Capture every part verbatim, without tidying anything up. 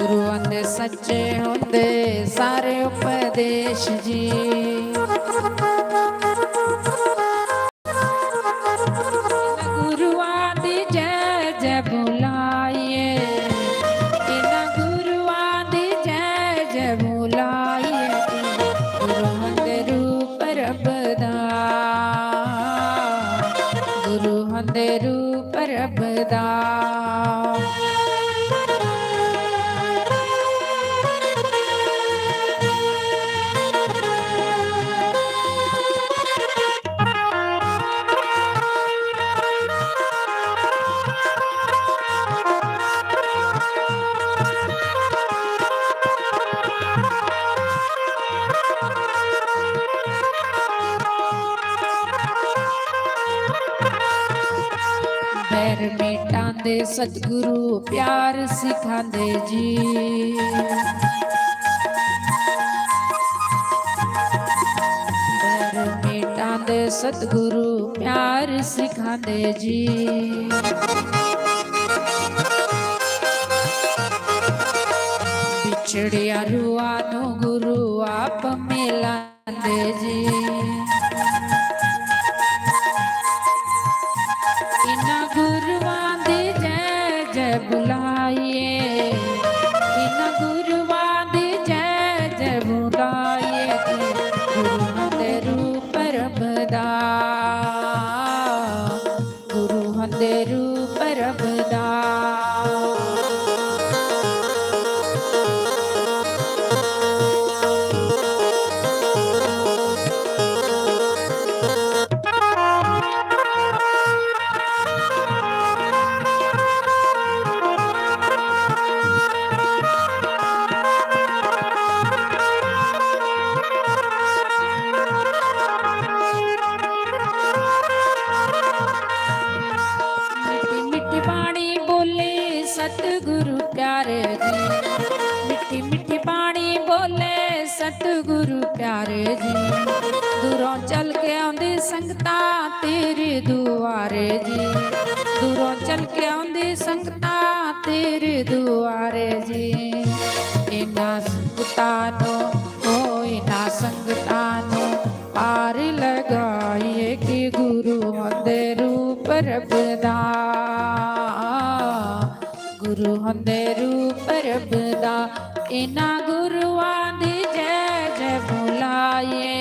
गुरुआं दे सच्चे होंदे सारे उपदेश जी। गुरुआं दी जय जय बुलाइए, इन्हां गुरुआं दी जय जय बुलाइए। गुरुआं दे रूप रब दा, गुरुआं दे रूप रब दा। बैर मिटांदे सतगुरु प्यार सिखांदे जी। बैर मिटांदे सतगुरु प्यार सिखांदे जी। बिछड़िया रूहां नू गुरु आप मिलांदे जी। इन्हां गुरुआं दी जय जय बुलाइए, इन्हां गुरुआं दी जय जय बुलाइए। गुरुआं दे रूप रब दा, गुरुआं दे रूप रब दा। मिट्ठी मिट्ठी बाणी बोले सतगुरु प्यारे जी, मिट्ठी मिट्ठी बाणी बोले सतगुरु प्यारे जी। दूरों चल के आंदी संगतां तेरे दुआरे जी, दूरों चल के आंदी संगतां तेरे दुआरे जी। इन्हां संगतां नू, ओ इन्हां संगतां नू पार लगाइए कि गुरुआं दे रूप रब दा, गुरुआं दे रूप रब दा। इन्हां गुरुआं दी जय जय बुलाइए,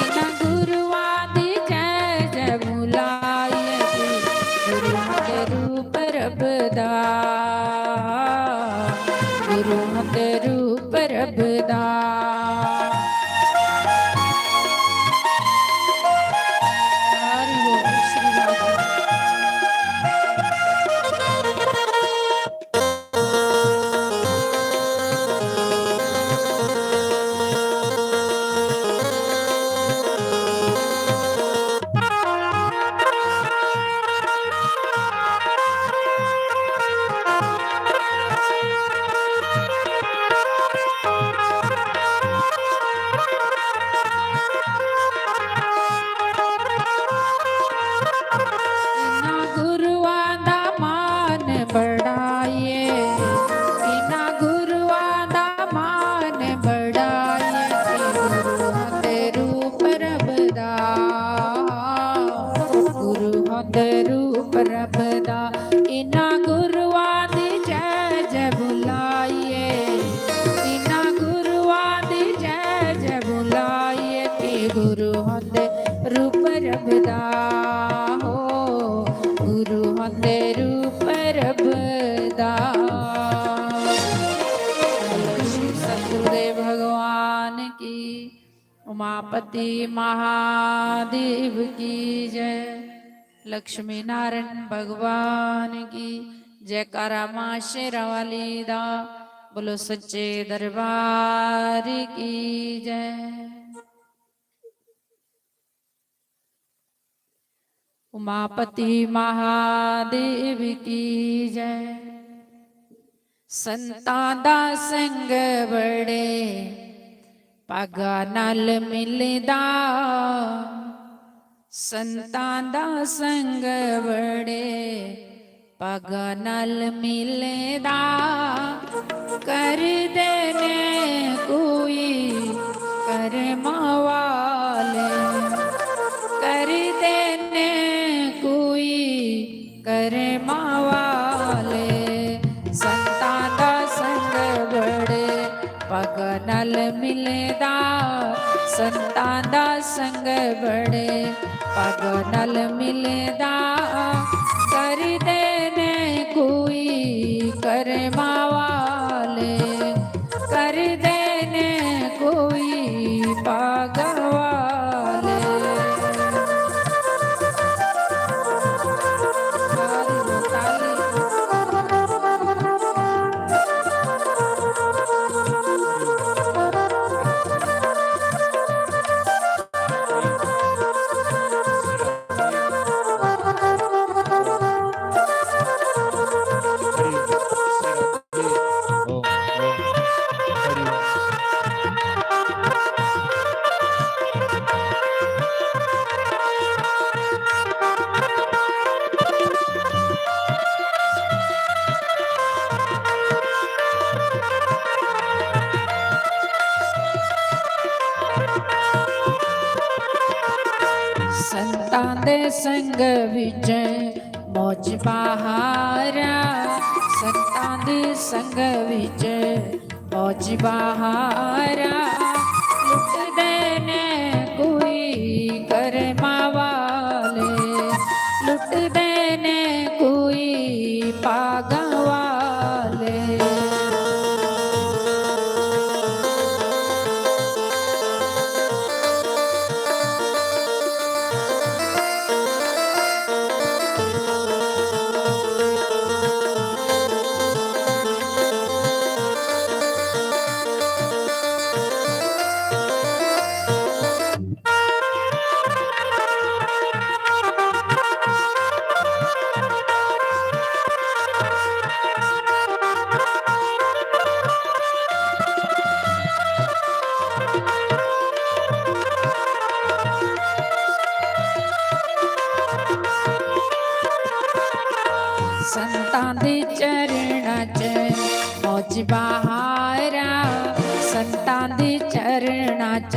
इन्हां गुरुआं दी जय जय बुलाइए कि गुरुआं दे रूप रब दा, गुरुआं दे रूप रब दा। हरि बोल, श्री राधे। इन्हां गुरुआं दा मान बढ़ाइए, इन्हां गुरुआं दा मान बढ़ाइए, गुरुआं दे रूप रब दा, गुरुआं दे रूप रब दा। इन्हां गुरुआं दी जय जय बुलाइए, इन्हां गुरुआं दी जय जय बुलाइए, कि गुरुआं दे रूप रब दा हो, गुरुआं दे रूप रब दा। बोलो श्री सतगुरुदेव भगवान की, उमापति महादेव की जय, लक्ष्मी नारायण भगवान की। जयकारा माँ शेरां वाली दा, बोलो सच्चे दरबार की जय। उमापति महादेव की जय। संतां दा संग बड़े भागा नाल मिलदा, संतां दा संग बड़े पग नल मिलदा करदे ने कोई कर्मा वाले, करदे ने कोई कर्मा वाले। संतां दा संग बड़े पग नल मिलदा, संतां दा संग बड़े पग नल मिलदा। करदे ने कोई कर्मा वाले, करदे ने कोई पग वाले। संतां दे संग विच मौज बहारा, संतां दे संग विच मौज बहारा। लुटदे ने कोई कर्मा वाले, लुटदे ने कोई भागां वाले। संतां दे चरणां च मौज बहारा, संतां दे चरणां च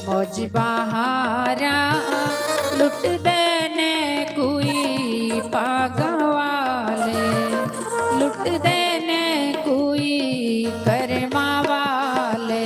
मौज बहारा। लुटदे ने कोई भागां वाले, लुटदे ने कोई कर्मा वाले।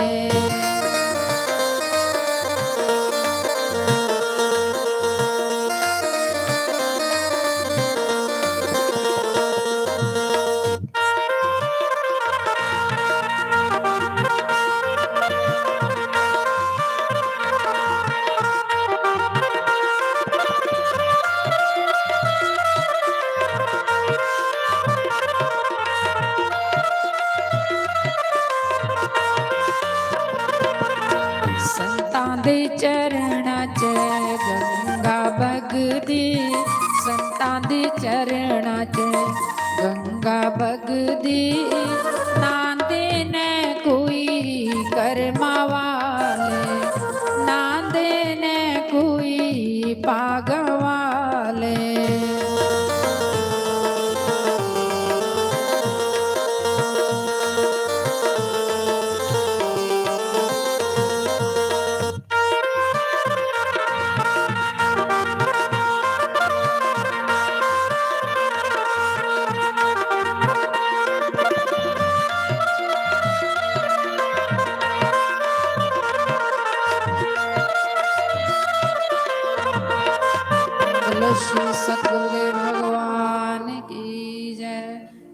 संतां दे चरणां च गंगा बगदी, संतां दे चरणां च गंगा बगदी। न्हांदे ने कोई कर्मा वाले, न्हांदे ने कोई भागां वाले। बोलो श्री सतगुरुदेव भगवान की जय,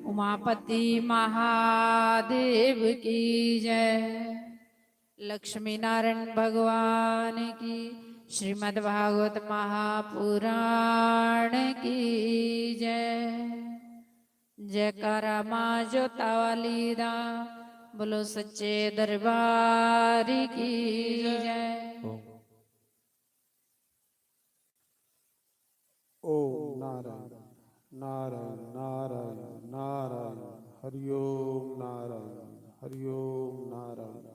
उमापति महादेव की जय। लक्ष्मी नारायण भगवान की, श्रीमद् भागवत महापुराण की जय। जयकारा माँ जोता वाली दा, बोलो सच्चे दरबार की जय। ओम नारायण, नारायण, नारायण, नारायण, हरिओम नारायण, हरिओम नारायण।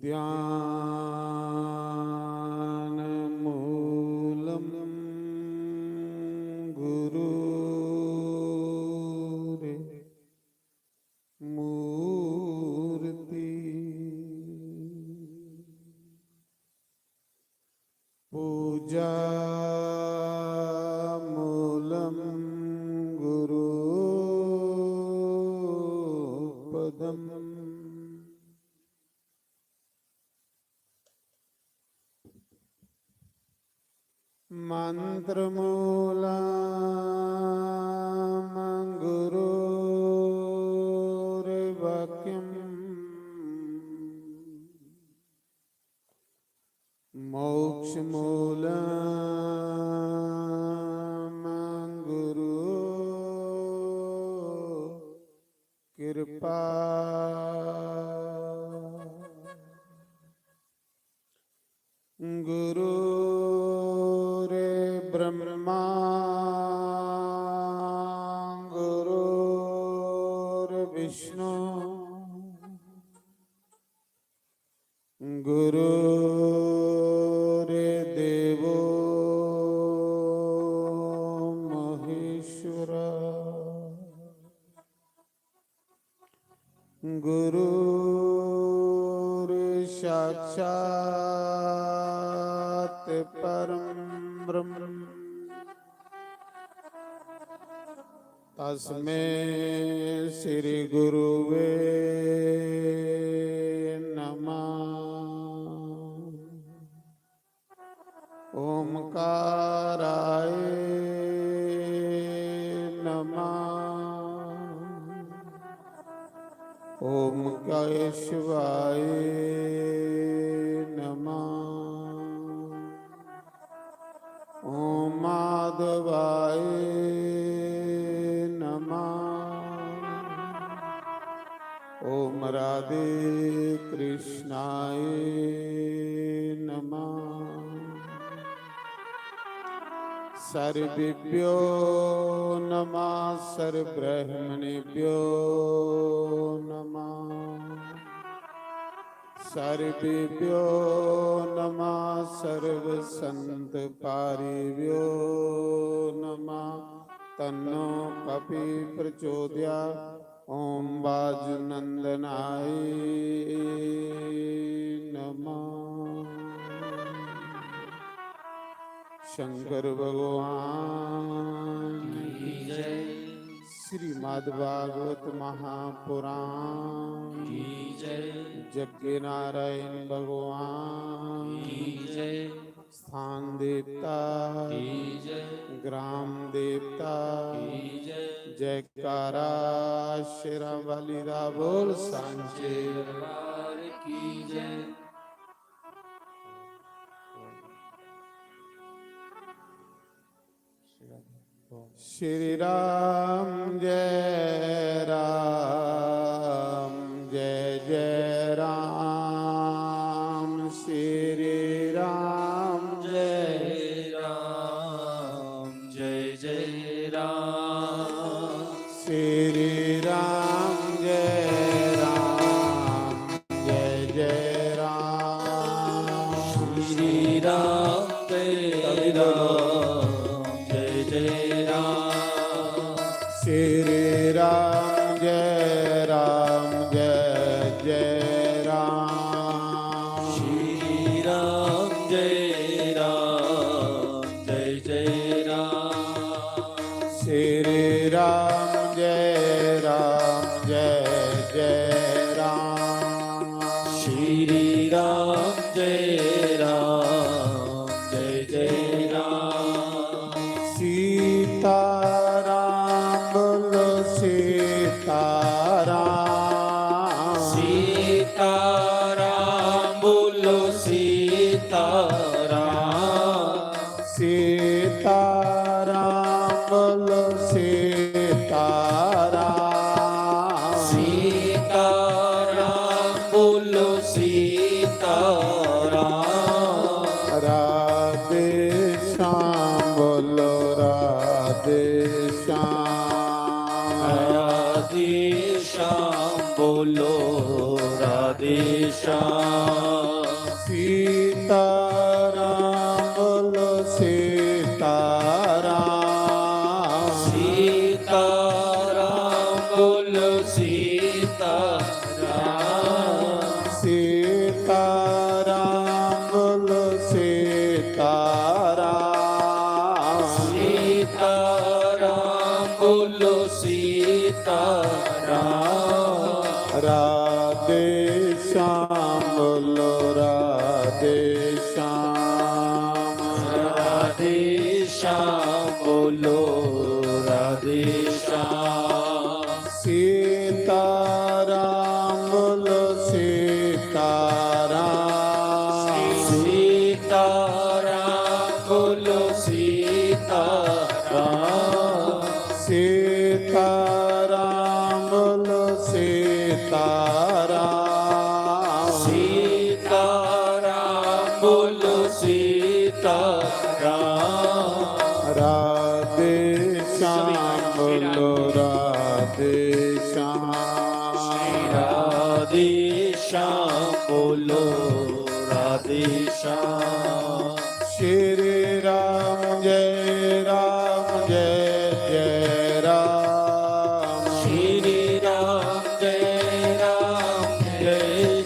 ध्यान मूलम मूलं गुरोर्वाक्यम्। मोक्षमूलं गुरो कृपा। गुरुर्ब्रह्मा गुरुर्विष्णु गुरुर्देवो महेश्वर। गुरुर्साक्षात् परं ब्रह्म। तस्मै श्री गुरुवे नमः। ओमकाराय नमः। ओम केशवाय नमः। ओम माधवाय नमः। ओम राधे कृष्णाय नमः। सर्वेभ्यो नमः, सर्वब्राह्मणेभ्यो नमः। सर्वेभ्यो नमः, सर्वसंतपारिभ्यो नमः। तन्नो कपि प्रचोदयात्। ओम वायुनंदनाय नमः। शंकर भगवान की जय। श्रीमद् भागवत महापुराण की जय। जगन्नारायण भगवान की जय। स्थान देवता की जय। ग्राम देवता की जय। जयकारा शेरां वाली दा बोल सांचे। दरबार की जय। श्री राम जय राम जय जय राम। श्री राम जय राम जय जय राम। श्री राम जय राम जय जय राम। श्री राम जय राम जय जय राम। श्री राम जय राम जय जय राम। श्री राम जय राम जय जय राम। श्री राम जय राम जय जय राम। श्री राम जय राम जय जय राम। सीताराम बोलो सीताराम। सीताराम बोलो सीताराम। सीताराम बोलो सीताराम। सीताराम बोलो सीताराम। राधे श्याम बोलो राधे श्याम। राधे श्याम बोलो राधे श्याम। सीताराम बोलो सीताराम। सीताराम बोलो सीताराम। सीताराम बोलो सीताराम। सीताराम बोलो सीताराम। राधे श्याम बोलो राधे श्याम। राधे श्याम बोलो राधे श्याम। सीताराम बोलो सीताराम। सीताराम बोलो सीताराम। सीताराम बोलो सीताराम। सीताराम बोलो सीताराम। राधे श्याम बोलो राधे श्याम। राधे श्याम बोलो राधे श्याम। श्री राम जय राम जय जय राम। श्री राम जय राम जय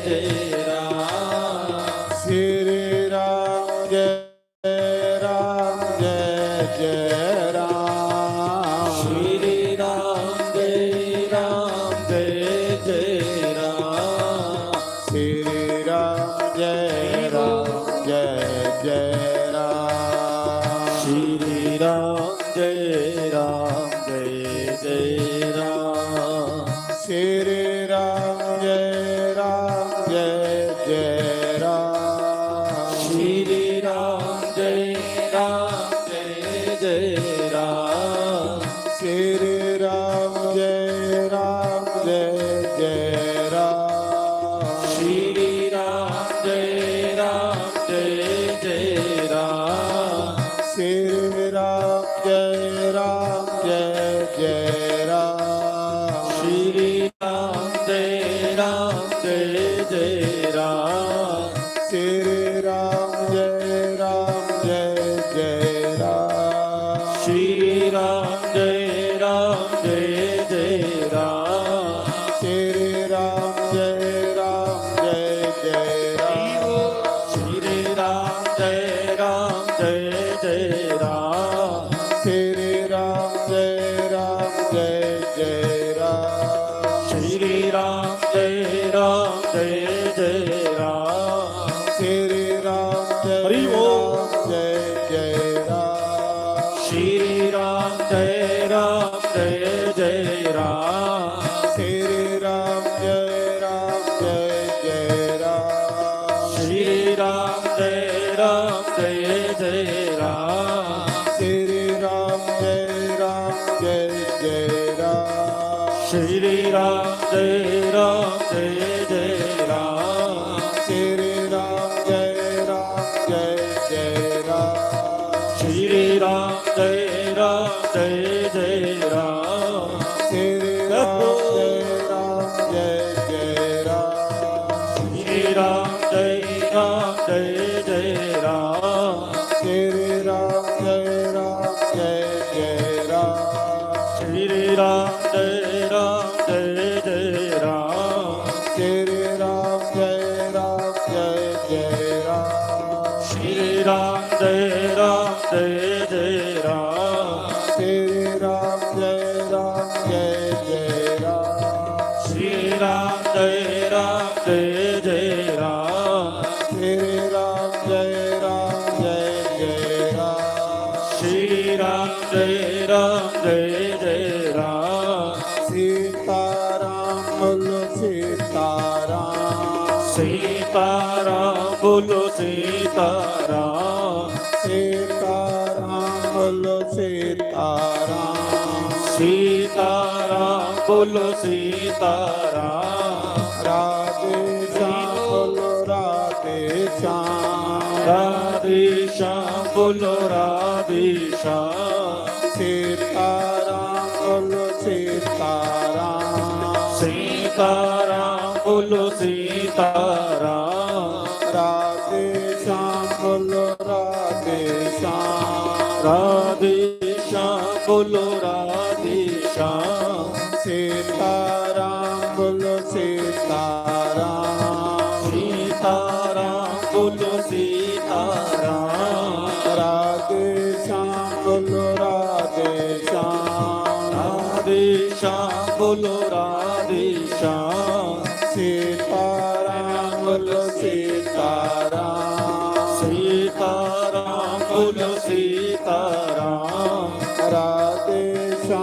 जय राम। श्री राम जय राम जय जय राम। श्री राम जय राम जय जय राम। श्री राम जय राम जय जय राम। श्री राम जय राम जय जय राम। श्री राम जय राम जय जय राम। श्री राम जय राम जय जय राम। श्री राम जय राम जय जय राम। श्री राम जय राम जय जय राम। श्री राम जय राम जय जय राम। श्री राम जय राम जय जय राम। श्री राम जय राम जय जय राम। श्री राम जय राम जय जय राम। श्री राम जय राम जय जय राम। श्री राम जय राम जय जय राम। श्री राम जय राम जय जय राम। श्री राम जय राम जय जय राम। श्री राम जय हरि बोल। राम जय जय राम। श्री राम जय राम जय जय राम। श्री राम जय राम जय जय राम। श्री राम जय राम जय जय राम। श्री राम जय राम जय जय राम। श्री राम जय राम जय जय राम। श्री राम जय राम जय जय राम। श्री राम जय राम जय जय राम। श्री राम जय राम जय जय राम। श्री राम जय राम जय जय राम। श्री राम जय राम जय जय राम। श्री राम जय राम जय जय राम। श्री राम जय राम जय जय राम। श्री राम जय राम जय जय राम। श्री राम जय राम जय जय राम। श्री राम जय राम जय जय राम। श्री राम जय राम जय जय राम। श्री राम जय राम जय जय राम। सीताराम बोलो सीताराम। सीताराम बोलो सीताराम। सीताराम बोलो सीताराम। सीताराम बोलो सीताराम। राधे श्याम बोलो राधे श्याम। राधे श्याम बोलो राधे श्याम। सीताराम बोलो सीताराम। सीताराम बोलो सीताराम। राधे श्याम बोलो राधे श्याम। राधे श्याम बोलो राधे श्याम। सीताराम बोलो सीताराम। सीताराम बोलो सीताराम। राधे श्याम बोलो राधे श्याम। राधे श्याम बोलो राधे श्याम। सीताराम बोलो सीताराम। सीताराम बोलो सीताराम।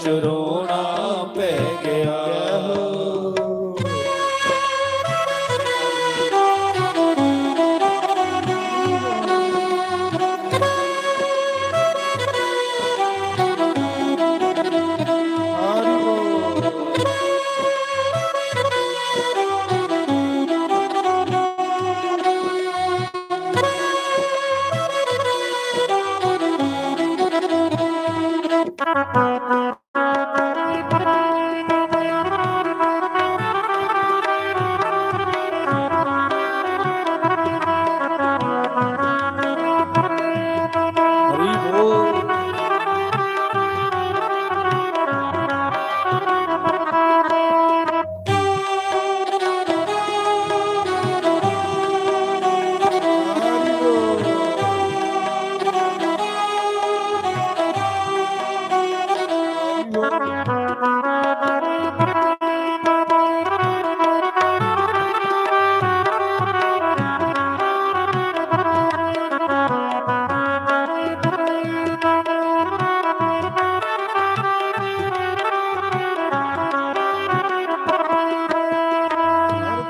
च रोना पै गया।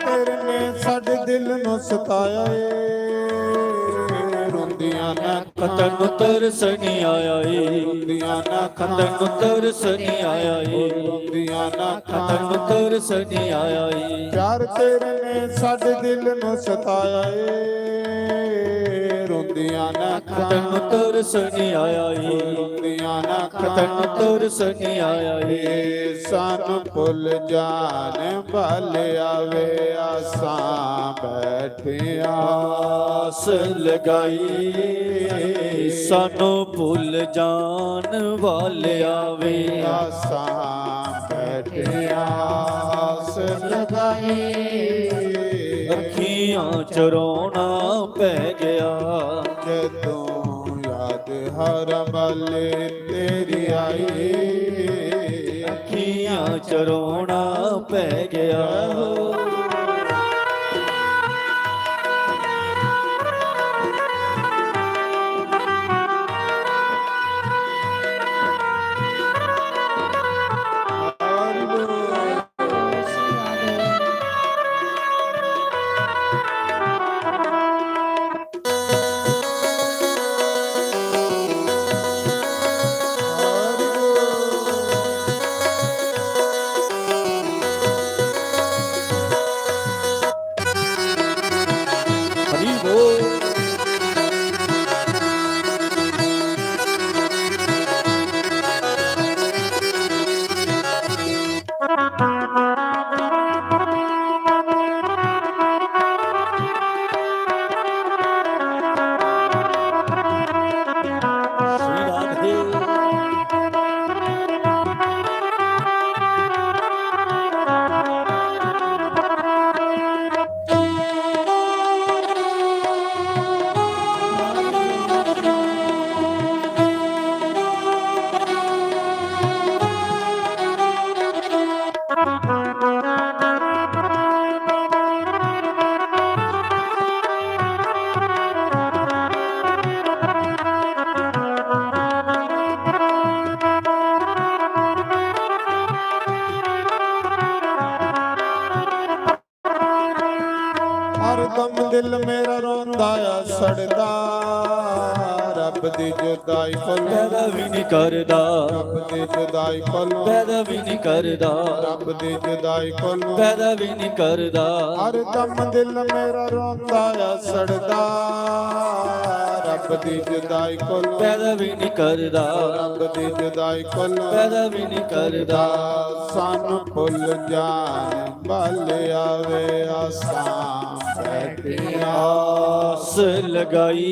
तेरे ने साडे दिल नु सताया ਏ, ਰੋਂਦੀਆਂ ਨੇ ਅੱਖਾਂ ਤੈਨੂੰ ਤਰਸ ਨਹੀਂ ਆਇਆ ਏ, ਰੋਂਦੀਆਂ ਨੇ ਅੱਖਾਂ ਤੈਨੂੰ ਤਰਸ ਨਹੀਂ ਆਇਆ ਏ, ਰੋਂਦੀਆਂ ਨੇ ਅੱਖਾਂ ਤੈਨੂੰ ਤਰਸ ਨਹੀਂ ਆਇਆ ਏ। ਪਿਆਰ ਤੇਰੇ ਨੇ ਸਾਡੇ ਦਿਲ ਨੂੰ ਸਤਾਇਆ ਏ, ਰੋਂਦੀਆਂ ਨੇ ਅੱਖਾਂ ਤੈਨੂੰ ਤਰਸ ਨਹੀਂ ਆਇਆ ਏ, ਰੋਂਦੀਆਂ ਨੇ ਅੱਖਾਂ ਤੈਨੂੰ ਤਰਸ ਨਹੀਂ ਆਇਆ ਏ। ਸਾਨੂੰ ਭੁੱਲ ਜਾਣ ਵਾਲਿਆ ਵੇ, ਆਸਾਂ ਬੈਠੇ ਆਸ ਲਗਾਈ। ਸਾਨੂੰ ਭੁੱਲ ਜਾਣ ਵਾਲਿਆ ਵੇ, ਆਸਾਂ ਬੈਠੇ ਆਸ ਲਗਾਈ। ਅੱਖੀਆਂ ਚ ਰੋਣਾ ਪੈ ਗਿਆ। ਜਦੋਂ ਯਾਦ ਹਰਮ ਵਾਲੇ ਤੇਰੀ ਆਈ। ਅੱਖੀਆਂ ਚ ਰੋਣਾ ਪੈ ਗਿਆ। ਹਰ ਦਮ ਦਿਲ ਮੇਰਾ ਰੋਂਦਾ ਆ ਸੜਦਾ, ਰੱਬ ਦੀ ਜੁਦਾਈ ਕੋਲ ਪੈਦਾ ਵੀ ਨਹੀਂ ਕਰਦਾ। ਰੱਬ ਦੀ ਜੁਦਾਈ ਕੋਲ ਪੈਦਾ ਵੀ ਨਹੀਂ ਕਰਦਾ। ਰੱਬ ਦੀ ਜੁਦਾਈ ਕੋਲ ਪੈਦਾ ਵੀ ਨਹੀਂ ਕਰਦਾ। ਹਰ ਦਮ ਦਿਲ ਮੇਰਾ ਰੋਂਦਾ ਆ ਸੜਦਾ, ਰੱਬ ਦੀ ਜੁਦਾਈ ਕੋਲ ਪੈਦਾ ਵੀ ਨਹੀਂ ਕਰਦਾ। ਰੱਬ ਦੀ ਜੁਦਾਈ ਕੋਲ ਪੈਦਾ ਵੀ ਨਹੀਂ ਕਰਦਾ। ਸਾਨੂੰ ਭੁੱਲ ਜਾਣ ਵਾਲਿਆ ਵੇ, ਆਸਾਂ ਬੈਠੇ ਆਸ ਲਗਾਈ।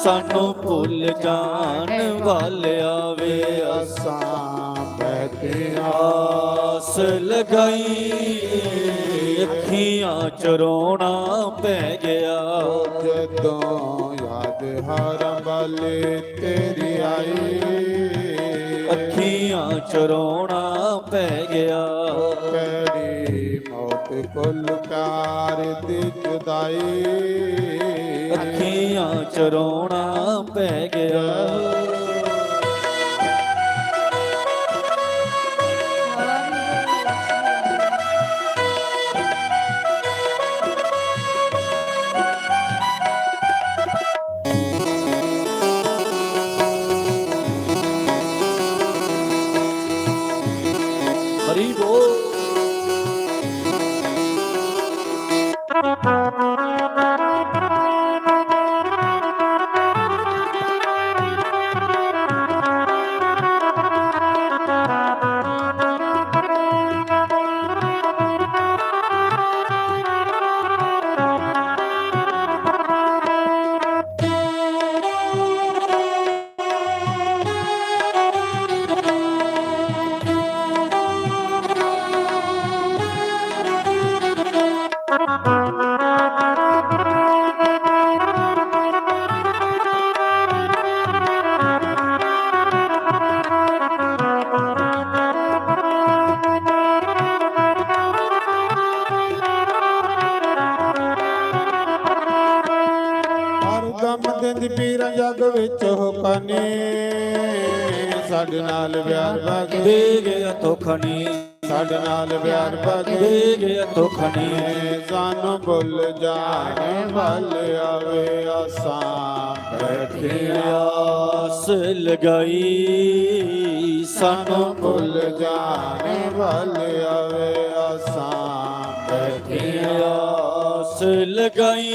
ਸਾਨੂੰ ਭੁੱਲ ਜਾਣ ਵਾਲਿਆ ਵੇ, ਆਸਾਂ ਬੈਠੇ ਆਸ ਲਗਾਈ। ਅੱਖੀਆਂ ਚ ਰੋਣਾ ਪੈ ਗਿਆ। ਜਦੋਂ ਯਾਦ ਹਰਮ ਵਾਲੇ ਤੇਰੀ ਆਈ। ਅੱਖੀਆਂ ਚ ਰੋਣਾ ਪੈ ਗਿਆ। ਭੈੜੀ ਮੌਤ ਕੋਲ ਪਿਆਰ ਦੀ ਜੁਦਾਈ। ਅੱਖੀਆਂ ਚ ਰੋਣਾ ਪੈ ਗਿਆ। ਦਿੰਦੀ ਪੀਰਾਂ ਜੱਗ ਵਿੱਚ ਹੋਕਾ ਨੀ, ਸਾਡੇ ਨਾਲ ਪਿਆਰ ਵਗਦੇ ਗਿਆ ਧੋਖਾ ਨੀ, ਸਾਡੇ ਨਾਲ ਪਿਆਰ ਵਗਦੇ ਗਿਆ ਧੋਖਾ ਨੀ। ਸਾਨੂੰ ਭੁੱਲ ਜਾਣੇ ਵੱਲ ਆਵੇ ਆਸਾਂ ਬੈਠੇ ਆਸ ਲਗਾਈ, ਸਾਨੂੰ ਭੁੱਲ ਜਾਣੇ ਵੱਲ ਆਵੇ ਆਸਾਂ ਬੈਠੇ ਆਸ ਲਗਾਈ।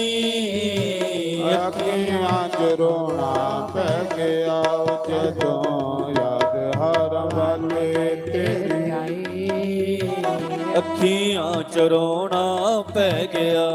ਅੱਖੀਆਂ 'ਚ ਰੋਣਾ ਪੈ ਗਿਆ ਜਦੋਂ ਯਾਦ ਹਰ ਵੇਲੇ ਤੇਰੀ ਆਈ। ਅੱਖੀਆਂ 'ਚ ਰੋਣਾ ਪੈ ਗਿਆ।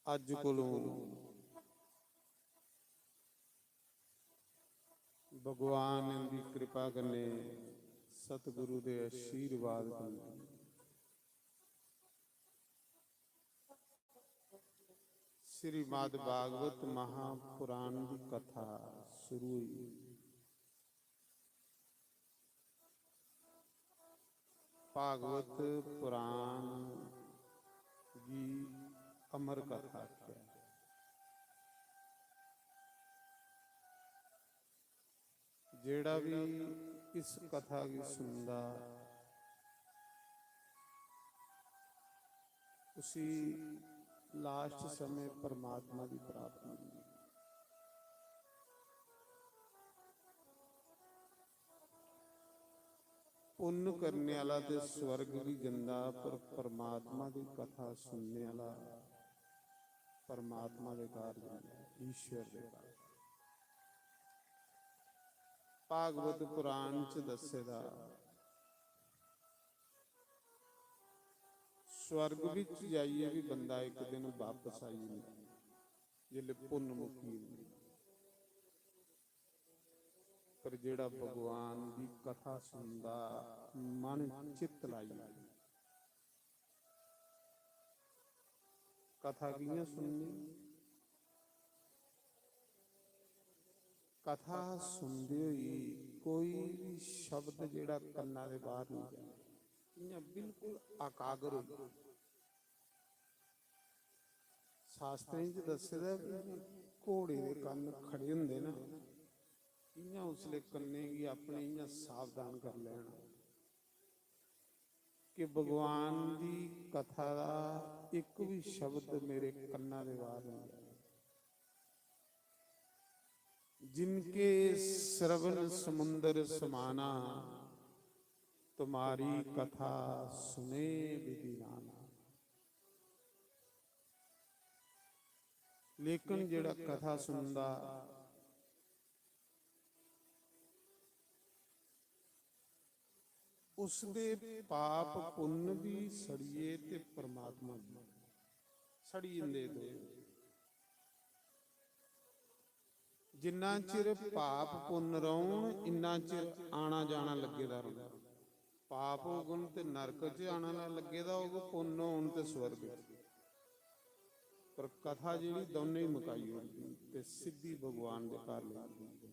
अज्ज कोलों भगवान दी कृपा कन्नै, सतगुरु दे आशीर्वाद कन्नै श्रीमद् भागवत महापुराण दी कथा शुरू हुई। भागवत पुराण गी अमर कथा आखेआ। जेड़ा भी इस कथा गी सुनदा, उसी लास्ट समय परमात्मा दी प्राप्ति होंदी। पुन्न करने आह्ला ते स्वर्ग गी जंदा, पर परमात्मा दी कथा सुनने आह्ला परमात्मा दे घर जंदा, ईश्वर दे घर। भागवत पुराण च दस्से दा, स्वर्ग बिच जाइयै भी बंदा इक दिन बापस आई जंदा, जिसलै पुन्न मुक्की जंदी। पर जेड़ा भगवान दी कथा सुनदा, मन चित्त लाइयै, कथा कि'यां सुननी? कथा सुनदे होई कोई भी शब्द जेड़ा कन्ना दे बाहर नहीं जाना, इ'यां बिल्कुल एकाग्र होई। शास्त्रें च दस्से दा ऐ कि घोड़े दे कन्न खड़े होंदे ना, इ'यां उसले कन्ने गी अपने इ'यां सावधान कर लैना। कि भगवान दी कथा दा इक भी शब्द मेरे कन्ना दे बाहर नहीं जाए। जिनके श्रवण समुंदर समाना, तुम्हारी कथा सुने विधि नाना। लेकिन जेड़ा कथा सुनदा, उसदे पाप पुन्न भी सड़िये ते परमात्मा भी सड़ी जंदे दो। जिन्ना चिर पाप पुन्न रौहन, इन्ना चिर आना जाना लग्गे दा रौहना। पाप होगन ते नरक च आना लग्गे दा होग, पुन्न होन ते स्वर्ग च। पर कथा जेह्ड़ी दौनें ही मकाई ओड़दी ते सिद्धी भगवान दे घर लेई जंदी।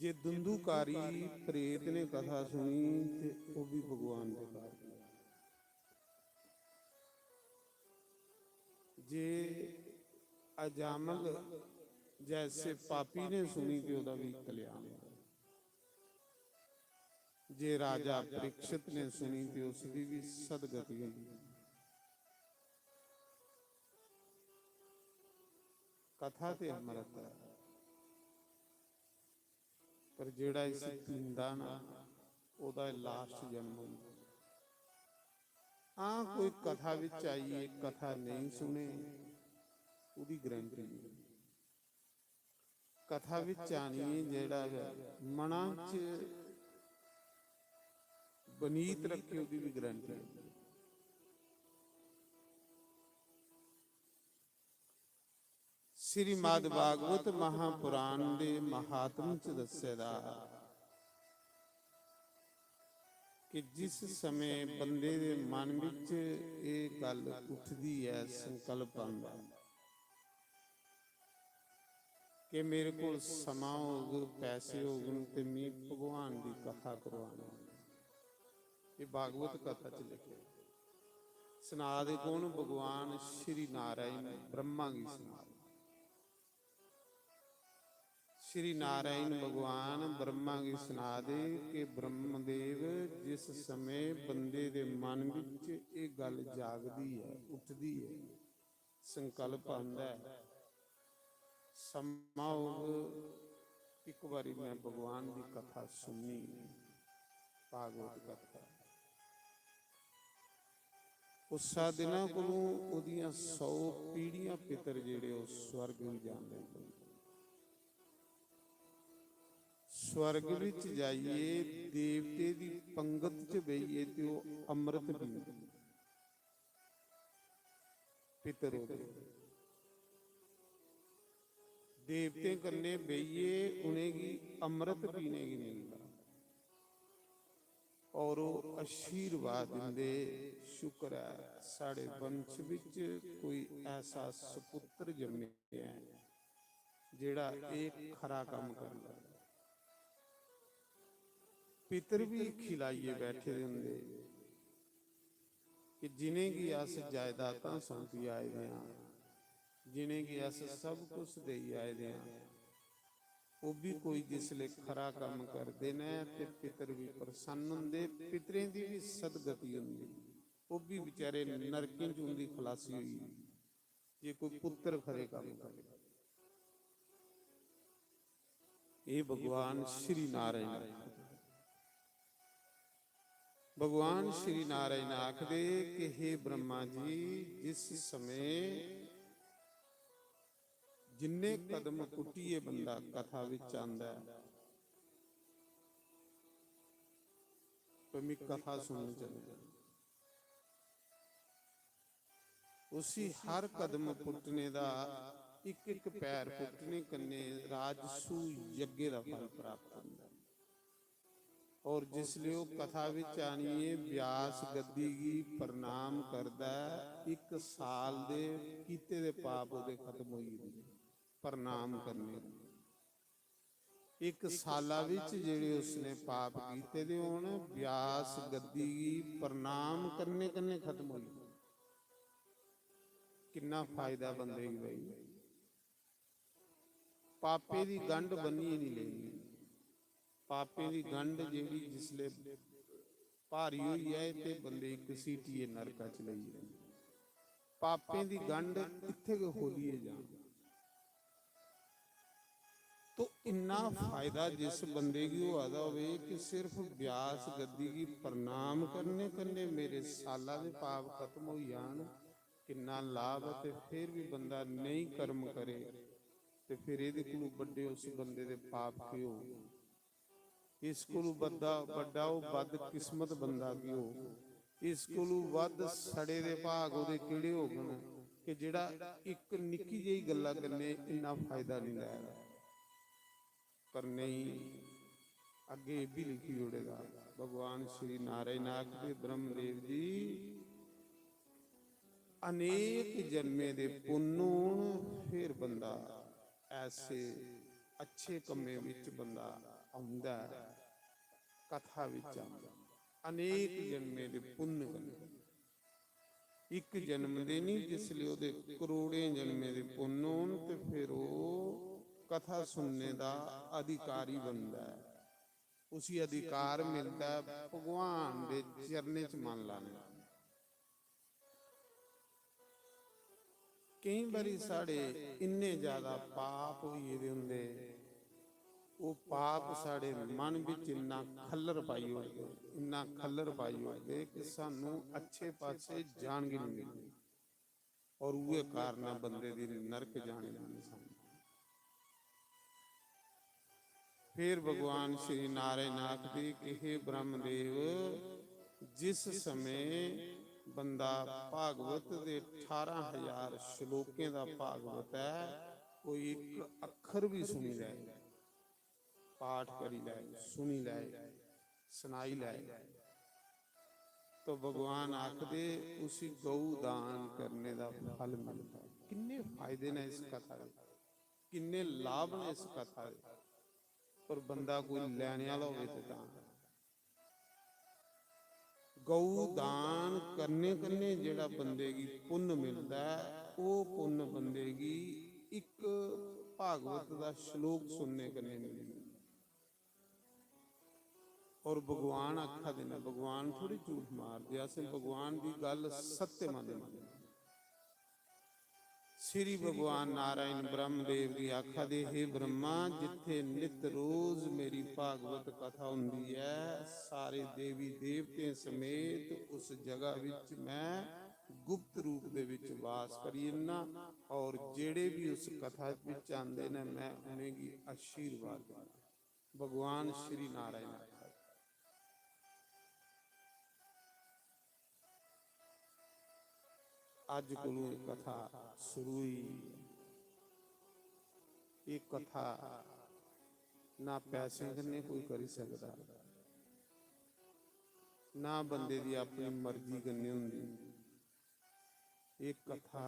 जे धुंधुकारी प्रेत ने कथा सुनी ते ओह् भी भगवान दे घर। जे अजामल जैसे पापी ने सुनी ते ओह्दा भी कल्याण। जे राजा परीक्षित ने सुनी ते उसदी भी सदगति होई। कथा ते अमृत ऐ, पर जेड़ा इसी पींदा ना, ओह्दा लास्ट जन्म होंदा। हां, कोई कथा बिच आइए, कथा नहीं सुने, ओह्दी गारंटी नहीं। कथा बिच आनिए जेड़ा मना च बनीत रखे, ओह्दी भी गारंटी नहीं। श्रीमद् भागवत महापुराण दे महात्म च दस्से दा कि जिस समय बंदे दे मन विच एह् गल्ल उठदी ऐ, संकल्प आंदा कि मेरे कोल समां होग, पैसे होगन ते मी भगवान दी कथा करवानी। एह् भागवत कथा च लिखे। सना दे कौन? भगवान श्री नारायण ब्रह्मा गी सना दे। श्री नारायण भगवान ब्रह्मा गी सना दे कि ब्रह्मदेव, जिस समय बंदे दे मन विच एह् गल्ल जागदी ऐ, उठदी ऐ, संकल्प आंदा ऐ, समां होग, इक बारी मैं भगवान दी कथा सुननी, भागवत कथा। उस्सा दिना कोलू ओह्दियां सौ पीढ़ियां पितर जेह्ड़े ओह् स्वर्ग गी जान लगी पे। स्वर्ग विच जाइयै देवते दी पंगत च बेहियै ते ओह् अमृत पींदे। पितर ओह्दे देवतें कन्नै बेहियै उ'नेंगी अमृत पीने गी मिलदा और ओह् आशीर्वाद दिंदे, "शुक्र ऐ, साढ़े वंश विच कोई ऐसा सपुत्र जम्मेआ ऐ, जेह्ड़ा एह् खरा कम्म करी लै।" पितर भी खिलाइयै बैठे दे होंदे कि जिनेंगी अस जायदादां सौंपी आए दे आं, जिनेंगी अस सब कुछ देई आए दे आं, ओह् भी कोई जिसले खरा कम्म करदे न ते पितर भी प्रसन्न होंदे, पितरें दी भी सदगति होंदी। ओह् भी बेचारे नरकें च उंदी खलासी होई, जे कोई पुत्र खरे कम्म करे। एह् भगवान श्री नारायण आखदे। भगवान श्री नारायण आखदे कि हे ब्रह्मा जी, जिस समय जिन्ने कदम पुट्टियै बंदा कथा विच आंदा ऐ, भाई, मी कथा सुननी चाहिदी। उसी हर कदम पुट्टने दा, इक इक पैर पुट्टने कन्नै राजसू यज्ञ दा फल प्राप्त होंदा ऐ। और जिसले ओह् कथा विच आनियै व्यास गद्दी गी प्रणाम करदा ऐ, इक साल दे कीते दे पाप ओह्दे खत्म होई जंदे। प्रणाम करने, इक साला विच जेह्ड़े उसने पाप कीते दे होन, व्यास गद्दी गी प्रणाम करने कन्नै खत्म होई। किन्ना फायदा बंदे गी भाई। पापे दी गंढ बन्नियै नहीं लेनी। पापें दी गंढ जेह्ड़ी जिसले भारी होई जाए ते बंदे गी घसीटियै नरका च लेई जंदी। पापें दी गंढ इत्थै गै खोलियै जां। तो इन्ना फायदा जिस बंदे गी होआ दा होवे कि सिर्फ व्यास गद्दी गी प्रणाम करने कन्नै मेरे साला दे पाप खत्म होई जान, किन्ना लाभ ऐ। ते फिर भी बंदा नेईं कर्म करे ते फिर एह्दे कोलू बड्डे उस बंदे दे पाप केह् होग? इस कोलू बड्डा, बड्डा ओह् बदकिस्मत बंदा की होग? इस कोलू बद्ध सड़े दे भाग ओह्दे केह्ड़े होङन कि जेह्ड़ा इक निक्की जेही गल्ला कन्नै इन्ना फायदा निं लै दा। पर नेईं, अग्गें एह् बी लिखी ओड़े दा भगवान श्री नारायण आखदे, ब्रह्मदेव जी, अनेक जन्में दे पुन्न होन, फिर बंदा ऐसे अच्छे कम्में बिच बंदा औंदा ऐ, कथा बिच औंदा ऐ। अनेक जन्में दे पुन्न कन्नै, इक जन्म दे निं, जिसलै ओह्दे करोड़ें जन्में दे पुन्न होन ते फिर ओह् कथा सुनने दा अधिकारी बनदा ऐ। उसी अधिकार मिलदा ऐ भगवान दे चरणें च मन लाने दा। केईं बारी साढ़े इन्ने ज्यादा पाप होई गेदे होंदे, ओह् पाप साढ़े मन बिच इन्ना खल्लर पाई ओड़दे, इन्ना खल्लर पाई ओड़दे कि सानू अच्छे पासे जान गै निं मिलदी। और उ'ऐ कारण ऐ बंदे दी नरक जाने दी निशानी। फिर भगवान श्री नारायण आखदे कि हे ब्रह्मदेव, जिस समय बंदा भागवत दे ठारां हजार श्लोकें दा भागवत ऐ, कोई इक अक्खर भी सुनी लै, पाठ करी लै, सुनी लै, सनाई लै, तो भगवान आखदे उसी गौ दान करने दा फल मिलदा ऐ। किन्ने फायदे न इस कथा दे, किन्ने लाभ न इस कथा दे, पर बंदा कोई लैने आह्ला होवे ते तां। गौ दान करने कन्नै जेह्ड़ा बंदे गी पुन्न मिलदा ऐ, ओह् पुन्न बंदे गी इक भागवत दा श्लोक सुनने कन्नै मिलदा ऐ। और भगवान आखा दे न, भगवान थोड़ी झूठ मारदे, असें भगवान दी गल्ल सत्य मन्ननी। श्री भगवान नारायण ब्रह्मदेव गी आखा दे, हे ब्रह्मा, जित्थे नित रोज मेरी भागवत कथा होंदी ऐ, सारे देवी देवतें समेत उस जगह विच मैं गुप्त रूप दे विच वास करी जन्ना और जेड़े भी उस कथा विच आंदे न, मैं उनेंगी आशीर्वाद दिन्ना। भगवान श्री नारायण आखा दे। अज्ज कोलू एह् कथा शुरू होई। एह् कथा ना पैसें कन्नै कोई करी सकदा, ना बंदे दी अपनी मर्जी कन्नै होंदी। एह् कथा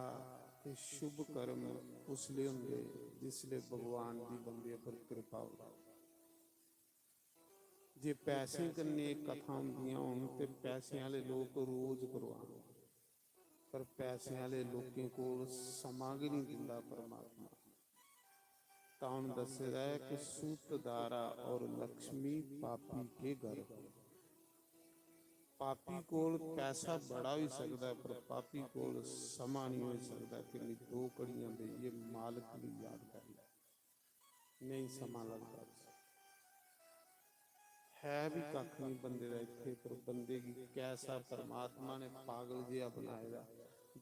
ते शुभ कर्म उसले होंदे जिसले भगवान दी बंदे पर कृपा होऐ। जे पैसें कन्नै एह् कथा होंदियां होन ते पैसें आह्ले लोक रोज करवान, पर पैसें आह्ले लोकें कोल समां गै निं दिंदा परमात्मा। तां हून दस्से दा ऐ कि सूत दारा और लक्ष्मी पापी के घर हो। पापी कोल पैसा बड़ा होई सकदा, पर पापी कोल समां निं होई सकदा कि मैं दो घड़ियां बेहियै मालक गी याद करी लैं। नेईं समां लगदा। है बी कक्ख निं बंदे दा इत्थै, पर बंदे गी कैसा परमात्मा ने पागल जेहा बनाए दा।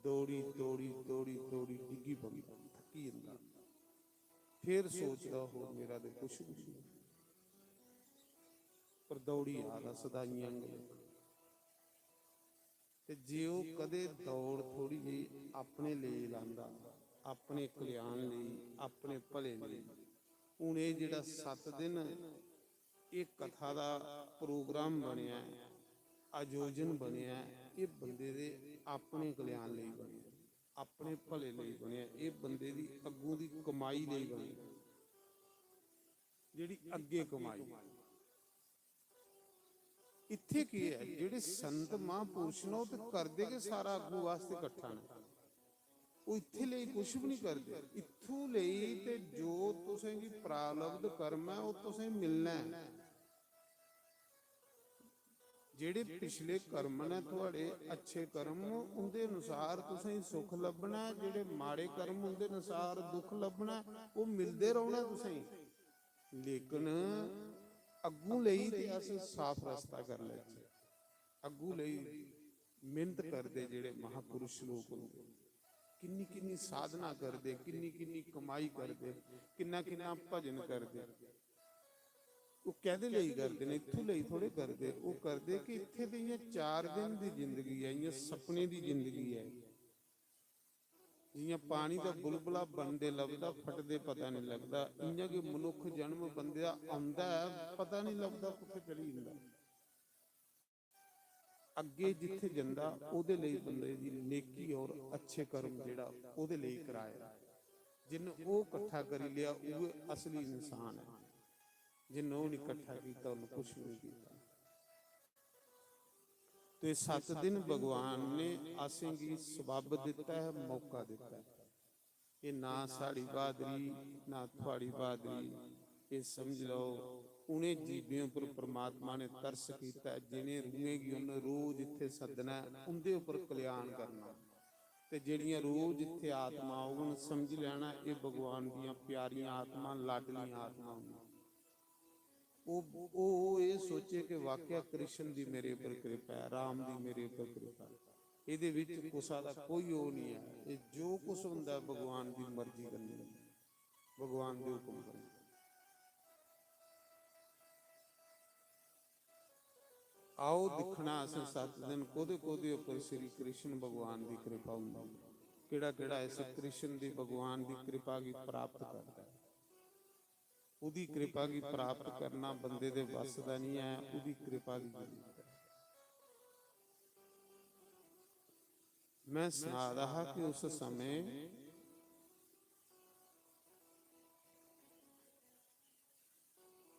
दौड़ी, दौड़ी, दौड़ी, दौड़ी डिग्गी पौंदा, थक्की जंदा। फिर सोचदा, "होर मेरा ते कुछ बी निं।" पर दौड़ी आ दा सदाइयें आंगर। ते जे ओह् कदें दौड़ थोड़ी जेही अपने लेई लांदा, अपने कल्याण लेई, अपने भले लेई, हून एह् जेह्ड़ा सत्त दिन एह् कथा दा प्रोग्राम बनेआ ऐ, आयोजन बनेआ ऐ, एह् बंदे दे अपने कल्याण लेई बनेआ, अपने भले लेई बनेआ, एह् बंदे दी अग्गूं दी कमाई लेई बनेआ, जेह्ड़ी अग्गें कमाई। इत्थै केह् ऐ, जेह्ड़े संत महापुरुष न, ओह् ते करदे गै सारा अग्गू वास्ते कट्ठा न। ओह् इत्थै लेई कुछ बी निं करदे। इत्थूं लेई ते जो तुसें गी प्रारब्ध कर्म ऐ, ओह् तुसें मिलना ऐ। जेह्ड़े पिछले कर्म न थुआड़े, अच्छे कर्म, उं'दे अनुसार तुसें गी सुख लब्भना ऐ। जेह्ड़े माड़े कर्म, उं'दे अनुसार दुख लब्भना ऐ। ओह् मिलदे रौह्ना तुसें गी। लेकिन अग्गूं लेई ते अस साफ रस्ता करी लैचे। अग्गूं लेई मेहनत करदे जेह्ड़े महापुरुष लोक न, किन्नी किन्नी साधना करदे, किन्नी किन्नी कमाई करदे, किन्ना किन्ना भजन करदे। ओह् कैह्दे लेई करदे न? इत्थूं लेई थोड़े करदे। ओह् करदे कि इत्थै ते इ'यां चार दिन दी जिंदगी ऐ, इ'यां सपने दी जिंदगी ऐ। जि'यां पानी दा बुलबुला बनदे लभदा, फटदे पता निं लगदा, इ'यां गै मनुक्ख जन्म बंदे दा औंदा ऐ, पता निं लगदा कुत्थै चली जंदा। अग्गें जित्थै जंदा, ओह्दे लेई बंदे दी नेकी और अच्छे कर्म जेह्ड़ा, ओह्दे लेई कराए। जिन्न ओह् कट्ठा करी लेआ, उ'ऐ असली इंसान ऐ। जिन्न ओह् निं कट्ठा कीता, उन्न कुछ बी निं कीता। ते सत्त दिन भगवान ने असेंगी सबब दित्ता ऐ, मौका दित्ता ऐ। एह् ना साढ़ी बहादरी, ना थुआढ़ी बहादरी। एह् समझ लैओ, उ'नें जीवें उप्पर परमात्मा ने तरस कीता ऐ, जि'नें रूहें गी उन्न रोज इत्थै सद्दना ऐ, उं'दे उप्पर कल्याण करना। ते जेह्ड़ियां रोज इत्थै आत्मा औङन, समझी लैना, एह् भगवान दियां प्यारियां आत्मा, लाडलियां आत्मा होंदियां। ओह्, ओह्, ओह् एह् सोचे कि वाकया कृष्ण दी मेरे उप्पर कृपा ऐ, राम दी मेरे उप्पर कृपा ऐ। एह्दे बिच कुसा दा कोई ओह् निं ऐ। एह् जो कुछ होंदा ऐ, भगवान दी मर्जी कन्नै, भगवान दे हुकम कन्नै। आओ दिक्खना असें सत्त दिन कोह्दे कोह्दे उप्पर श्री कृष्ण भगवान दी कृपा होंदी ऐ, केह्ड़ा केह्ड़ा इस कृष्ण दी, भगवान दी कृपा गी प्राप्त करदा ऐ। ओह्दी कृपा गी प्राप्त करना बंदे दे बस दा निं ऐ, ओह्दी कृपा दी जरूरत ऐ। मैं सना दा हा कि उस समें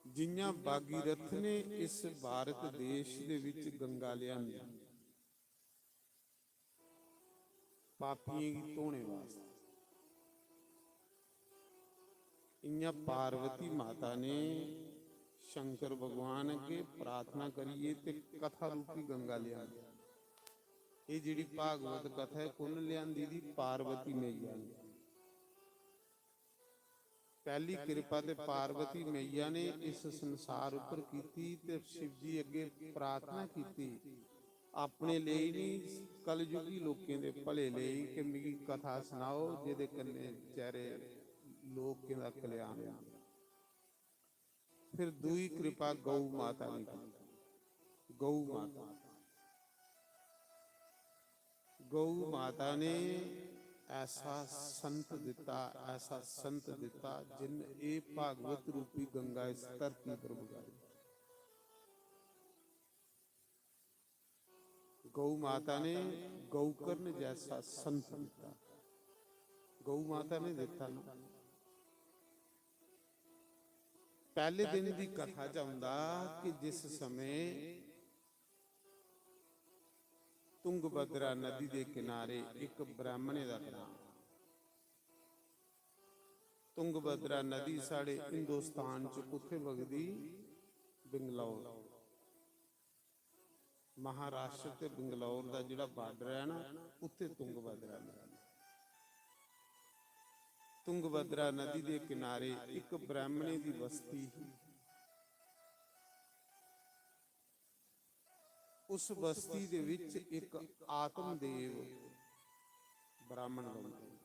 जि'यां भागीरथ ने इस भारत देश दे विच गंगा लेआंदी, पापियें गी धोने वास्तै, इ'यां पार्वती माता ने शंकर भगवान अग्गे प्रार्थना करियै ते कथा रूपी गंगा लेआंदी। एह् जेह्ड़ी भागवत कथा ऐ, कु'न लेआंदी दी? पार्वती मैया ने। पैह्ली किरपा ते पार्वती मैया ने इस संसार उप्पर कीती ते शिव जी अग्गे प्रार्थना कीती, अपने लेई निं, कलयुगी लोकें दे भले लेई, कि मिगी कथा सनाओ जेह्दे कन्नै बेचारे लोकें दा कल्याण होई जा। फिर दूई किरपा गौ माता ने कीती। गौ माता, गौ माता ने ऐसा संत दित्ता, ऐसा संत दित्ता, जिन एह् भागवत रूपी गंगा इस धरती पर बगाई। गौ माता ने गौकर्ण जैसा संत दित्ता। गौ माता ने दित्ता ना। पैह्ले दिन दी कथा च औंदा कि जिस समें तुंगभद्रा नदी दे किनारे इक ब्राह्मणे दा ग्रां, तुंगभद्रा नदी साढ़े हिंदुस्तान च कुत्थै बगदी? बेंगलौर। महाराष्ट्र ते बेंगलौर दा जेह्ड़ा border ऐ ना, उत्थै तुंगभद्रा नदी। तुंगभद्रा नदी दे किनारे इक ब्राह्मणे दी बस्ती ही। उस बस्ती दे विच इक आत्मदेव ब्राह्मण रौंह्दे।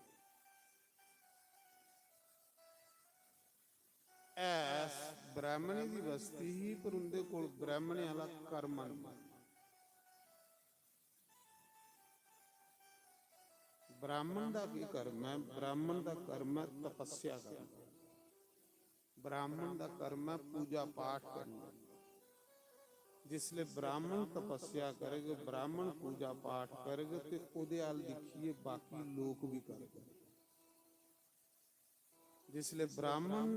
ऐ ब्राह्मणें दी बस्ती ही, पर उंदे कोल ब्राह्मणें आह्ला कर्म नेईं। ब्राह्मण दा केह् कर्म ऐ? ब्राह्मण दा कर्म ऐ तपस्या करना। ब्राह्मण दा कर्म ऐ पूजा पाठ करना। जिसले ब्राह्मण तपस्या करग, ब्राह्मण पूजा पाठ करग, ते ओह्दे अल दिक्खियै बाकी लोक बी करग। जिसले ब्राह्मण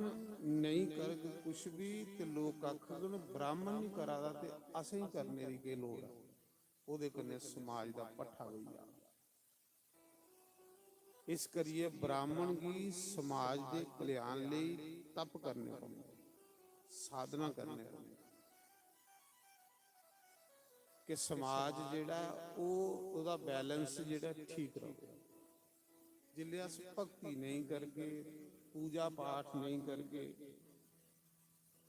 नेईं करग कुछ बी, ते लोक आखङन, "ब्राह्मण निं करा दा, ते असें करने दी केह् लोड़ ऐ?" ओह्दे कन्नै समाज दा भट्ठा होई जा। इस करियै ब्राह्मण गी समाज दे कल्याण लेई तप करने पौंदे, साधना करने पौंदे, कि समाज जेह्ड़ा ऐ, ओह्, ओह्दा balance जेह्ड़ा ऐ, ठीक र'वै। जिसलै अस भक्ति नेईं करगे, पूजा पाठ नेईं करगे,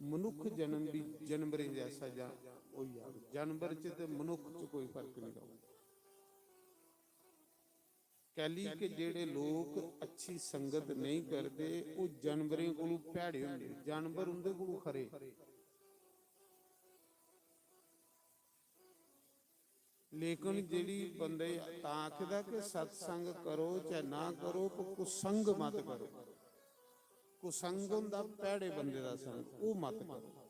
मनुक्ख जन्म बी जानवरें जैसा जा-, होई जाग। जानवर च ते मनुक्ख च कोई फर्क निं रौह्ना। कैली कि जेह्ड़े लोक अच्छी संगत नेईं करदे, ओह् जानवरें कोलू भैड़े होंदे, जानवर उं'दे कोलू खरे। लेकिन जेह्ड़ी बंदे तां आखदा कि सत्संग करो चाहे ना करो, पर कुसंग मत करो। कुसंग होंदा भैड़े बंदे दा संग, ओह् मत करो।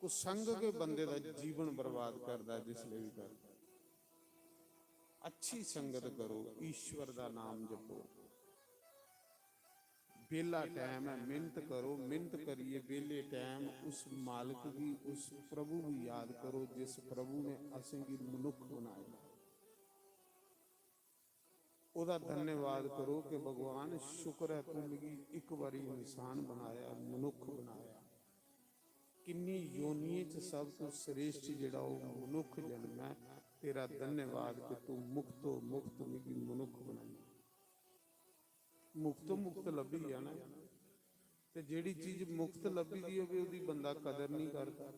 कुसंग गै बंदे दा जीवन बर्बाद करदा, जिसलै बी करदा। अच्छी संगत करो, ईश्वर दा नाम जपो। बेह्ला टैम ऐ, मेह्नत करो। मेह्नत करियै बेह्ले टैम उस मालक गी, उस प्रभु गी याद करो जिस प्रभु ने असेंगी मनुक्ख बनाया। ओह्दा धन्यवाद करो कि भगवान, शुक्र ऐ, तूं मिगी इक बारी इंसान बनाया, मनुक्ख बनाया। किन्नी योनियें च सब तू श्रेष्ठ जेह्ड़ा ओह् मनुक्ख जन्म ऐ। तेरा धन्यवाद कि तूं मुक्तो मुक्त मिगी मनुक्ख बनाया। मुक्तो मुक्त लब्भी जाना, ते जेह्ड़ी चीज मुक्त लब्भी दी होवे, ओह्दी बंदा कदर नहीं करदा।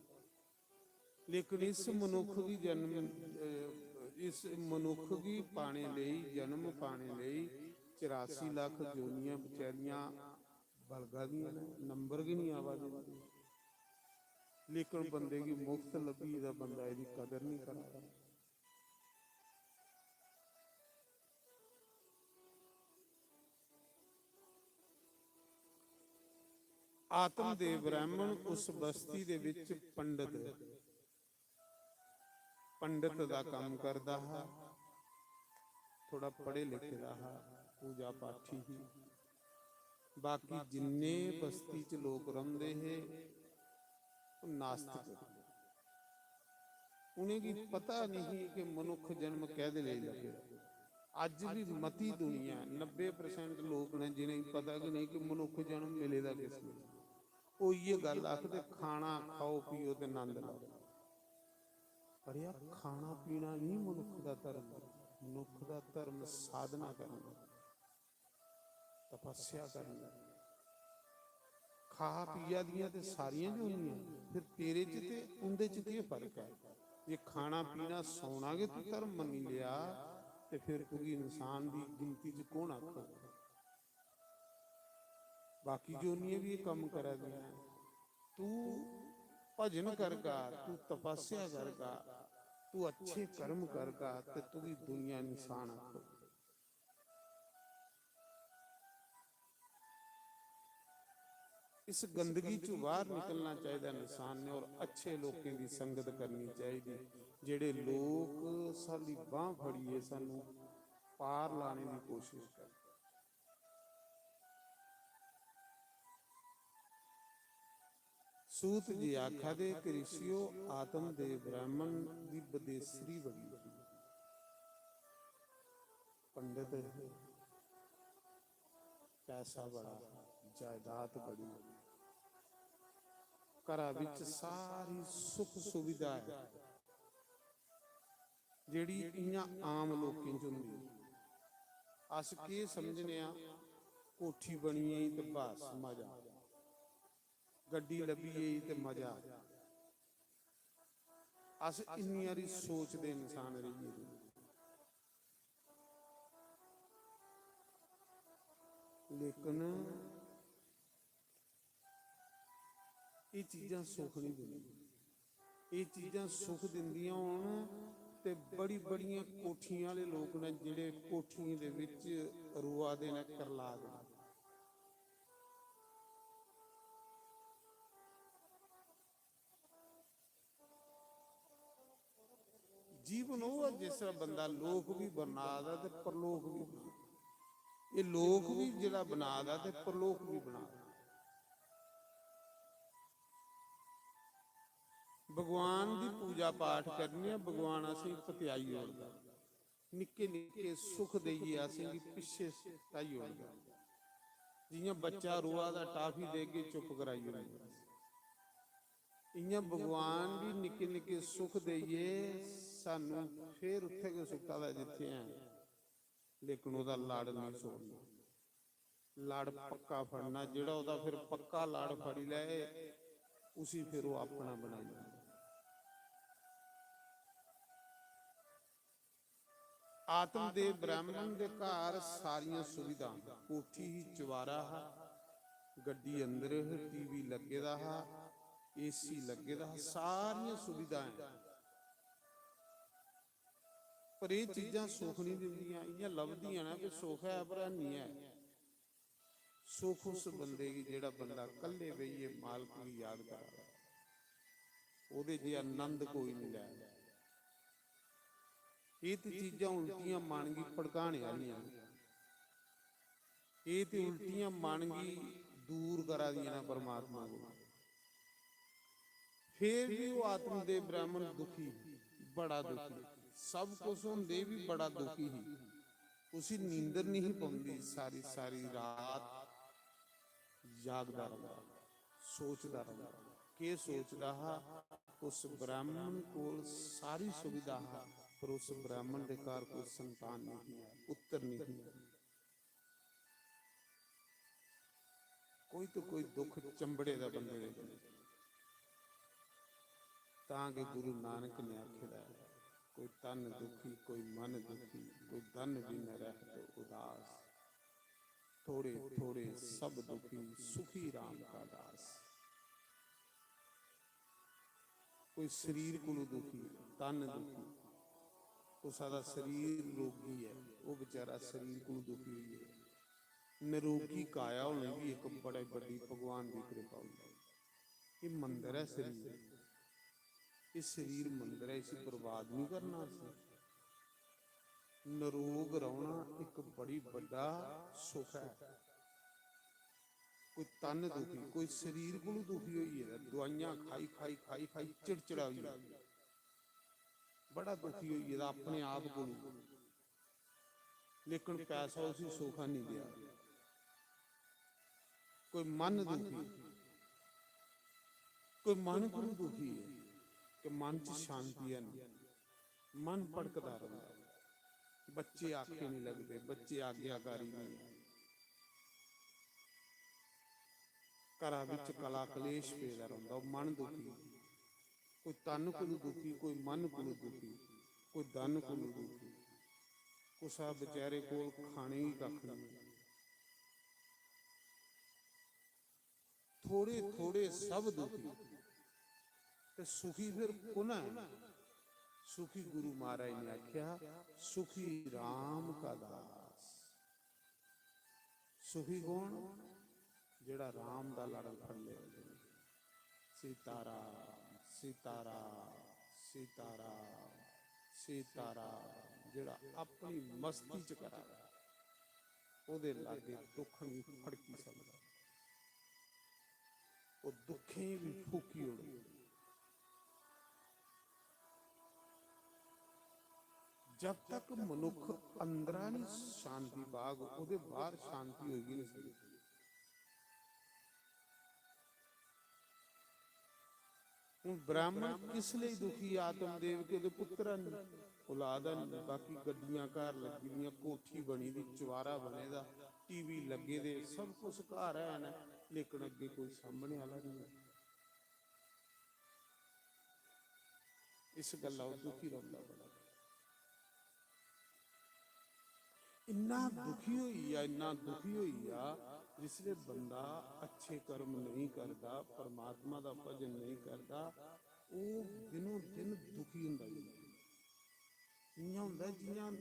लेकिन इस मनुक्ख गी जन्म, अ, इस मनुक्ख गी पाने लेई, जन्म पाने लेई चरासी लक्ख जोनियां बेचारियां बलगा दियां न, नंबर गै नहीं आवा दे। लेकिन बंदे गी मुफ्त लब्भी दा, बंदा एह्दी कदर नहीं करदा। आत्म दे ब्राह्मण उस बस्ती दे विच पंडित, पंडित दा कम्म करदा हा, थोड़ा पढ़े लिखे दा हा, पूजा पाठी ही। बाकी जिन्ने बस्ती च लोक रौंह्दे हे, ओह् नास्तिक हे। उ'नेंगी पता नहीं कि मनुक्ख जन्म कैह्दे लेई लग्गे दा। अज्ज बी मती दुनिया, नब्बे परसेंट लोक न जि'नेंगी पता गै नहीं कि मनुक्ख जन्म मिले दा किस लेई। ओह् इ'यै गल्ल आखदे, "खाना खाओ, पियो ते नंद लैओ।" पर यार, खाना पीना नहीं मनुक्ख दा धर्म, मनुक्ख दा धर्म साधना करना, तपस्या करना। खा पिया दियां ते सारियां गै होनियां, फिर तेरे च ते उं'दे च केह् फर्क ऐ? जे खाना पीना सौना गै तू धर्म मन्नी लेआ, ते फिर तुगी इंसान दी गिनती च कौन आखग? बाकी जोनियां भी एह् कम्म करा दियां न। तू भजन करगा, तू तपस्या करगा, तू अच्छे कर्म करगा, ते तुगी दुनिया इंसान आखग। इस गंदगी चों बाहर निकलना चाहिदा इंसान ने, और अच्छे लोकें दी संगत करनी चाहिदी, जेड़े लोक साडी बांह फड़ियै सानू पार लाने दी कोशिश करदे। सूत जी आखा दे कि ऋषियो, आत्म दे ब्राह्मण दी बदेसरी बड़ी ही। पंडित हे, पैसा बड़ा, जायदाद बड़ी, घरा विच सारी सुख सुविधा है, जेड़ी इ'यां आम लोकें च होंदी। अस केह् समझने आं, कोठी बनी गेई ते बस मजा, गड्डी लब्भी गेई ते मजा। अस इन्नी हारी सोचदे इंसान रेही गेदे। लेकिन एह् चीजां सुख नहीं दिंदियां। एह् चीजां सुख दिंदियां होन ते बड़ी बड़ियां कोठियां आह्ले लोक न, जेह्ड़े कोठियें दे विच रोआ दे न, करला दे न। जीवन ओह् ऐ जिस च बंदा लोक बी बना दा ते परलोक बी बना दा। एह् लोक बी जेह्ड़ा बना दा ते परलोक बी बना दा। भगवान दी पूजा पाठ करने आं, भगवान असेंगी पतेआई ओड़दा। निक्के निक्के सुख देइयै असेंगी पिच्छे सटाई ओड़दा। जि'यां बच्चा रोआ दा, टाफी देगे, चुप कराई ओड़दा। इ'यां भगवान बी निक्के निक्के सुख देइयै सानू फिर उत्थै गै सुट्टा दा जित्थै ऐ, लेकिन ओह्दा लड़ नेईं छोड़ना। लड़ पक्का फड़ना, जेह्ड़ा ओह्दा फिर पक्का लड़ फड़ी लै, उसी फिर ओह् अपना बनाई लैंदा। आत्म दे ब्राह्मण दे घर सारियां सुविधां, कोठी ही, चवारा हा, गड्डी अंदर ही, टीवी लग्गे दा हा, एसी लग्गे दा हा, सारियां सुविधां हैं। पर एह् चीजां सुख निं दिंदियां, इ'यां लभदियां न कि सुख ऐ पर हैनी ऐ। सुख उस बंदे गी जेह्ड़ा बंदा कल्ले बेहियै मालक गी याद करा दा, ओह्दे जेहा आनंद कोई निं लै। एह् ते चीजां उल्टियां मन गी भड़काने आह्लियां न। एह् ते उल्टियां मन गी दूर करा दियां न परमात्मा कोला। फिर भी ओह् आत्मदेव ब्राह्मण दुखी, बड़ा दुखी, सब कुछ होंदे बी बड़ा दुखी ही। उसी नींदर नहीं पौंदी, सारी सारी रात जागदा रौंह्दा, सोचदा रौंह्दा। केह् सोचदा हा? उस ब्राह्मण कोल सारी सुविधा हा, पर उस ब्राह्मण दे घर कोई संतान नहीं है, पुत्र नहीं है। कोई तो कोई दुख चंबड़े दा बंदे दे कन्नै। तां गै गुरु नानक ने आखे दा ऐ, कोई तन दुखी, कोई मन दुखी, कोई धन बिन रहत उदास। थोड़े थोड़े सब दुखी, सुखी राम का दास। कोई शरीर कोलू दुखी, तन दुखी, कुसा दा शरीर रोगी ऐ, ओह् बेचारा शरीर कोलू दुखी होई गेआ। नरोगी काया होने बी इक बड़े बड्डी भगवान दी कृपा होंदी। एह् मंदर ऐ शरीर, एह् शरीर मंदर ऐ, इसी बर्बाद नहीं करना असें। नरोग रौह्ना इक बड़ी बड्डा सुख ऐ। कोई तन दुखी, कोई शरीर कोलू दुखी होई गेदा, दवाइयां खाई खाई खाई खाई चिड़चिड़ा होई गेदा, बड़ा दुखी होई गेदा अपने आप कोलू, लेकिन पैसा उसी सुख नहीं देआ। कोई मन दुखी, कोई मन कोलू दुखी है कि मन च शांति है नहीं, मन भटकदा रौंह्दा। बच्चे आखे नहीं लगदे, बच्चे आज्ञाकारी नहीं है। घरा बिच कला कलेश पेदा रौंह्दा, ओह् मन दुखी। कोई तन कोलू दुखी, कोई मन कोलू दुखी, कोई धन कोलू दुखी, कुसा बेचारे कोल खाने गी कक्ख नहीं। थोड़े थोड़े सब दुखी, ते सुखी फिर कु'न ऐ? सुखी गुरु महाराज ने आख्या, सुखी राम का दास। सुखी कौन? जेड़ा राम दा लड़ फड़ ले। सीताराम, सीताराम, सीताराम, सीताराम, जेड़ा अपनी मस्ती च करा दा, ओदे लागे दुख नहीं फड़की सकदा, ओह् दुखें भी फूकी ओड़े। जब तक मनुख अंदरा नहीं शांति पाग, ओदे बाहर शांति होई गै नहीं सकदी। हूँ ब्राह्मण किस लेई दुखी? आत्मदेव के ओदे पुत्र न, औलाद न, बाकी गड्डियां घर लग्गी दियां, कोठी बनी दी, चुबारा बने दा, टीवी लग्गे दे, सब कुछ घर है ना, लेकिन अग्गे कोई सामने आह्ला नहीं है। इस गल्ला ओह् दुखी रौंह्दा बड़ा। इन्ना दुखी होई गेआ, इन्ना दुखी होई गेआ, जिसलै बंदा अच्छे कर्म नेईं करदा, परमात्मा दा भजन नेईं करदा, ओह् दिनों दिन दुखी होंदा जंदा। इ'यां होंदा जि'यां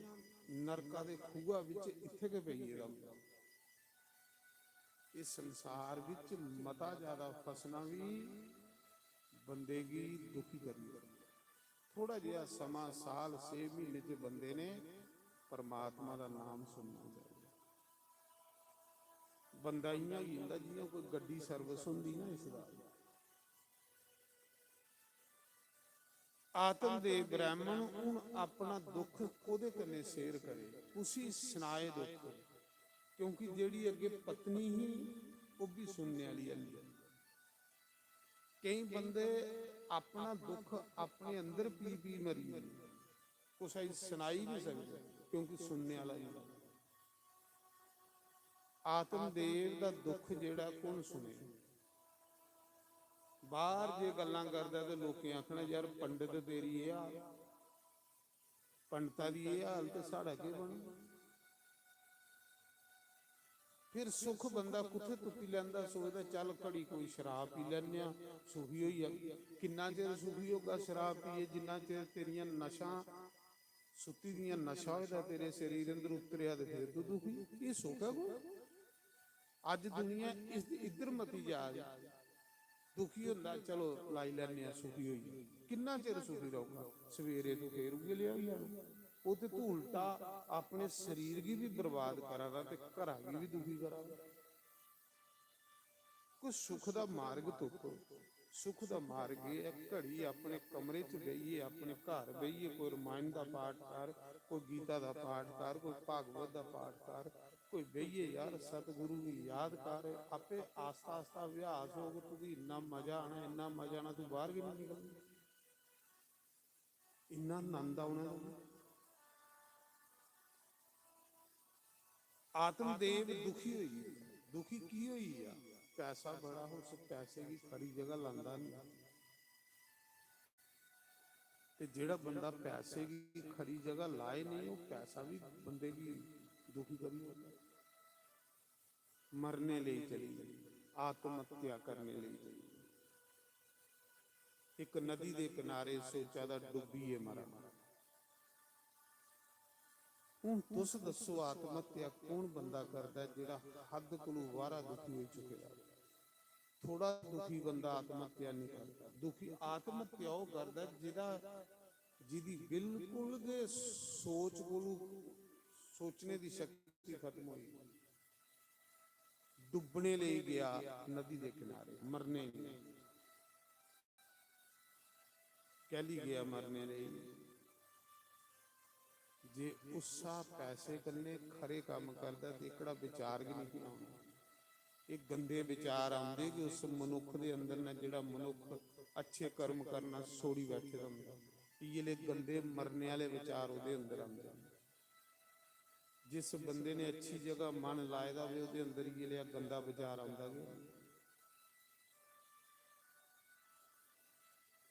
नरका दे खूहा बिच इत्थै गै पेई गेदा होंदा। इस संसार बिच मता ज्यादा फसना बी बंदे गी दुखी करी ओड़दा। थोड़ा जेहा समां, साल, छे म्हीने च बंदे ने परमात्मा दा नाम सुनना चाहिदा। बंदा इ'यां होई जंदा जि'यां कोई गड्डी service होंदी ना, इस दा आत्मदेव ब्राह्मण हून अपना दुख कोह्दे कन्नै share करे, कुसी सनाए दुख, क्योंकि जेह्ड़ी अग्गे पत्नी ही, ओह् बी सुनने आह्ली आह्ली ऐ। केईं बंदे अपना दुख अपने अंदर पी पी मरी जंदे, कुसै गी सनाई नहीं सकदे, क्योंकि सुनने आह्ला ही नहीं। आत्मदेव दा दुख जेह्ड़ा कु'न सुने? बाहर जे गल्लां करदा ते लोकें आखना, "यार, पंडित तेरी एह् हाल, पंडिता दी एह् हाल, ते साढ़ा केह् बनग?" फिर सुख बंदा कुत्थै तुप्पी लैंदा? सोचदा, "चल, घड़ी कोई शराब पी लैन्ने आं, सुखी होई जागे।" किन्ना चिर सुखी होगा शराब पियै? जिन्ना चिर तेरियां नशां सुत्ती दियां, नशा होए दा तेरे शरीर अंदर उतरेआ ते फिर तू दुखी। एह् सुख ऐ कोई? अज्ज दुनिया इस, इद्धर मती जा दी। दुखी होंदा, "चलो लाई लैन्ने आं, सुखी होई जाओ।" किन्ना चिर सुखी रौह्गा? सवेरे तू फिर उ'ऐ लेआ होई जाना। ओह् ते तूं उल्टा अपने शरीर गी बी बर्बाद करा दा ते घरा गी बी दुखी करा दा। कोई सुख दा मार्ग तुप्पो। सुख दा मार्ग एह् ऐ, घड़ी अपने कमरे च बेहियै, अपने घर बेहियै कोई रमायण दा पाठ कर, कोई गीता दा पाठ कर, कोई भागवत दा पाठ कर, कोई बेहियै यार सतगुरु गी याद कर। आपे आस्ता आस्ता अभ्यास होग, तुगी इन्ना मजा आना, इन्ना मजा आना, तू बाहर गै निं निकलना। इन्ना नंद औना तुगी। आत्मदेव दुखी होई गेआ। दुखी की होई गेआ? पैसा बड़ा, उस पैसे गी खरी जगह लांदा नहीं। ते जेड़ा बंदा पैसे गी खरी जगह लाए नहीं, वो पैसा भी बंदे गी दुखी करी ओड़दा। मरने लेई चली, आत्महत्या करने लेई चली। इक नदी दे किनारे सोचा दा डुब्बियै मरा। हून तुस दस्सो, आत्महत्या कौन बंदा करदा ऐ जेड़ा हद कोलू बाहरा दुखी होई चुके दा? थोड़ा दुखी बंदा आत्महत्या नहीं करदा। दुखी आत्महत्या ओह करदा ऐ जेड़ा, जिदी बिल्कुल गै सोच कोलू, सोचने दी शक्ति खत्म होई, डुब्बने लेई गया नदी दे किनारे, मरने लेई। कैली गया मरने लेई? जे उस्सा पैसे कन्नै खरे कम्म करदा ते एकड़ा विचार गै नहीं औना। एह् गंदे विचार आंदे कि उस मनुख दे अंदर ना, जेड़ा मनुख अच्छे कर्म करना छोड़ी बैठे दा होंदा, इयै ले गंदे मरने आह्ले विचार ओह्दे अंदर आंदे न। जिस बंदे ने अच्छी जगह मन लाए दा होवे, ओह्दे अंदर इयै लेहा गंदा विचार आंदा गै।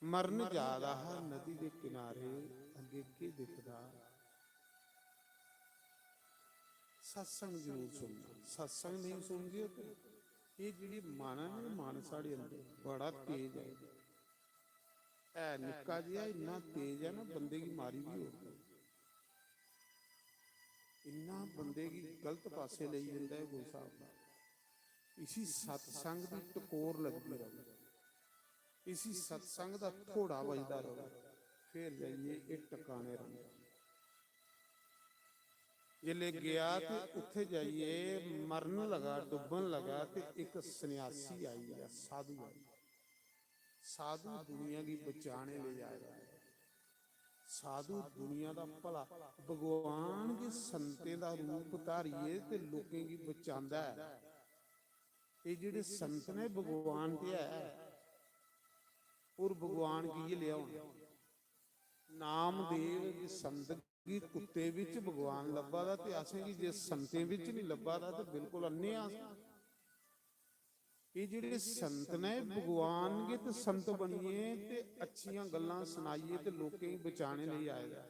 मरन जा दा हा नदी दे किनारे, अग्गें केह् दिखदा? सत्संग जरूर सुनना। सत्संग नेईं सुनगे ते एह् जेह्ड़ी मन ऐ ना, मन साढ़े अंदर बड़ा तेज ऐ। है निक्का जेहा, इन्ना तेज ऐ ना, बंदे गी मारी बी ओड़दा। इन्ना बंदे गी गलत पासै लेई जंदा ऐ कोई स्हाब दा। इसी सत्संग दी टकोर लगदी र'वै, इसी सत्संग दा थोड़ा बजदा र'वै, फिर जाइयै एह् टकाने रौंह्दा। जिसलै गेआ ते उत्थै जाइयै मरन लगा, डुब्बन लगा, ते इक सन्यासी आई गेआ, साधु आई गेआ। साधु दुनिया गी बचाने लेई आया। साधु दुनिया दा भला, भगवान गै संतें दा रूप धारियै ते लोकें गी बचांदा ऐ। एह् जेह्ड़े संत ने, भगवान ते है, और भगवान की गै लेआ होना। नामदेव गी, संत गी कुत्ते बिच भगवान लब्भा दा ते असेंगी जे संतें बिच नहीं लब्भा दा ते बिल्कुल अन्ने आं अस। एह् जेह्ड़े संत ने, भगवान गै ते संत बनियै ते अच्छियां गल्लां सनाइयै ते लोकें गी बचाने लेई आए दा।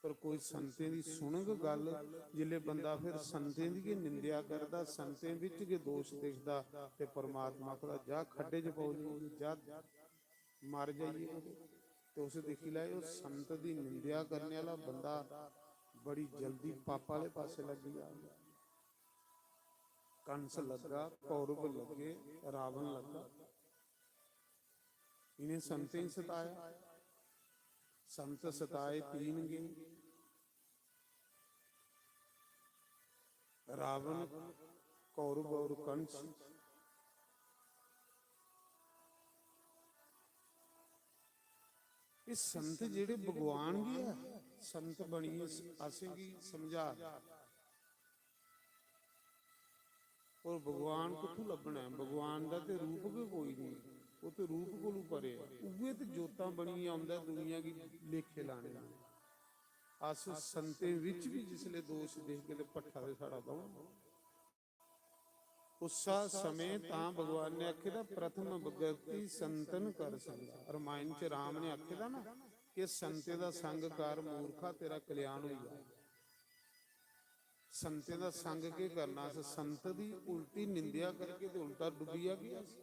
पर कोई संतें दी सुनग गल्ल, जिसलै बंदा फिर संतें दी गै निंदेआ करदा, संतें बिच गै दोश दिखदा, ते परमात्मा आखदा, "जा खड्डे च पौ जी, जा, मर जाइयै कुतै।" ते उस दिक्खी लैओ, संत दी निंदेआ करने आह्ला बंदा बड़ी जल्दी पापा आह्ले पासै लग्गी जाग। कंस लग्गा, कौरव लग्गे, रावण लग्गा। इ'नें संतें गी सताया। संत सताए तीन गे, रावण, कौरव और कंस। एह् संत जेह्ड़े भगवान गे ऐ, संत बनियै असेंगी समझा दे। और भगवान कुत्थूं लब्भना ऐ? भगवान दा ते रूप गै कोई नहीं, ओह् ते रूप कोलू परे ऐ। उ'ऐ ते जोतां बनियै औंदा ऐ दुनिया गी लेखे लाने दा। अस संतें बिच बी जिसलै दोश दिखगे ते भट्ठा ते साढ़ा बौह्ना। उस्सा समें तां भगवान ने आखे दा, "प्रथम भगति संतन कर संगा।" रामायण च राम ने आखे दा ना कि संतें दा संग कर मूर्खा, तेरा कल्याण होई जा। संतें दा संग केह् करना? अस संत दी उल्टी निंदेआ करगे ते उल्टा डुब्बी जागे अस।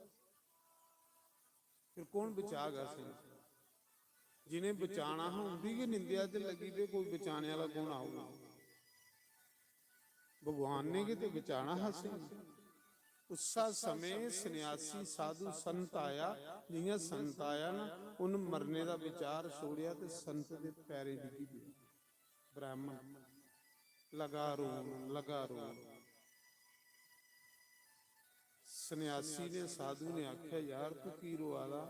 फिर कौन बचाग असेंगी? जिनें बचाना हा, उंदी गै निंदेआ च लग्गी पे, कोई बचाने आह्ला कौन आऊगा? भगवान ने गै ते बचाना हा असेंगी। उस्सा समें सन्यासी साधु संत आया, जियां संत आया ना, उन मरने दा विचार छोड़ेआ ते संत दे पैरें डिग्गी पेआ। ब्राह्मण, "लगा रोन, लगा रोन।" सन्यासी ने, साधु ने आख्या, "यार, तू की रोआ दा?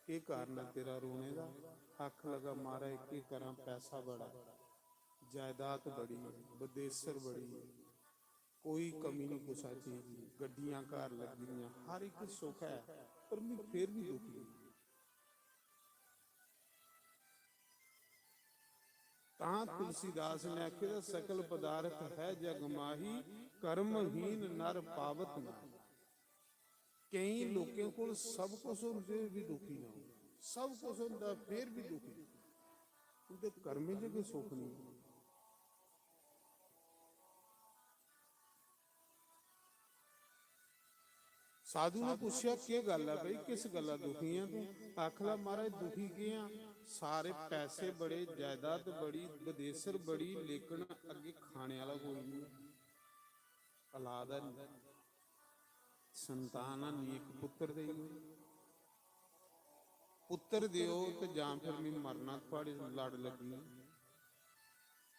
केह् कारण ऐ तेरा रोने दा?" आखन लगा, "महाराज, केह् करां, पैसा बड़ा, जायदाद बड़ी, बदेसर बड़ी, कोई कमी नहीं कुसा चीज दी, गड्डियां घर लग्गी दियां, हर एक सुख है, पर मैं फिर भी दुखी हूं।" तां तुलसीदास ने आखे दा, "सकल पदार्थ है जग माही, कर्महीन नर पावत नाही।" केई लोकें कोल सब कुछ होंदे भी दुखी ना हो, सब कुछ होंदा फिर भी दुखी, उंदे कर्में च कोई सुख नहीं। साधु ने पुच्छेआ, "केह् गल्ल ऐ भाई, किस गल्ला दुखी ऐ तूं?" आखला, "महाराज, दुखी केह् आं, सारे पैसे बड़े, जायदाद बड़ी, बदेसर बड़ी, लेकिन अग्गें खाने आह्ला कोई नहीं, औलाद है नहीं, संतान है नहीं, इक पुत्र देई ओड़, पुत्र देओ ते जां फिर मैं मरना, थुआढ़े लड़ लग्गी।"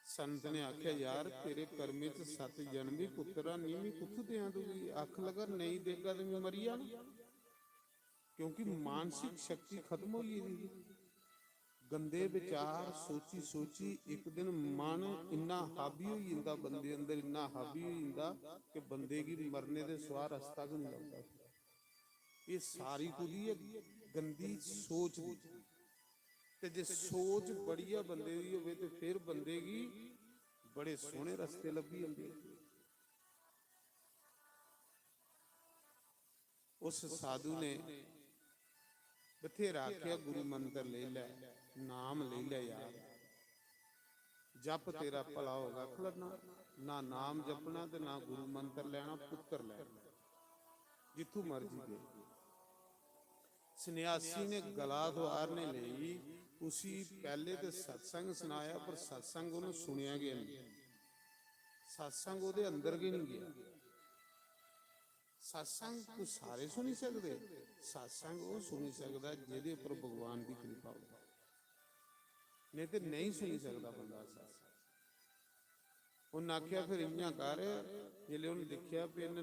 संत ने आखेआ, "यार, तेरे कर्मे च सत्त जन्म बी पुत्तर है नी, मैं कुत्थू देआं तुगी?" आखन लगा, "नेईं देगा ते मैं मरी जाना।" क्योंकि मानसिक शक्ति खत्म होई गेदी ही। गंदे विचार सोची सोची इक दिन मन इन्ना हावी होई जंदा, बंदे अंदर इन्ना हावी होई जंदा कि बंदे गी मरने दे सिवा रस्ता गै नहीं लभदा। एह् सारी कुदी ऐ? गंदी सोच दी। ते जे सोच बढ़िया बंदे दी होवे ते फिर बंदे गी बड़े सोहने रस्ते लब्भी जंदे। उस साधु ने बथेरा आखेआ, "गुरु मंत्र लेई लै, नाम लेई लै यार, जप तेरा भला होगा।" आखला, "ना, ना नाम जपना ते ना गुरु मंत्र लैना, पुत्तर लैना, जित्थू मर्जी दे।" सन्यासी ने गला तुआरने लेई उसी पैह्ले ते सत्संग सनाया, पर सत्संग उन्हें सुनेआ गै नहीं, सत्संग ओह्दे अंदर गै नहीं गया। सत्संग कोई सारे सुनी सकदे? सत्संग ओह् सुनी सकदा जेह्दे उप्पर भगवान दी कृपा होऐ, नेईं ते नेईं सुनी सकदा बंदा सत्संग। उन्न आखेआ, "फिर इ'यां कर," जिसलै उन्न दिक्खेआ भी इन्न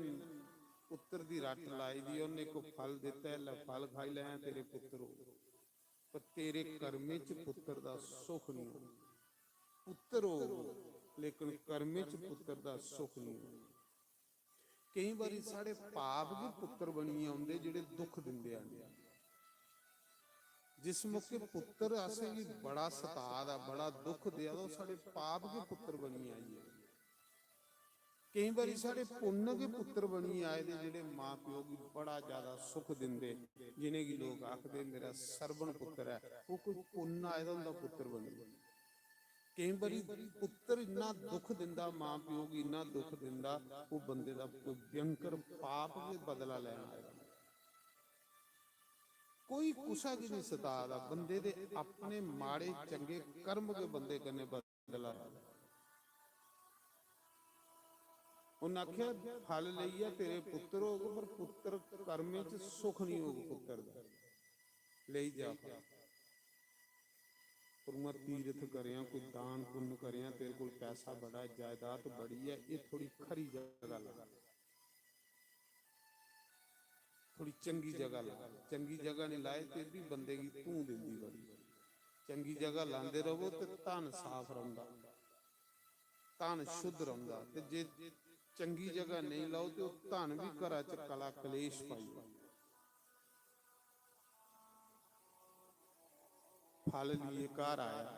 पुत्तर दी रट्ट लाई दी, उन्न इक फल दित्ता, "लै फल खाई लैं, तेरे पुत्तर हो, पर तेरे कर्में च पुत्तर दा सुख निं होग। पुत्तर होग, लेकिन कर्में च पुत्तर दा सुख निं होग।" केईं बारी साढ़े पाप गै पुत्तर बनियै औंदे, जेह्ड़े दुख दिंदे आ। जिस मौके पुत्तर असेंगी बड़ा सता दा, बड़ा दुख देआ दा, ओह् साढ़े पाप गै पुत्तर बनियै आई गे। केईं बारी साढ़े पुन्न गै पुत्तर बनियै आए दे, जेह्ड़े मां प्यो गी बड़ा ज्यादा सुख दिंदे, जिनेंगी लोक आखदे, "मेरा सरवण पुत्तर ऐ", ओह् कोई पुन्न आए दा उं'दा पुत्तर बनियै। केईं बारी पुत्तर इन्ना दुख दिंदा, मां प्यो गी इन्ना दुख दिंदा, ओह् बंदे दा कोई भयंकर पाप गै बदला लैन आए दा। कोई कुसै गी नहीं सता दा, बंदे दे अपने माड़े चंगे कर्म गै बंदे कन्नै बदला रखदा। उन्न आखेआ, "फल लेइयै तेरे पुत्तर होग, पर पुत्तर कर्में च सुख नहीं होग पुत्तर दा। लेई जा फल। पर उ'आं तीरथ करेआं, कोई दान पुन्न करेआं, तेरे कोल पैसा बड़ा ऐ, जायदाद बड़ी ऐ, एह् थोड़ी खरी जगह ला, थोड़ी चंगी जगह ला।" चंगी जगह नहीं लाए ते भी बंदे गी धूं दिंदी बड़ी। चंगी जगह लांदे रवो ते धन साफ रौंह्दा, धन शुद्ध रौंह्दा। ते जे चंगी जगह नेईं लाओ ते ओह् धन भी घरा च कला कलेश पाई ओड़दा। फल लिए घर आया,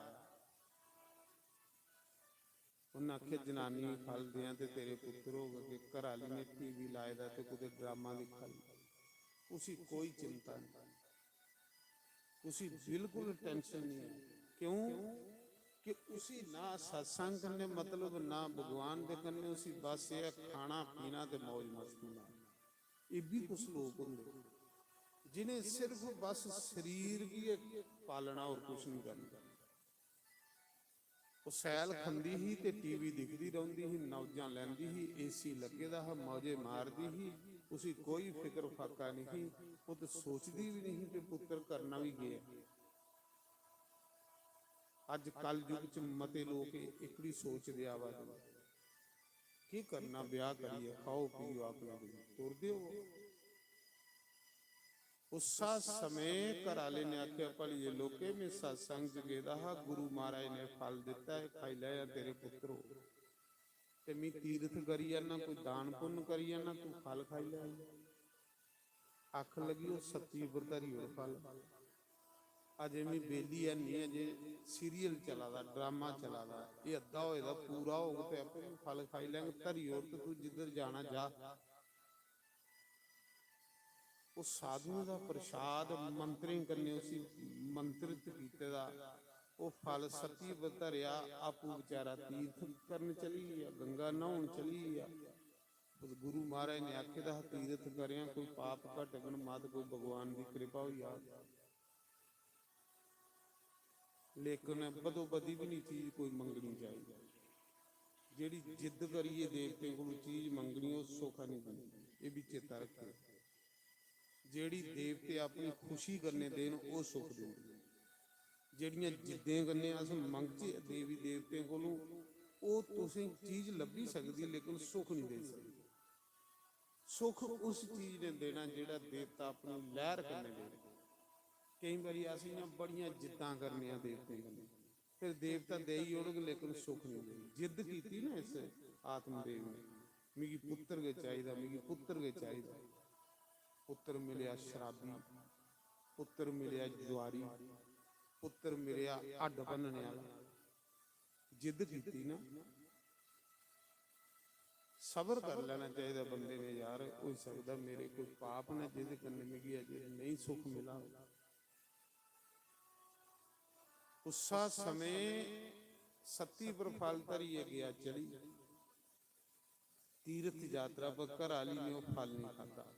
उन्नै आखेआ, "जनानी गी फल देआं ते तेरे पुत्तर होग।" अग्गें घरै आह्ली ने टीवी लाए दा ते कुतै ड्रामा दिक्खा दी, उसी कोई चिंता नहीं, उसी बिल्कुल टेंशन नहीं है। क्यों? कि उसी ना सत्संग कन्नै मतलब, ना भगवान दे कन्नै, उसी बस एह् है खाना पीना ते मौज मस्ती मारना। एह् बी कुछ लोक होंदे जिनें सिर्फ बस शरीर गी गै पालना, होर कुछ नहीं करना। ओह् सैल खंदी ही ते टीवी दिखदी रौंह्दी ही, नौजां लैंदी ही, एसी लग्गे दा हा, मौजे मारदी ही, उसी कोई फिकर फाका नहीं ही। ओह् ते सोचदी बी नहीं ही कि पुत्तर करना बी केह् ऐ। अज्ज कलयुग च मते लोक एह् एह्कड़ी सोच दे आवा दे न। केह् करना ब्याह करियै, खाओ पियो अपने दिन, तुरदे हो। उस्सा समें घर आह्ले ने आखेआ, "भलिये लोके, में सत्संग च गेदा हा, गुरु महाराज ने फल दित्ता ऐ, खाई लैया तेरे पुत्तरो। ते मी तीरथ करी आना, कोई दान पुन्न करी आना, तू फल खाई लै।" आखन लगी, "ओह् सत्ती उप्पर धरी ओड़ फल।" अजें मी बेली है नहीं, अजें सीरियल चला दा, ड्रामा चला दा, एह् अद्धा होए दा, पूरा होग ते आपूं फल खाई लैंग। धरी ओड़ ते तू जिद्धर जाना जा। ओह् साधुएं दा प्रसाद, मंत्रें कन्नै उसी मंत्रित कीते दा, ओह् फल सत्ती पर धरेआ, आपूं बेचारा तीर्थ करन चली गेआ, गंगा न्हौन चली गेआ। उस गुरु महाराज ने आखे दा हा, "तीर्थ करेआं, कोई पाप घटगन मत, कोई भगवान दी कृपा होई जाग।" लेकिन बदोबदी बी नहीं चीज कोई मंगनी चाहिदी। जेह्ड़ी जिद्द करियै देवतें कोलू चीज मंगनी, ओह् सुख नहीं दिंदी। एह् बी चेता रक्खेओ। जेह्ड़ी देवते अपनी खुशी कन्नै देन, ओह् सुख दिंदी। जेह्ड़ियां जिद्दें कन्नै अस मंगचे देवी देवतें कोलू, ओह् तुसें चीज लब्भी सकदी, लेकिन सुख नहीं देई सकदी। सुख उस चीज ने देना जेह्ड़ा देवता अपनी लैह्र कन्नै देना। केईं बारी अस इ'यां बड़ियां जिद्दां करने आं देवतें कन्नै, फिर देवता देई ओड़ग लेकिन सुख नहीं देग। जिद्द कीती ना इस आत्मदेव ने, "मिगी पुत्तर गै चाहिदा, मिगी पुत्तर गै चाहिदा।" पुत्तर मिलेआ शराबी, पुत्तर मिलेआ जुआरी, पुत्तर मिलेआ हड्ड भन्नने आह्ला। जिद्द कीती ना, सबर कर लेना चाहिदा बंदे ने, "यार, होई सकदा मेरे कोई पाप न जेह्दे कन्नै मिगी अजे नेईं सुख मिला।" उस्सा समें सत्ती पर फल धरियै गेआ चली, तीर्थ यात्रा पर घर आह्ली ने ओह् फल नहीं खाता।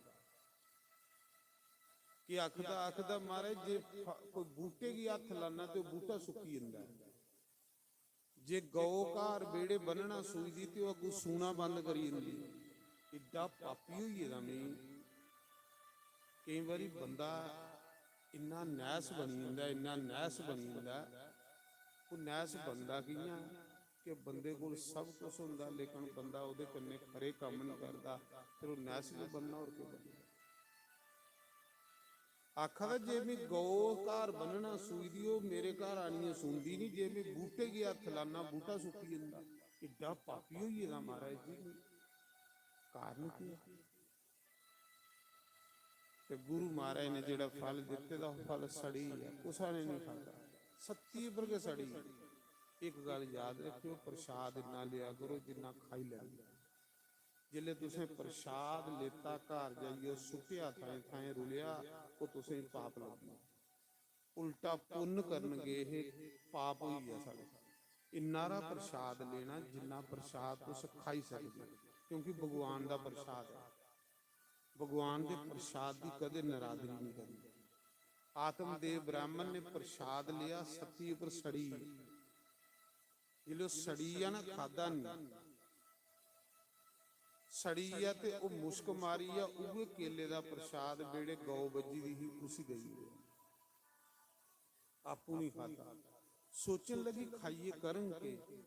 कि आखदा, आखदा, "महाराज, जे फ-, कोई बूटे गी हत्थ लाना ते ओह् बूटा सुक्की जंदा ऐ।" जे गौ घर बेड़े बन्नना सूई दी ते ओह् अग्गू सूना बंद करी दिंदी। एड्डा पापी होई गेदा में। केईं बारी बंदा इन्ना नैस बनी जंदा, इन्ना नैस बनी जंदा, ओह् नैस बनदा कि'यां कि बंदे कोल सब कुछ होंदा, लेकिन बंदा ओह्दे कन्नै खरे कम्म निं करदा, फिर ओह् नैस गै बनना, होर केह् बनना? आखा दा, "जे में गौ घर बन्नना सूई दी, ओह् मेरे घर आनियै सुनदी निं, जे में बूटे गी हत्थ लाना, बूटा सुक्की जंदा।" एड्डा पापी होई गेदा महाराज जी, कारण केह्? ते गुरु महाराज ने जेह्ड़ा फल दित्ते दा, ओह् फल सड़ी गेआ, कुसै ने निं खाद्धा, सत्ती पर गै सड़ी गेआ। इक गल्ल याद रक्खेओ, प्रसाद इन्ना लेआ करो जिन्ना खाई लैंदे। जिसलै तुसें प्रसाद लेता, घर जाइयै सुट्टेआ, थाएं थाएं रुलेआ, ओह् तुसेंगी पाप लग्गी। उल्टा पुन्न करन गे हे, पाप होई गेआ साढ़े। इन्ना हारा प्रसाद लेना जिन्ना प्रसाद तुस खाई सकदे ओ, क्योंकि भगवान दा प्रसाद ऐ। भगवान दे प्रसाद दी कदें नरादरी नहीं करनी। आत्मदेव ब्राह्मण ने प्रसाद लिया, सत्ती पर सड़ी। जिसलै ओह् सड़ी गेआ ना, खाद्धा नहीं, सड़ी गेआ ते ओह् मुश्क मारियै उ'ऐ केले दा प्रसाद बेड़े गौ बज्जी दी ही, उसी देई ओड़ेआ। आपूं नहीं खाद्धा। सोचन लगी, "खाइयै करङ केह्?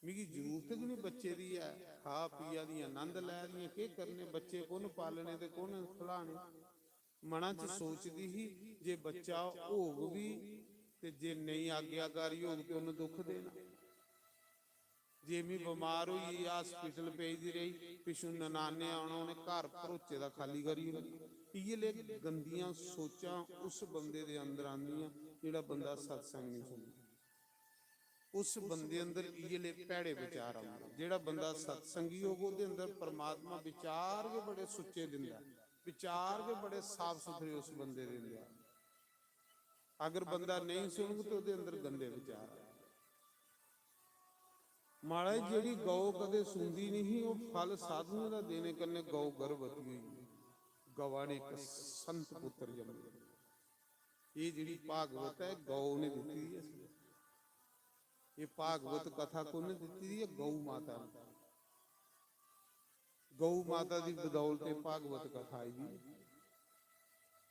मिगी जरूरत गै नहीं बच्चे दी ऐ, खा पिया दी, आनंद लै दी, केह् करने बच्चे, कु'न पालने ते कु'न खलाने?" मना च सोचदी ही, "जे बच्चा होग बी ते जे नेईं आज्ञाकारी होग ते उ'न्न दुख देना।" जे में बमार होई गेई, हॉस्पिटल पेई दी रेही, पिच्छों ननाने औना, उ'नें घर भरोचे दा खाल्ली करी ओड़ना। इ'यै ले गंदियां सोचां उस बंदे दे अंदर आंदियां, जेह्ड़ा बंदा सत्संग नहीं सुनदा। उस बंदे अंदर इ'यै ले भैड़े विचार आंदे। जेह्ड़ा बंदा सत्संगी होग, ओह्दे अंदर परमात्मा विचार गै बड़े सुच्चे दिंदा, विचार गै बड़े साफ सुथरे उस बंदे दे अंदर। अगर बंदा नेईं सुनग ते ओह्दे अंदर गंदे विचार। महाराज, जेह्ड़ी गौ कदें सूंदी नहीं ही, ओह् फल साधुएं दा देने कन्नै गौ गर्भवती होई गेई। गवा ने इक संत पुत्र जम्मेआ। एह् जेह्ड़ी भागवत ऐ, गौ ने दित्ती दी ऐ। एह् भागवत कथा कु'न दित्ती दी ऐ? गौ माता ने। गौ माता दी बदौलत एह् भागवत कथा आई दी।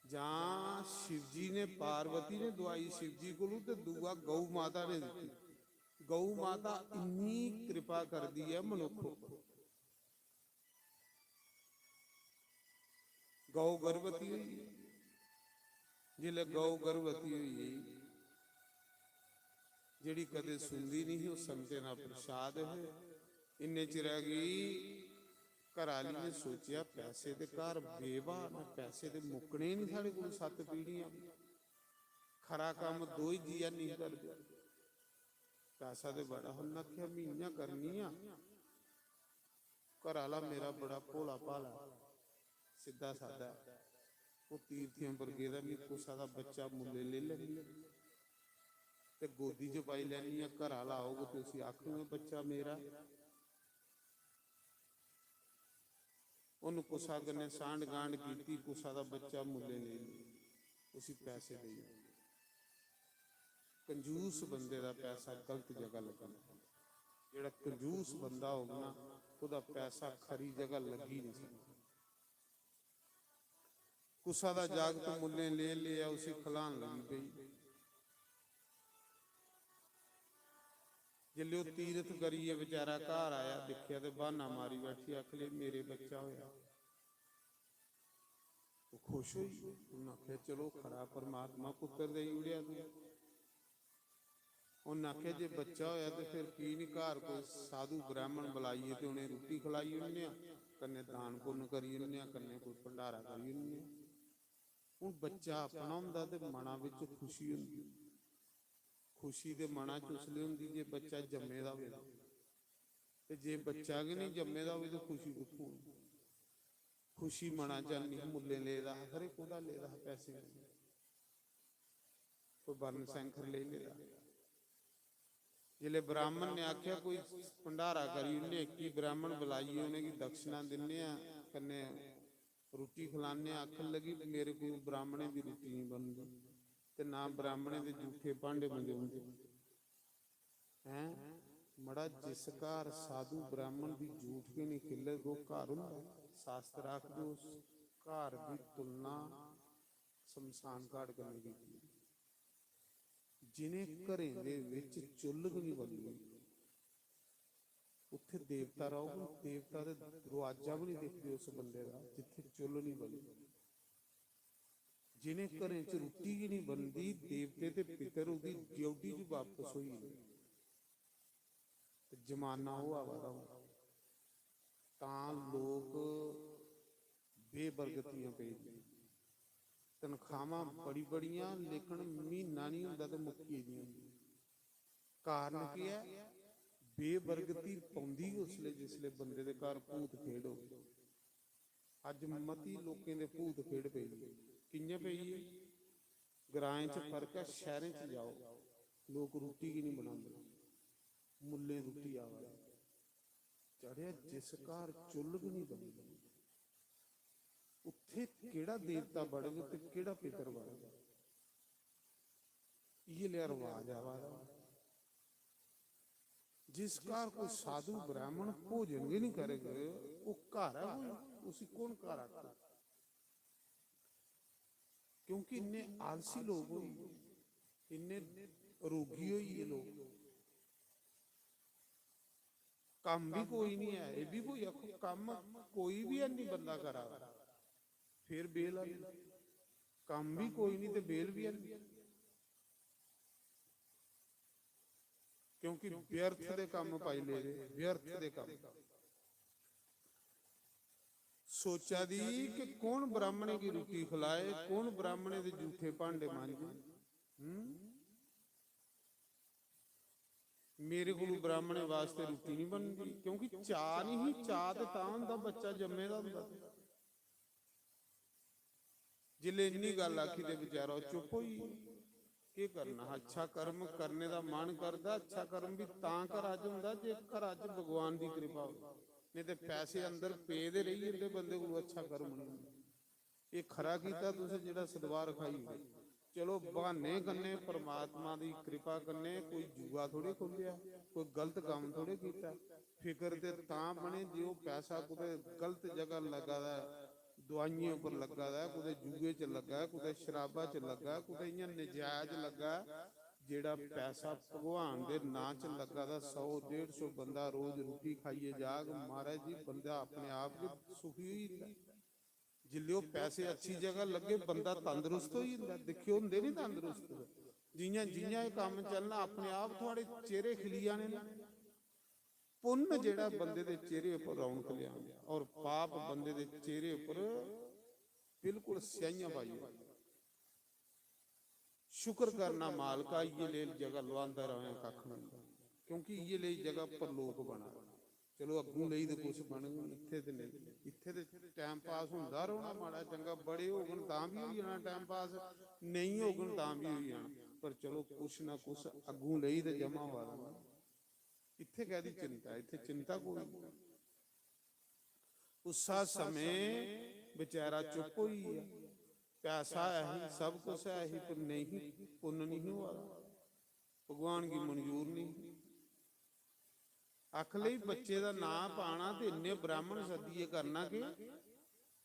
जां शिवजी ने, पार्वती ने दुआई शिवजी कोलू, ते दूआ गौ माता ने दित्ती। गौ माता इन्नी कृपा करदी ऐ मनुक्ख उप्पर। गौ गर्भवती होई गेई। जिसलै गौ गर्भवती होई गेई, जेह्ड़ी कदें सुनदी नहीं ही, ओह् संतें दा प्रसाद है। इन्ने चिरै गी घर आह्ली ने सोचेआ, "पैसे ते घर बेवा न, पैसे ते मुक्कने नहीं साढ़े कोल सत्त पीढ़ियां। खरा कम्म दो ही जी नहीं करदे। पैसा ते बड़ा।" उन्नै आखेआ, "में इ'यां करनी आं, घर आह्ला मेरा बड़ा भोला भाला, सिद्धा सादा ऐ। ओह् तीर्थियें पर गेदा, में कुसै दा बच्चा मुल्लें लेई लैन्नी आं ते गोदी च पाई लैन्नी आं। घर आह्ला औग ते उसी आखङ, 'बच्चा मेरा।'" उन्न कुसै कन्नै सांढ गांढ कीती, कुसै दा बच्चा मुल्लें लेई लेआ, उसी पैसे देई ओड़े। कंजूस बंदे दा पैसा गलत जगह लग्गना। जेह्ड़ा कंजूस बंदा होग ना, ओह्दा पैसा खरी जगह लग्गी नहीं सकदा। कुसा दा जागत मुल्लें ले लेआ, उसी खलान लगी पेई। जिसलै ओह् तीरथ करियै बेचारा घर आया, दिक्खेआ ते ब्हाना मारी बैठी, आखन लगी, "मेरे बच्चा होया।" ओह् खुश होई, उन्नै आखेआ, "चलो, खरा, परमात्मा पुत्तर देई ओड़ेआ तूं।" उन्नै आखेआ, "जे बच्चा होया ते फिर की निं घर कोई साधु ब्राह्मण बलाइयै ते उ'नें रुट्टी खलाई ओड़ने आं, कन्नै दान पुन्न करी ओड़ने आं, कन्नै कोई भंडारा करी ओड़ने आं।" हून बच्चा अपना होंदा ते मना बिच खुशी होंदी। खुशी ते मना च उसलै होंदी जे बच्चा जम्मे दा होऐ, ते जे बच्चा गै निं जम्मे दा होऐ ते खुशी कुत्थूं होनी? खुशी मना च निं, मुल्लें लेदा हा, खरे कोह्दा लेदा हा, पैसे कन्नै। कोई बरन सैंखर लेई लेदा। जिसलै ब्राह्मण ने आखेआ, "कोई भंडारा करी ओड़ने," इक्की ब्राह्मण बलाइयै उ'नेंगी दक्षिणा दिन्ने आं, कन्नै रुट्टी खलाने आं, आखन लगी, "मेरे कोल ब्राह्मणें दी रुट्टी निं बनदी ते ना ब्राह्मणें दे जूठे भांडे मंजोंदे।" हैं? मड़ा, जिस घर साधु ब्राह्मण दी जूठ गै निं खिल्लग, ओह् घर होंदा? शास्त्र आखदे, उस घर दी तुलना शमशान घाट कन्नै कीती। जिनें घरें दे विच चुल्ल गै निं बलदी, उत्थे देवता रौह्ग, देवता ते दरोआजा बी निं दिखदे उस बंदे दा जित्थे चुल्ल निं बलदी। जिनें घरें च रुट्टी गै निं बनदी, देवते ते पितर ओह्दी ड्योढ़ी च बापस होई जंदे। ते जमाना ओह् आवा दा हून, तां लोक बेबरगतियां पेई दियां। तनखावां बड़ी बड़ियां, लेकिन म्हीना निं होंदा ते मुक्की गेदियां होंदियां। कारण केह् ऐ? बेबरगती पौंदी गै उसलै, जिसलै बंदे दे घर भूत खेढ होग। अज्ज मती लोकें दे भूत खेढ पेई ऐ। कि'यां पेई ऐ? ग्राएं च फर्क ऐ, शैह्रें च जाओ, लोक रुट्टी गै निं बनांदे, मुल्लें रुट्टी आवा दी। चढ़ेआ, जिस घर चुल्ल गै निं बनी, उत्थे केह्ड़ा देवता बड़ग ते केह्ड़ा पितर बड़ग? इ'यै लेआ रवाज आवा दा। जिस घर कोई साधु ब्राह्मण भोजन गै निं करग, ओह् घर ऐ कोई? उसी कौन घर आखग? क्योंकि इन्ने आलसी लोक होई गे, इन्ने रोगी होई गे लोक। कम्म बी कोई निं ऐ, एह् बी कोई आखो, कम्म कोई बी हैनी बंदा करा दा, फिर बेल आह्ली। कम्म बी कोई निं ते बेल बी हैनी, क्योंकि व्यर्थ दे कम्म पाई लेदे, व्यर्थ दे कम्म। सोचा दी कि कौन ब्राह्मणें गी रुट्टी खलाए, कौन ब्राह्मणें दे जूठे भांडे मांजे। हम्म? मेरे कोल ब्राह्मणें वास्ते रुट्टी निं बनदी, क्योंकि चाऽ निं ही। चाऽ ते तां होंदा, बच्चा जम्मे दा होंदा। जिसलै इन्नी गल्ल आखी ते बेचारा ओह् चुप होई गेआ। केह् करना हा? अच्छा कर्म करने दा मन करदा, अच्छा कर्म बी तां घरा च होंदा जे घरा च भगवान दी कृपा होऐ, नेईं ते पैसे अंदर पेदे रेही जंदे, बंदे कोल अच्छा कर्म निं होंदा। एह् खरा कीता तुसें जेह्ड़ा सदवार खाई ओड़े। चलो, ब्हाने कन्नै, परमात्मा दी कृपा कन्नै कोई जुआ थोड़े खोल्लेआ, कोई गलत कम्म थोड़े कीता। फिकर ते तां बने जे ओह् पैसा कुतै गलत जगह लग्गा दा ऐ, दुआइयें उप्पर लग्गा दा ऐ, कुतै जुए च लग्गा ऐ, कुतै शराबा च लग्गा ऐ, कुतै इ'यां नजायज लग्गा ऐ। जेह्ड़ा पैसा भगवान दे नांऽ च लग्गा दा, सौ डेढ़ सौ बंदा रोज रुट्टी खाइयै जाग, महाराज जी, बंदा अपने आप गै सुखी होई जंदा। जिसलै ओह् पैसे अच्छी जगह लग्गे, बंदा तंदरुस्त होई जंदा। दिक्खेओ, होंदे निं तंदरुस्त? जि'यां जि'यां एह् कम्म चलना, अपने आप थुआढ़े चेहरे खिली जाने न। पुन्न जेह्ड़ा बंदे दे चेहरे उप्पर रौनक लेआंदा, और पाप बंदे दे चेहरे उप्पर बिल्कुल स्याहियां पाई ओड़दा। शुक्र करना मालका, इ'यै लेई जगह लुआंदा र'वें, कक्ख निं होंदा, क्योंकि इ'यै लेई जगह परलोक बना दा। चलो, अग्गूं लेई ते कुछ बनग, इत्थै ते नेईं। इत्थै ते टाइम पास होंदा रौह्ना, माड़ा चंगा, बड़े होङन तां बी होई जाना टाइम पास, नेईं होङन तां बी होई जाना, पर चलो, कुछ ना कुछ अग्गूं लेई ते जमा होआ दा। इत्थै कैह्दी चिंता? इत्थै चिंता कोई निं। उस्सा समें बेचारा चुप होई गेआ। पैसा ऐ ही, सब कुछ ऐ ही, पर नेईं, पुन्न नेईं होआ दा, भगवान गी मंजूर नेईं। आख लेई, बच्चे दा नांऽ पाना ते इन्ने ब्राह्मण सद्दियै करना केह्?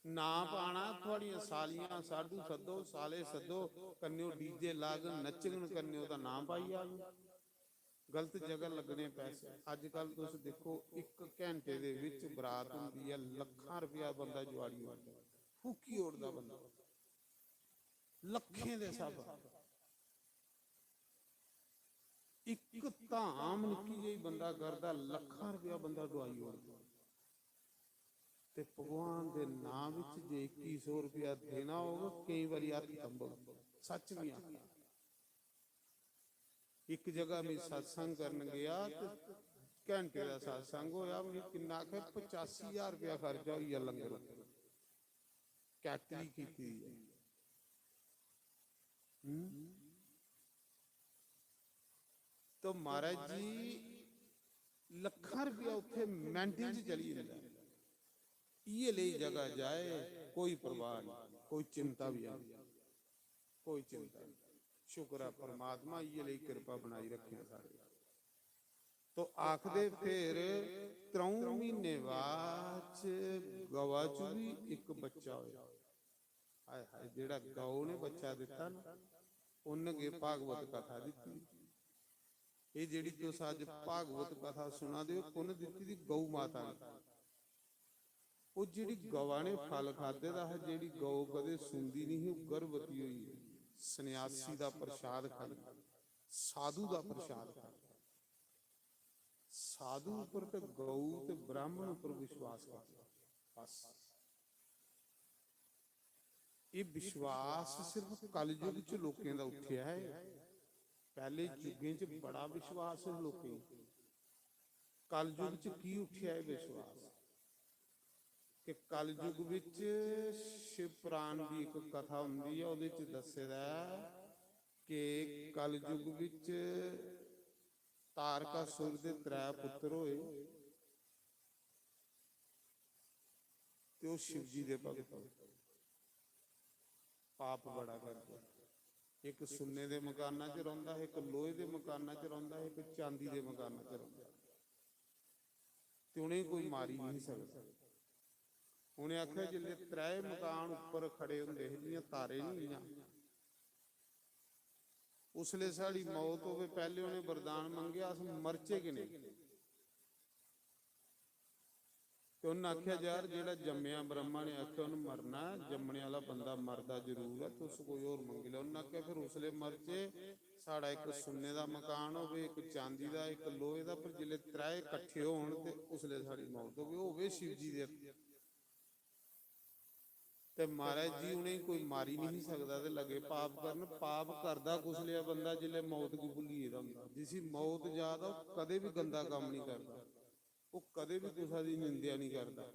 नांऽ पाना, थुआड़ियां सालियां साढ़ू सद्दो, साले सद्दो, कन्नै ओह् डीजे लाग, नच्चगन, कन्नै ओह्दा नांऽ पाई जाग। गलत जगह लग्गने पैसे। अजकल तुस दिक्खो, इक घैंटे दे विच बरात होंदी ऐ, लक्खां रपेआ बंदा जुआड़ी ओड़दा, फूकी ओड़दा बंदा, लक्खें दे स्हाब। इक धाम निक्की जेही बंदा करदा, लक्खां रपेआ बंदा डुआई ओड़दा। ते भगवान दे नां विच जे इक्की सौ रपेआ देना होग, केईं बारी हत्थ कंबग। सच बी आखां, इक जगह में सत्संग करन गेआ ते घैंटे दा सत्संग होया, मिगी किन्ना आखे, पचासी ज्हार रपेआ खर्चा होई गेआ लंगर उप्पर, कैटरी कीती दी ऐ। हम्म? तो महाराज जी, लक्खां रपेआ उत्थे मिंटें च चली जंदा। इ'यै लेई जगह जाए, कोई परवाह नहीं, कोई चिंता भी नहीं, कोई चिंता नहीं। शुक्र है परमात्मा, इ'यै लेई किरपा बनाई रखें साढ़े। तो आखदे, फिर त्र'ऊं म्हीने बाद च गवा च भी इक बच्चा होया। हाय हाय, जेह्ड़ा गौ ने बच्चा दित्ता ना, उन्न गै भागवत कथा दित्ती। एह् जेह्ड़ी तुस अज्ज भागवत कथा सुना दे ओ, कुन्न दित्ती दी? गौ माता ने। ओह् जेह्ड़ी गवा ने फल खाद्धे दा हा, जेह्ड़ी गौ कदें सूंदी निं ही, ओह् गर्भवती होई गेई। सन्यासी दा प्रसाद खाई, साधु दा प्रसाद खाई। साधु उप्पर ते गौ ते ब्राह्मण उप्पर विश्वास करना, बस। एह् विश्वास सिर्फ कलयुग च लोकें दा उठेआ ऐ। पैह्ले युगें च बड़ा विश्वास हा लोकें गी। कलयुग च की उठेआ एह् विश्वास? कि कलयुग विच शिव पुराण दी इक कथा होंदी ऐ, ओह्दे च दस्से दा ऐ कि कलयुग विच तारकासुर दे त्रै पुत्तर होए ते ओह् शिवजी दे भगत होए। पाप बड़ा करदे। इक सुन्ने दे मकाना च रौंह्दा, इक लोहे दे मकाना च रौंह्दा, इक चांदी दे मकाना च रौंह्दा। ते उ'नेंगी कोई मारी निं सकदा। उ'नें आखेआ, जिसलै त्रै मकान उप्पर खड़े होंदे हे, जि'यां तारे निं, इ'यां, उसलै साढ़ी मौत होवे, पैह्ले उ'नें वरदान मंगेआ, अस मरचे गै नेईं। ते उन्न आखेआ, यार, जेह्ड़ा जम्मेआ, ब्रह्मा ने आखेआ उन्न मरना ऐ, जम्मने आह्ला बंदा मरदा जरूर ऐ, तुस कोई होर मंगी लैओ। उन्न आखेआ, फिर उसलै मरचे, साढ़ा इक सुन्ने दा मकान होवे, इक चांदी दा, इक लोहे दा, पर जिसलै त्रै कट्ठे होन ते उसलै साढ़ी मौत होवे, होवे शिव जी दे। ते महाराज जी, उ'नेंगी कोई मारी निं सकदा ते लगे पाप करन। पाप करदा कुसलै बंदा? जिसलै मौत गी भुल्ली गेदा होंदा। जिसी मौत याद ऐ, ओह् कदें बी गंदा कम्म निं करदा, ओह् कदें बी कुसै दी निंदेआ निं करदा।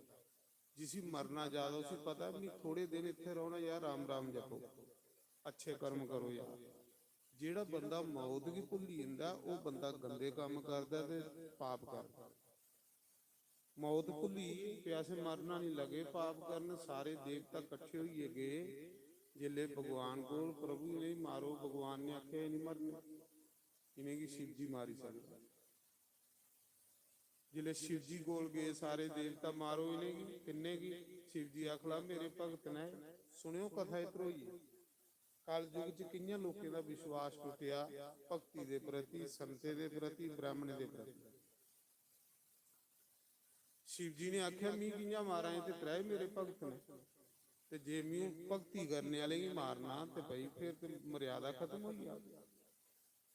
जिसी मरना याद ऐ, उसी पता ऐ, "मी थोड़े दिन इत्थै रौह्ना यार, राम राम जपो, अच्छे कर्म करो यार।" जेह्ड़ा बंदा मौत गी भुल्ली जंदा, ओह् बंदा गंदे कम्म करदा ते पाप करदा। मौत भुल्ली, प्यासे मरना निं लगे, पाप करन। सारे देवता कट्ठे होइयै गे। जिसलै भगवान कोल, "प्रभु, इ'नेंगी मारो।" भगवान ने आखेआ, "एह् निं मरने, इ'नेंगी शिव जी मारी सकदा।" जिसलै शिव जी कोल गे सारे देवता, "मारो इ'नेंगी, तिन्ने गी।" शिव जी आखला, "मेरे भगत न, सुनेओ कथा इत्थै होई।" कल युग च कि'यां लोकें दा विश्वास टुट्टेआ भक्ति दे प्रति, संतें दे प्रति, ब्राह्मणें दे प्रति। शिव जी ने आखेआ, "मी कि'यां मारां, एह् ते त्रै मेरे भगत न, ते जे मी भक्ति करने आह्लें गी मारना ते भाई फिर ते मर्यादा खत्म होई जा।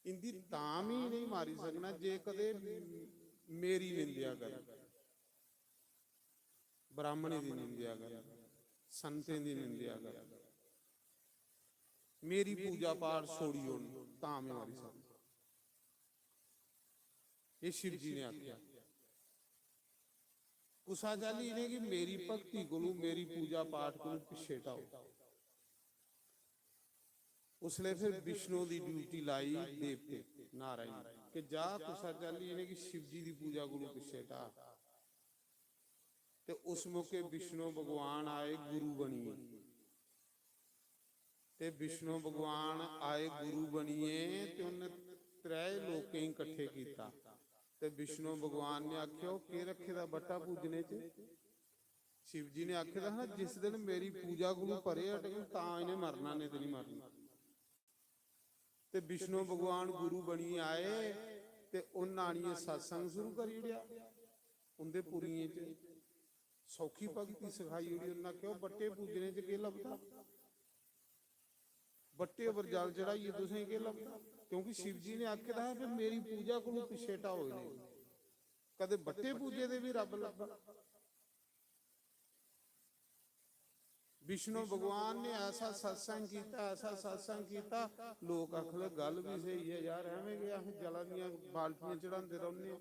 इं'दी तां मी इ'नेंगी मारी सकना जे कदें मेरी निंदेआ करन, ब्राह्मणें दी निंदेआ करन, संतें दी निंदेआ करन, मेरी पूजा पाठ छोड़ी ओड़न, तां में मारी सकना।" एह् शिव जी ने आखेआ। कुसा चाल्ली इ'नेंगी मेरी भक्ति कोलू, मेरी पूजा पाठ कोलू पिच्छे हटाओ। उसलै फिर विष्णु दी ड्यूटी लाई देवते नारायण कि जा कुसा चाल्ली इ'नेंगी शिव जी दी पूजा कोलू पिच्छे हटा। ते उस मौके विष्णु भगवान आए गुरु बनियै। ते विष्णु भगवान आए गुरु बनियै ते उन्नै त्रै लोकें गी कट्ठे कीता। ते विष्णु भगवान ने आखेआ, "ओह् केह् रक्खे दा बट्टा पूजने च?" शिव जी ने आखे दा हा, "जिस दिन मेरी पूजा कोलू परे हटगन, तां इ'नें मरना, नेईं ते निं मरना।" ते विष्णु भगवान गुरु बनियै आए ते उन्नै आनियै सत्संग शुरू करी ओड़ेआ। उं'दे पुरियें च सौखी भक्ति सखाई ओड़ी। उन्नै आखेआ, "ओह् बट्टे पूजने च केह् लभदा? बट्टे पर जल चढ़ाइयै तुसें केह् लभदा?" क्योंकि शिव जी ने आखे दा हा कि मेरी पूजा कोलू पिच्छे हटाओ इ'नेंगी। कदें बट्टे पूजे दे बी रब्ब लब्भा। विष्णु भगवान ने ऐसा सत्संग कीता, ऐसा सत्संग कीता, लोक आखन लगे, "गल्ल बी स्हेई ऐ यार, एवें गै अस जला दियां बाल्टियां चढ़ांदे रौह्ने आं,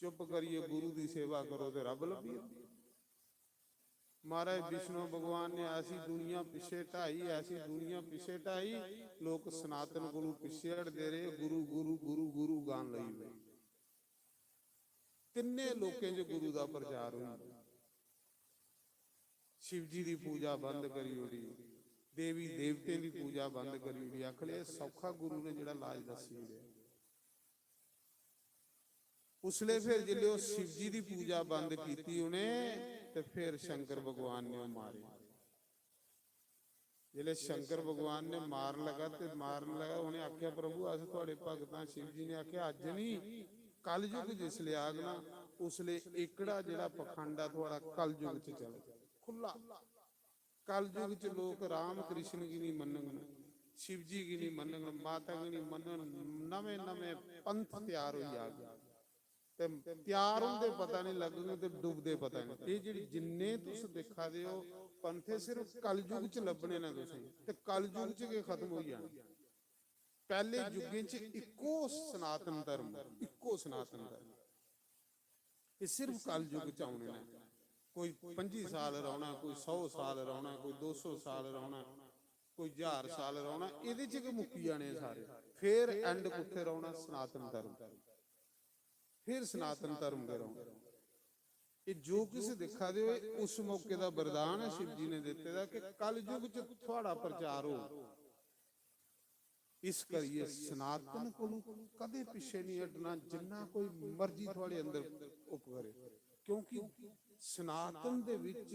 चुप्प करियै गुरु दी सेवा करो ते रब्ब लब्भी जंदा।" महाराज विष्णु भगवान ने ऐसी दुनिया पिच्छे ढाई, ऐसी दुनिया पिच्छे ढाई, लोक सनातन कोलू पिच्छे हटदे रेह्, "गुरु, गुरु, गुरु, गुरु" गान लगी पे। किन्ने लोकें च गुरु दा प्रचार होई। शिव जी दी पूजा बंद करी ओड़ी, देवी देवतें दी पूजा बंद करी ओड़ी। आखले, "एह् सौखा गुरु ने जेह्ड़ा लाज दस्सी ओड़ेआ।" उसले फिर जिसले ओह् शिव जी दी पूजा बंद कीती उ'नें, ते फिर शंकर भगवान ने ओह् मारे। जिसले शंकर भगवान ने मारन लगा ते मारन लगा, उ'नें आखेआ, "प्रभु, अस थुआड़े भगत आं।" शिव जी ने आखेआ, "अज्ज नहीं, कलयुग जिसले आग ना, उसले एह्कड़ा जेह्ड़ा पखंड आ थुआड़ा कलयुग च चलग, खु'ल्ला। कलयुग च लोक राम कृष्ण गी नहीं मनङन, शिव जी गी नहीं मनङन, माता गी नहीं मनङन, नमें-नमें पंथ त्यार होई जाग।" ते त्यार होंदे पता नहीं लगदे ते डुबदे पता नहीं। एह् जेह्ड़ी जिन्ने तुस दिक्खा दे ओ पंथे, सिर्फ कलयुग च लब्भने न तुसें, ते कलयुग च गै खत्म होई जाने। पैह्ले युगें च इक्को सनातन धर्म, इक्को सनातन धर्म, एह् सिर्फ कलयुग च औने न। कोई पंजी साल रौह्ना, कोई सौ साल रौह्ना, कोई दो सौ साल रौह्ना, कोई ज्हार साल रौह्ना, एह्दे च गै मुक्की जाने सारे। फिर एंड कुत्थै रौह्ना? सनातन धर्म। फिर सनातन धर्म गै रौह्ना। एह् जो किश दिक्खा दे ओ, एह् उस मौके दा वरदान ऐ शिव जी ने दित्ते दा कि कलयुग च थुआड़ा प्रचार हो। इस करियै सनातन कोलू कदें पिच्छे नहीं हटना, जिन्ना कोई मर्जी थुआड़े अंदर उप करे, क्योंकि सनातन दे विच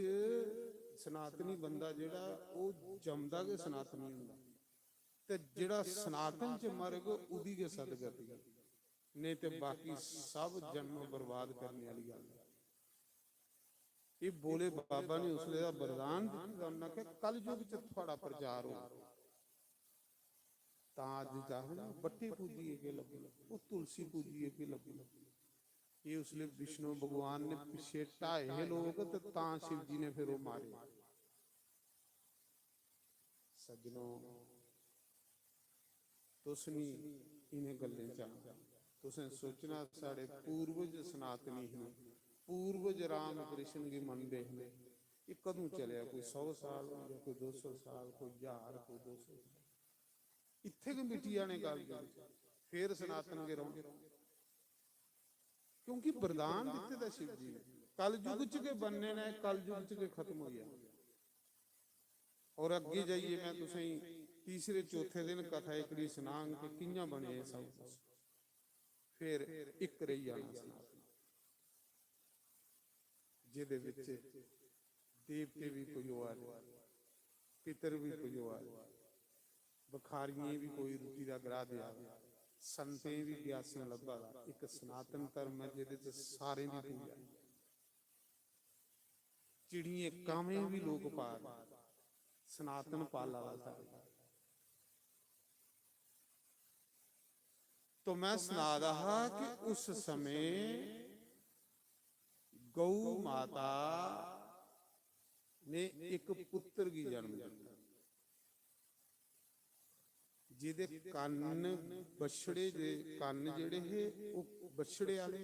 सनातनी बंदा जेह्ड़ा, ओह् जमदा गै सनातनी होंदा, ते जेह्ड़ा सनातन च मरग, ओह्दी गै सदगति, नेईं ते बाकी सब जन्म बर्बाद करने आह्ली गल्ल ऐ। एह् भोले बाबा ने उसले दा वरदान दित्ते दा, उन्नै आखेआ, "कलयुग च थुआड़ा प्रचार हो।" तां अज्ज च आखदे ना, "बट्टे पूजियै केह् लब्भना, ओह् तुलसी पूजियै केह् लब्भना।" एह् उसले विष्णु भगवान ने पिच्छे ढाए हे लोक, ते तां शिव जी ने फिर ओह् मारे। सज्जनो, तुस निं इ'नें गल्लें च आना। तुसें सोचना, साढ़े पूर्वज सनातनी हे, पूर्वज राम कृष्ण गी मनदे हे। एह् कदूं चलेआ? कोई सौ साल होई गेआ, कोई दो सौ साल, कोई ज्हार, कोई दो सौ साल। इत्थै गै मिटी जाने गल्ल दे, फिर सनातन गै रौह्ने। क्योंकि वरदान दित्ते दा शिव जी ने, कलयुग च गै बनने न, कलयुग च गै खत्म होई जाना। और अग्गें जाइयै मैं तुसेंगी तीसरे चौथे दिन कथा एकड़ी सनांग कि कि'यां बने एह् सब कुछ। फिर इक रेही जाना सनातन। जेह्दे बिच देवते बी पजोआ दे, पितर बी पजोआ दे, भखारियें बी कोई रुट्टी दा ग्राह देआ दे, संतें बी ग्यासियां लब्भा दा। इक सनातन धर्म ऐ जेह्दे च सारें दी पूजा ऐ। चिड़ियें कावें बी लोक पा दे, सनातन पाला दा सारे। तो मैं सना दा हा कि उस समें गौ माता ने इक पुत्र गी जन्म दित्ता, जेह्दे कन्न, बछड़े दे कन्न जेह्ड़े हे, ओह् बछड़े आह्ले,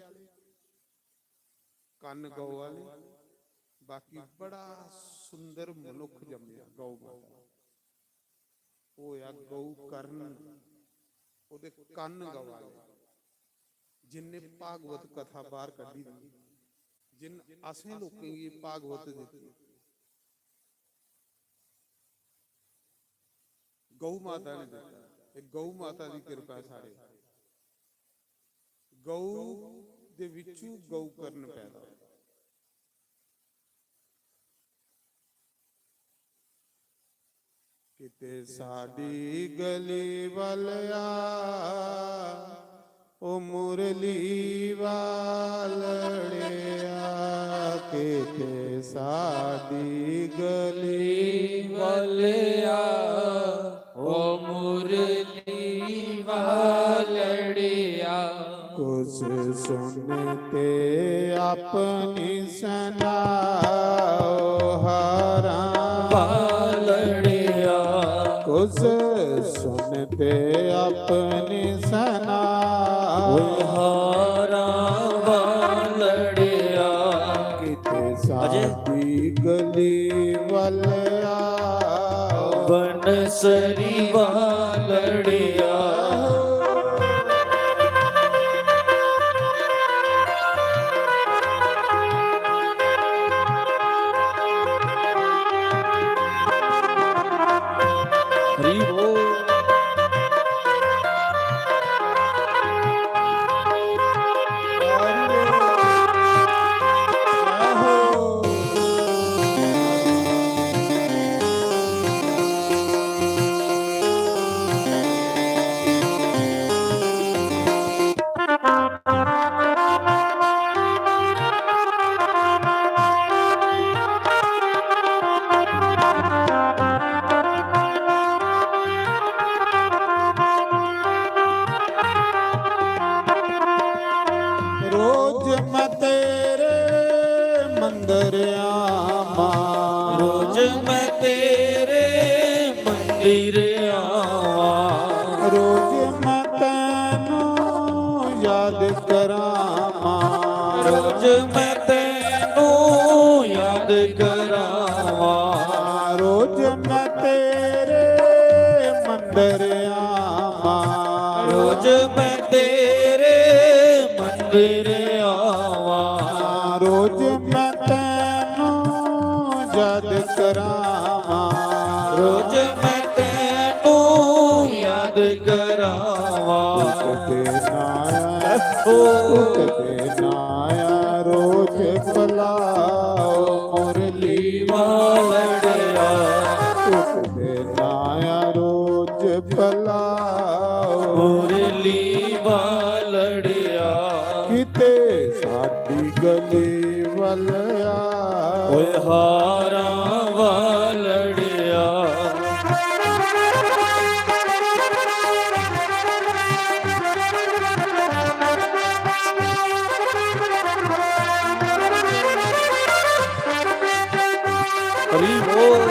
कन्न गौ आह्ले, बाकी बड़ा सुंदर मनुक्ख जम्मेआ गौ माता। ओह् होआ गौ कर्ण, ओह्दे कन्न गवा दे। जिनने भागवत कथा बाहर कड्ढी दी, जिन असें लोकें गी भागवत दित्ती, गौ माता ने दित्ता। ते गौ माता दी किरपा ऐ साढ़े। गौ दे विचू गौ कर्ण पैदा होया। किते साडी गली वालया, ओ मुरली वालड़िया, किते साडी गली वालया, ओ मुरली वालड़िया। कुछ सुनते अपनी सुनाओ हारा वालड़िया। कुछ सुनते अपनी सुनाओ हारा वालड़िया। किते अजय। साडी गली वालया, बनसरी वालड़िया। हरि बोल। रोज मैं तेरे मंदिर आवा। रोज मैं तेरे मंदिर आवा। रोज मैं तैनू याद करावा। रोज मैं तैनू याद करावा। रोज मैं तेरे मंदिर आवा। रोज मैं तेरे मंदिर आवा। रोज मैं तैनू याद करावा। रोज मैं तैनू याद करावा। उठदे नाया, ओ। उठदे नाया रोज बुलाओ मुरली वालड़िया। उठदे नाया रोज बुलाओ मुरली वालड़िया। किते साडी गली वालया। ओए हारा वालड़िया। हरि बोल।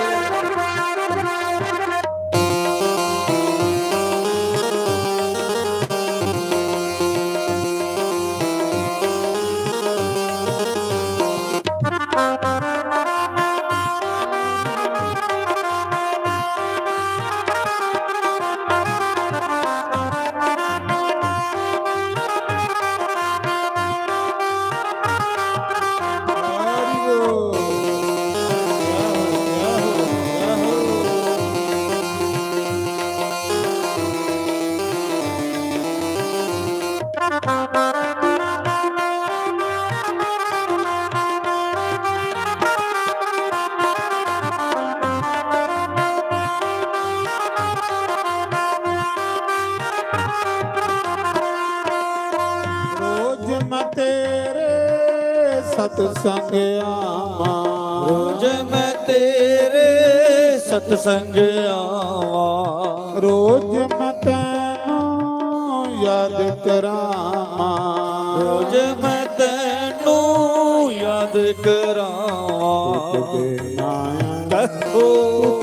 सत्संग आवां। रोज मैं तेरे सत्संग आवां। रोज मैं तैनू याद करावां। रोज मैं तैनू याद करावां। पुत दे नाया, कहो।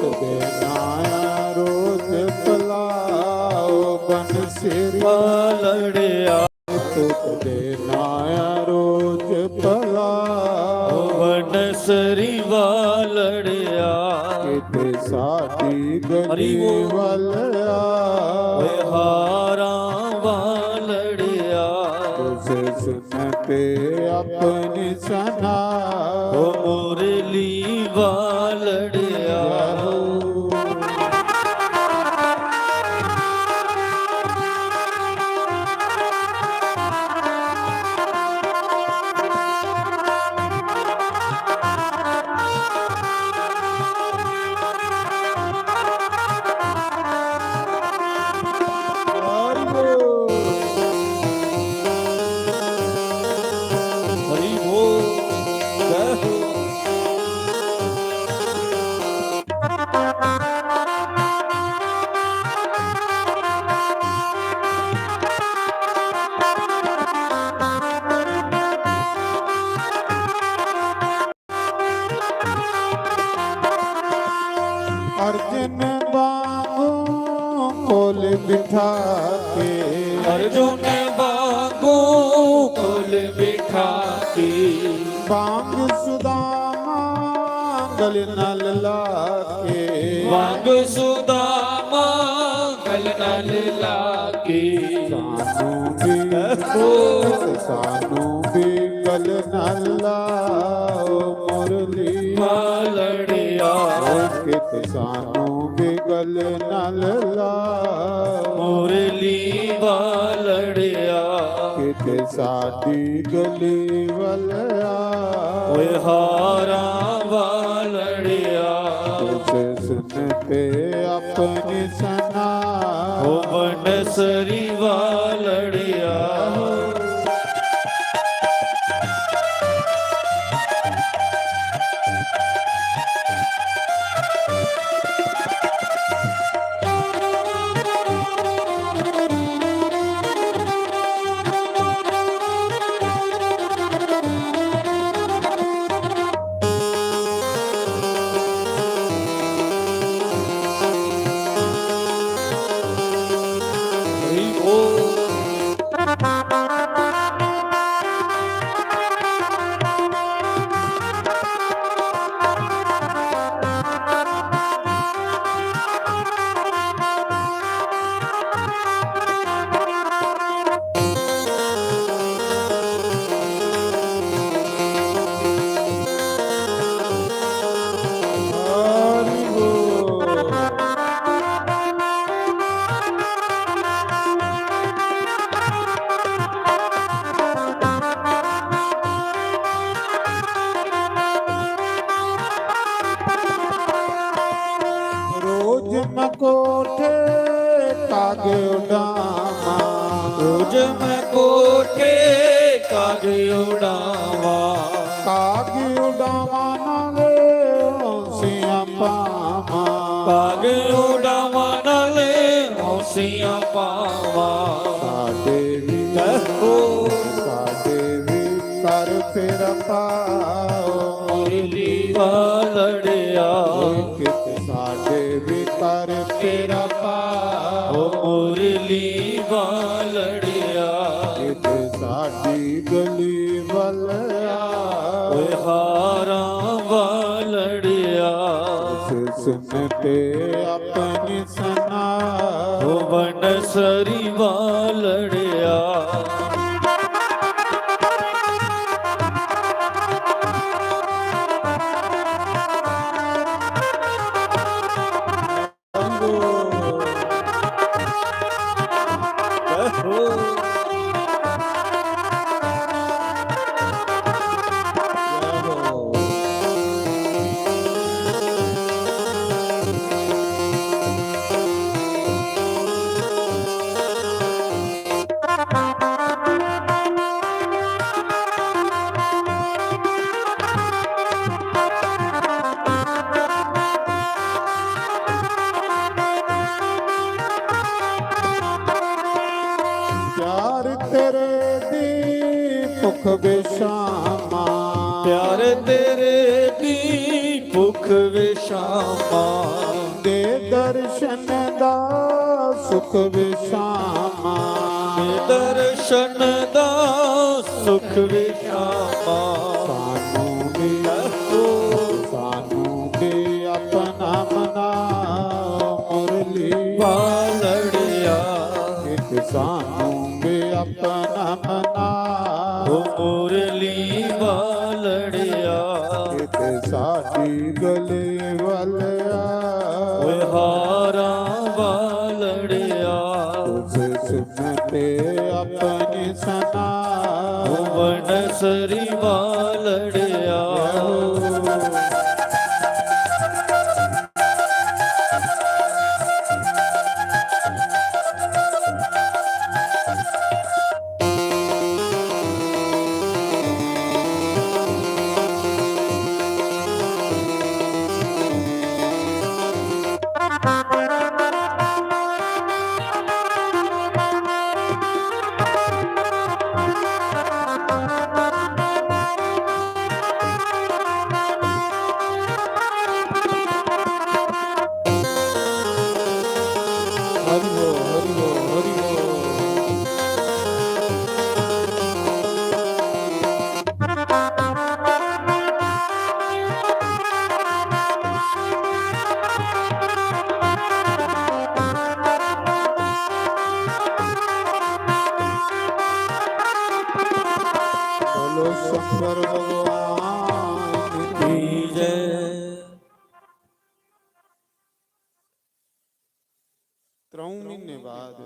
पुत दे नाया रोज पलाओ बन सिर। पालड़िया। पुत दे नाया रोज पलाओ। बनसरी वालड़िया। किते साडी गली वल आ। ओए हारां वालड़िया। तुझे सुन ते अपनी सना। ओ मुरली वालड़िया। हरि बोल। जय हो। अर्जुन वांगू कोल बिठा के। अर्जुन वांगू कोल बिठा के। बांग सुदामा गल नल लाके। बांग सुदामा गल नल लाके। सानू भी, सानू भी गल नल लाओ मुरली। वालड़िया। कित सानू भी गल नल लाओ। मुरली वालड़िया। कित साडी गली वल आ। ओए हारां वालड़िया। तुझे सुन ते अपनी सना। ओ बनसरी वालड़िया। रोज मैं कोठे काग उड़ावां। रोज मैं कोठे काग उड़ावां। काग उड़ावां नाले हौसियां पावां। काग उड़ावां नाले हौसियां पावां। साडे भी, जय हो। साडे भी कर फेरा पाओ। मुरली वालड़िया। कित साडे भी कर फेरा पाओ। ओ मुरली वालड़िया। कित साडी गली वल आ। ओए हारां वालड़िया। सुन ते अपनी सना। ओ बनसरी वालड़िया। भुख विशामा। प्यारे तेरे दी भुख विशामा। दे दर्शन दा सुख विशामा। दे दर्शन दा सुख विशामा। सानू भी, सानू भी अपना मना मुरली वालड़िया। कित सानू भी अपना मना ओ मुरली वालड़िया। कित साडी गली वालया। ओए हारा वालड़िया। तुझे सुनते अपनी सना। भुवन सरी वालड़िया। हरि बोल, हरि बोल, हरि बोल। बोलो शंकर भगवान की जय। त्रौं महीने बाद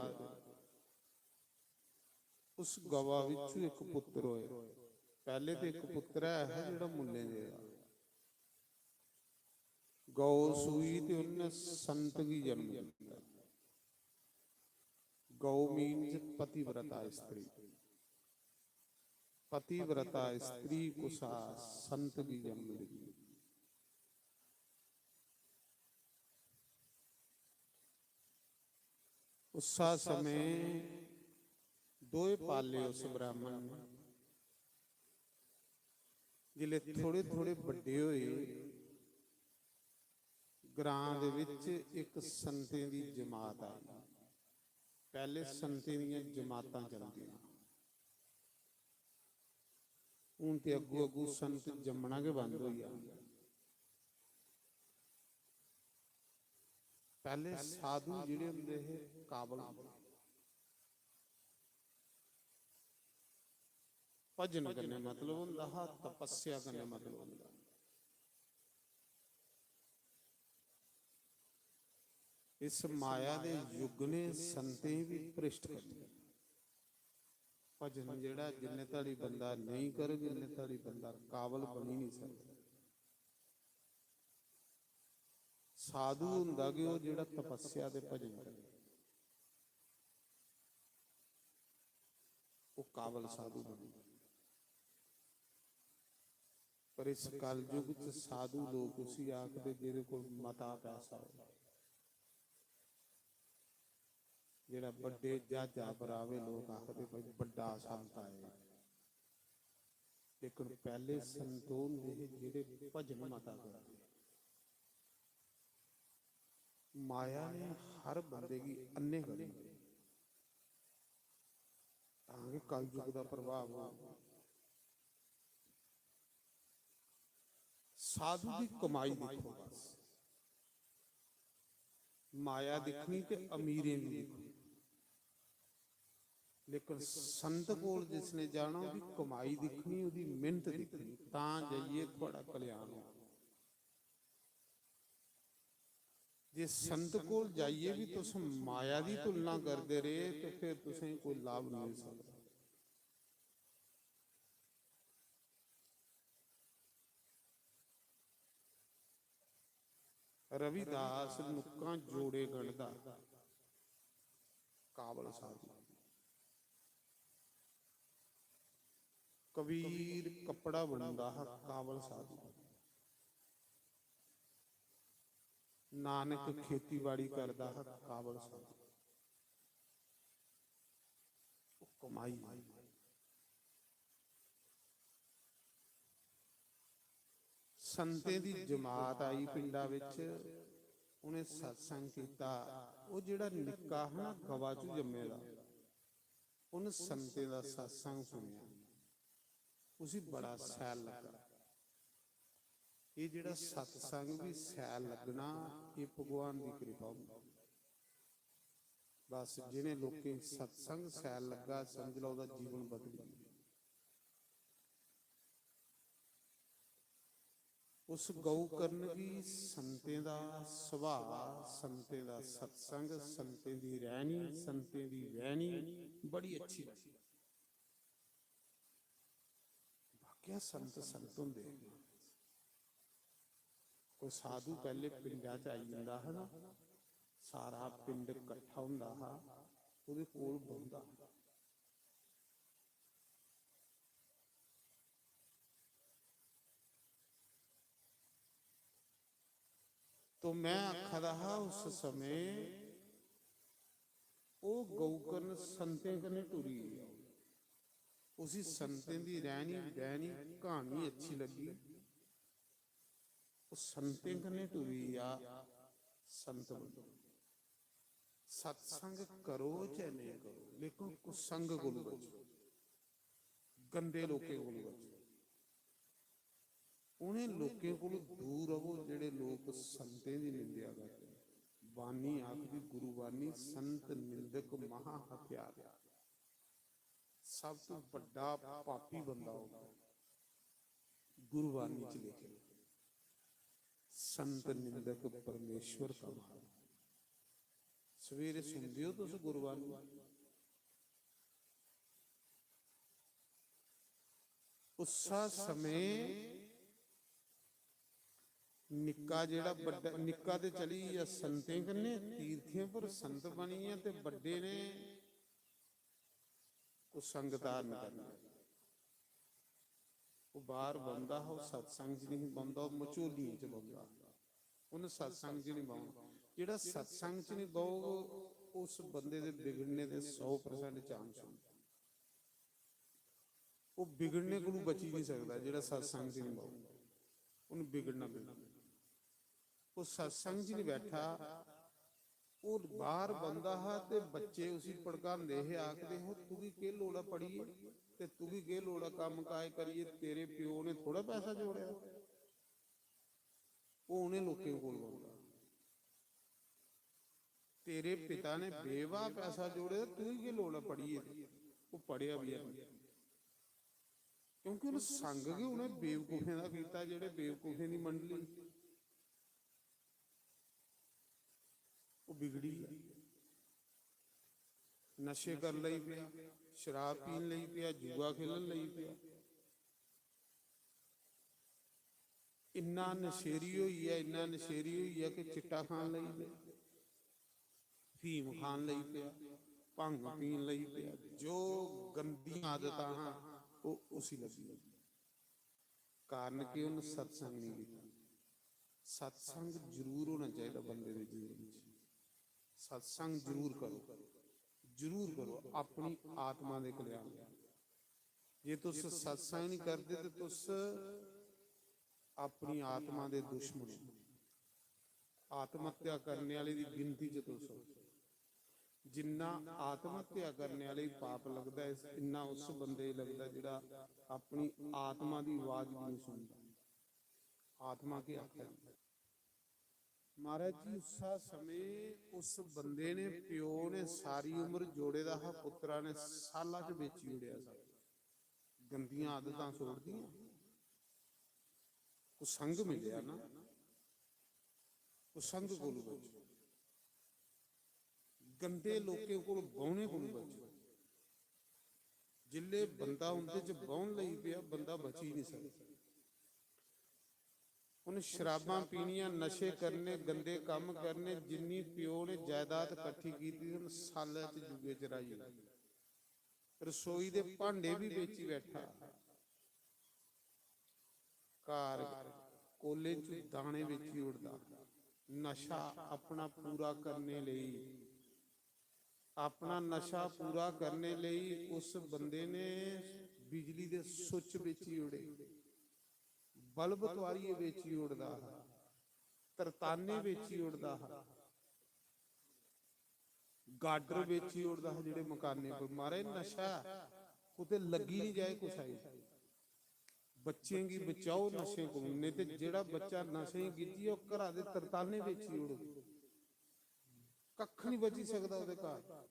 उस गवा विचों इक पुत्र होया। पहले ते इक पुत्र है जेड़ा मुल्लें दे आ। गौ सूई ते उन्हें संत गी जन्म दिता। गौ means पतिव्रता स्त्री। पतिव्रता स्त्री कुसा संत गी जन्म दिती। उस्सा समय दोए पाले उस ब्राह्मण ने। जिसले थोड़े थोड़े बड्डे होए, ग्रां दे विच इक संतें दी जमात आई। पहले संतें दियां जमातां चलदियां। हून ते अग्गू अग्गू संत जम्मना गै बंद होई जा। पहले साधु जेड़े होंदे हे, काबल होंदे हे। भजन कन्नै मतलब होंदा हा, तपस्या कन्नै मतलब होंदा। इस माया दे युग ने संतें गी भी भ्रष्ट कर दिया। भजन जेड़ा जिन्ने धड़ी बंदा नेईं करग, इन्ने धड़ी बंदा काबल बनी नहीं सकदा। साधु होंदा कि ओह जेड़ा तपस्या ते भजन करे, ओह काबल साधु बनदा। पर इस कलयुग च साधु लोक उसी आखदे जेहदे कोल मता पैसा हो, जेहड़ा बड्डे ज्हाजा पर आवे, लोक आखदे भाई बड्डा संत आए। लेकिन पैहले संत ओह होंदे हे जेहड़े भजन मता करदे। माया ने हर बंदे गी अन्ने करी ओड़े। तां गै कलयुग दा प्रभाव होआ। साधु दी कमाई दिक्खो बस। माया दिक्खनी ते अमीरें दी दिक्खो। लेकिन संत कोल जिसने जाना, ओहदी कमाई दिक्खनी, ओहदी मेहनत दिक्खनी, तां जाइयै थुआड़ा कल्याण होना। जे संत कोल जाइयै भी तुस माया दी तुलना करदे रेह, ते फिर तुसें कोई लाभ नहीं होई सकदा। रविदास नुक्कां जोड़े गंढदा, काबल साधु। कबीर कपड़ा बुनदा हा, काबल साधु। नानक खेतीबाड़ी करदा हा, काबल साधु। कमाई। संतें दी जमात आई पिंडा बिच, उ'नें सत्संग कीता। ओह् जेह्ड़ा निक्का हा ना, गवा च जम्मे दा, उन्न संतें दा सत्संग सुनेआ, उसी बड़ा सैल लग्गा। एह् जेह्ड़ा सत्संग बी सैल लग्गना, एह् भगवान दी कृपा होंदी। बस जिनें लोकें गी सत्संग सैल लग्गा, समझ लैओ, ओह्दा जीवन बदली गेआ। उस गौ कर्ण गी संतें दा सुभाऽ, संतें दा सत्संग, संतें दी रैह्नी, संतें दी बैह्नी बड़ी अच्छी लग्गी। वाकया संत संत होंदे। कोई साधु पैह्ले पिंडा च आई जंदा हा ना, सारा पिंड कट्ठा होंदा हा, ओह्दे कोल बौंह्दा हा। तो में आखा दा हा, उस समें ओह् गौ कर्ण संतें कन्नै टुरी गेआ। उसी संतें दी रैह्नी बैह्नी, क्हानी अच्छी लग्गी। ओह् संतें कन्नै टुरी गेआ। संत बनी। सत्संग करो चाहे नेईं करो, लेकिन कुसंग कोलू बचो, गंदे लोकें कोलू बचो। उ'नें लोकें कोलू दूर रवो जेह्ड़े लोक संतें दी निंदेआ करदे। बानी आखदी, गुरुबानी, संत निंदक महा हत्यार। सब तो बड्डा पापी बंदा होगा गुरुबानी च लिखे, संत निंदक परमेश्वर का मार। सवेरे सुनदे हो तुस गुरुबानी? उस्सा समें निक्का जेह्ड़ा बड्डा, निक्का ते चली गेआ संतें कन्नै, तीर्थें पर संत बनी गेआ, ते बड्डे ने कुसंग धारण करी लेआ। ओह् बाह्र बौंह्दा हा, ओह् सत्संग च नेईं बौंह्दा, ओह् मचोलियें च बौंह्दा हा। उन्न सत्संग च निं बौह्ना। जेह्ड़ा सत्संग च निं बौह्ग, उस बंदे दे बिगड़ने दे सौ percent chance होंदे। ओह् बिगड़ने कोलू बची निं सकदा जेह्ड़ा सत्संग च निं बौह्ग। उन्न बिगड़ना, बिगड़ना। ओह् सत्संग च निं बैठा, ओह् बाह्र बौंह्दा हा ते बच्चे उसी भड़कांदे हे, आखदे हे, "तुगी केह् लोड़ ऐ पढ़ियै? ते तुगी केह् लोड़ ऐ कम्म काज करियै? तेरे प्यो ने थोह्ड़ा पैसा जोड़ेआ।" ओह् उ'नें लोकें कोल बौंह्दा। तेरे पिता ने बेवा पैसा जोड़े दा, तुगी केह् लोड़ ऐ पढ़ियै दी? ओह् पढ़ेआ बी है निं। क्योंकि उन्न संग गै उ'नें बेवकूफें दा कीता, जेह्ड़े बेवकूफें दी मंडली। ओह् बिगड़ी गेआ। नशे कर लई पेआ, शराब पीन लई पेआ, जुआ खेलन लई पेआ। इन्ना नशेरी होई गेआ, इन्ना नशेरी होई गेआ कि चिट्टा खान लगी पेआ, फीम खान लगी पेआ, भंग पीन लगी पेआ। जो गंदियां आदतां हां, ओह् उसी लग्गी गेइयां। कारण कि उन्न सत्संग नहीं कीता। सत्संग जरूर होना चाहिदा बंदे दे जीवन च। सत्संग जरूर करो, जरूर करो, अपनी आत्मा दे कल्याण लेई। जे तुस सत्संग नहीं करदे ते तुस अपनी आत्मा दे दुश्मन हो। आत्महत्या करने आह्ले दी गिनती च तुस हो। जिन्ना आत्महत्या करने आह्ले गी पाप लगदा ऐ, इन्ना उस बंदे गी लगदा जेह्ड़ा अपनी आत्मा दी आवाज गी नहीं सुनदा, आत्मा केह् आखै। महाराज जी, उस्सा समें उस बंदे ने, प्यो ने सारी उम्र जोड़े दा हा, पुत्तरा ने साला च बेची ओड़ेआ सब। गंदियां आदतां छोड़ दियां। कुसंग मिलेआ ना, कुसंग कोलू बचो, गंदे लोकें कोल बौह्ने कोलू बचो। जिल्ले बंदा उंदे च बौह्न लगी पेआ, बंदा बची नहीं सकदा। उन्न शराबां पीनियां, नशे करने, गंदे कम्म करने, जिन्नी प्यो ने जायदाद कट्ठी कीती, उन्न सालै च जुए च राही ओड़ी। रसोई दे भांडे भी बेची बैठा, घर कोले च दाने बेची ओड़दा। नशा अपना पूरा करने लेई, अपना नशा पूरा करने लेई उस बंदे ने बिजली दे switch बेची ओड़े, बल्ब तुआरियै बेची ओड़दा हा, तरताने बेची ओड़दा हा, गाडर बेची ओड़दा हा जेह्ड़े मकानें पर। महाराज, नशा कुतै लग्गी निं जाए कुसै गी। बच्चें गी बचाओ नशें कोल, नेईं ते जेह्ड़ा बच्चा नशें गी गिज्झी, ओह् घरा दे तरताने बेची ओड़ग, कक्ख निं बची सकदा ओह्दे घर।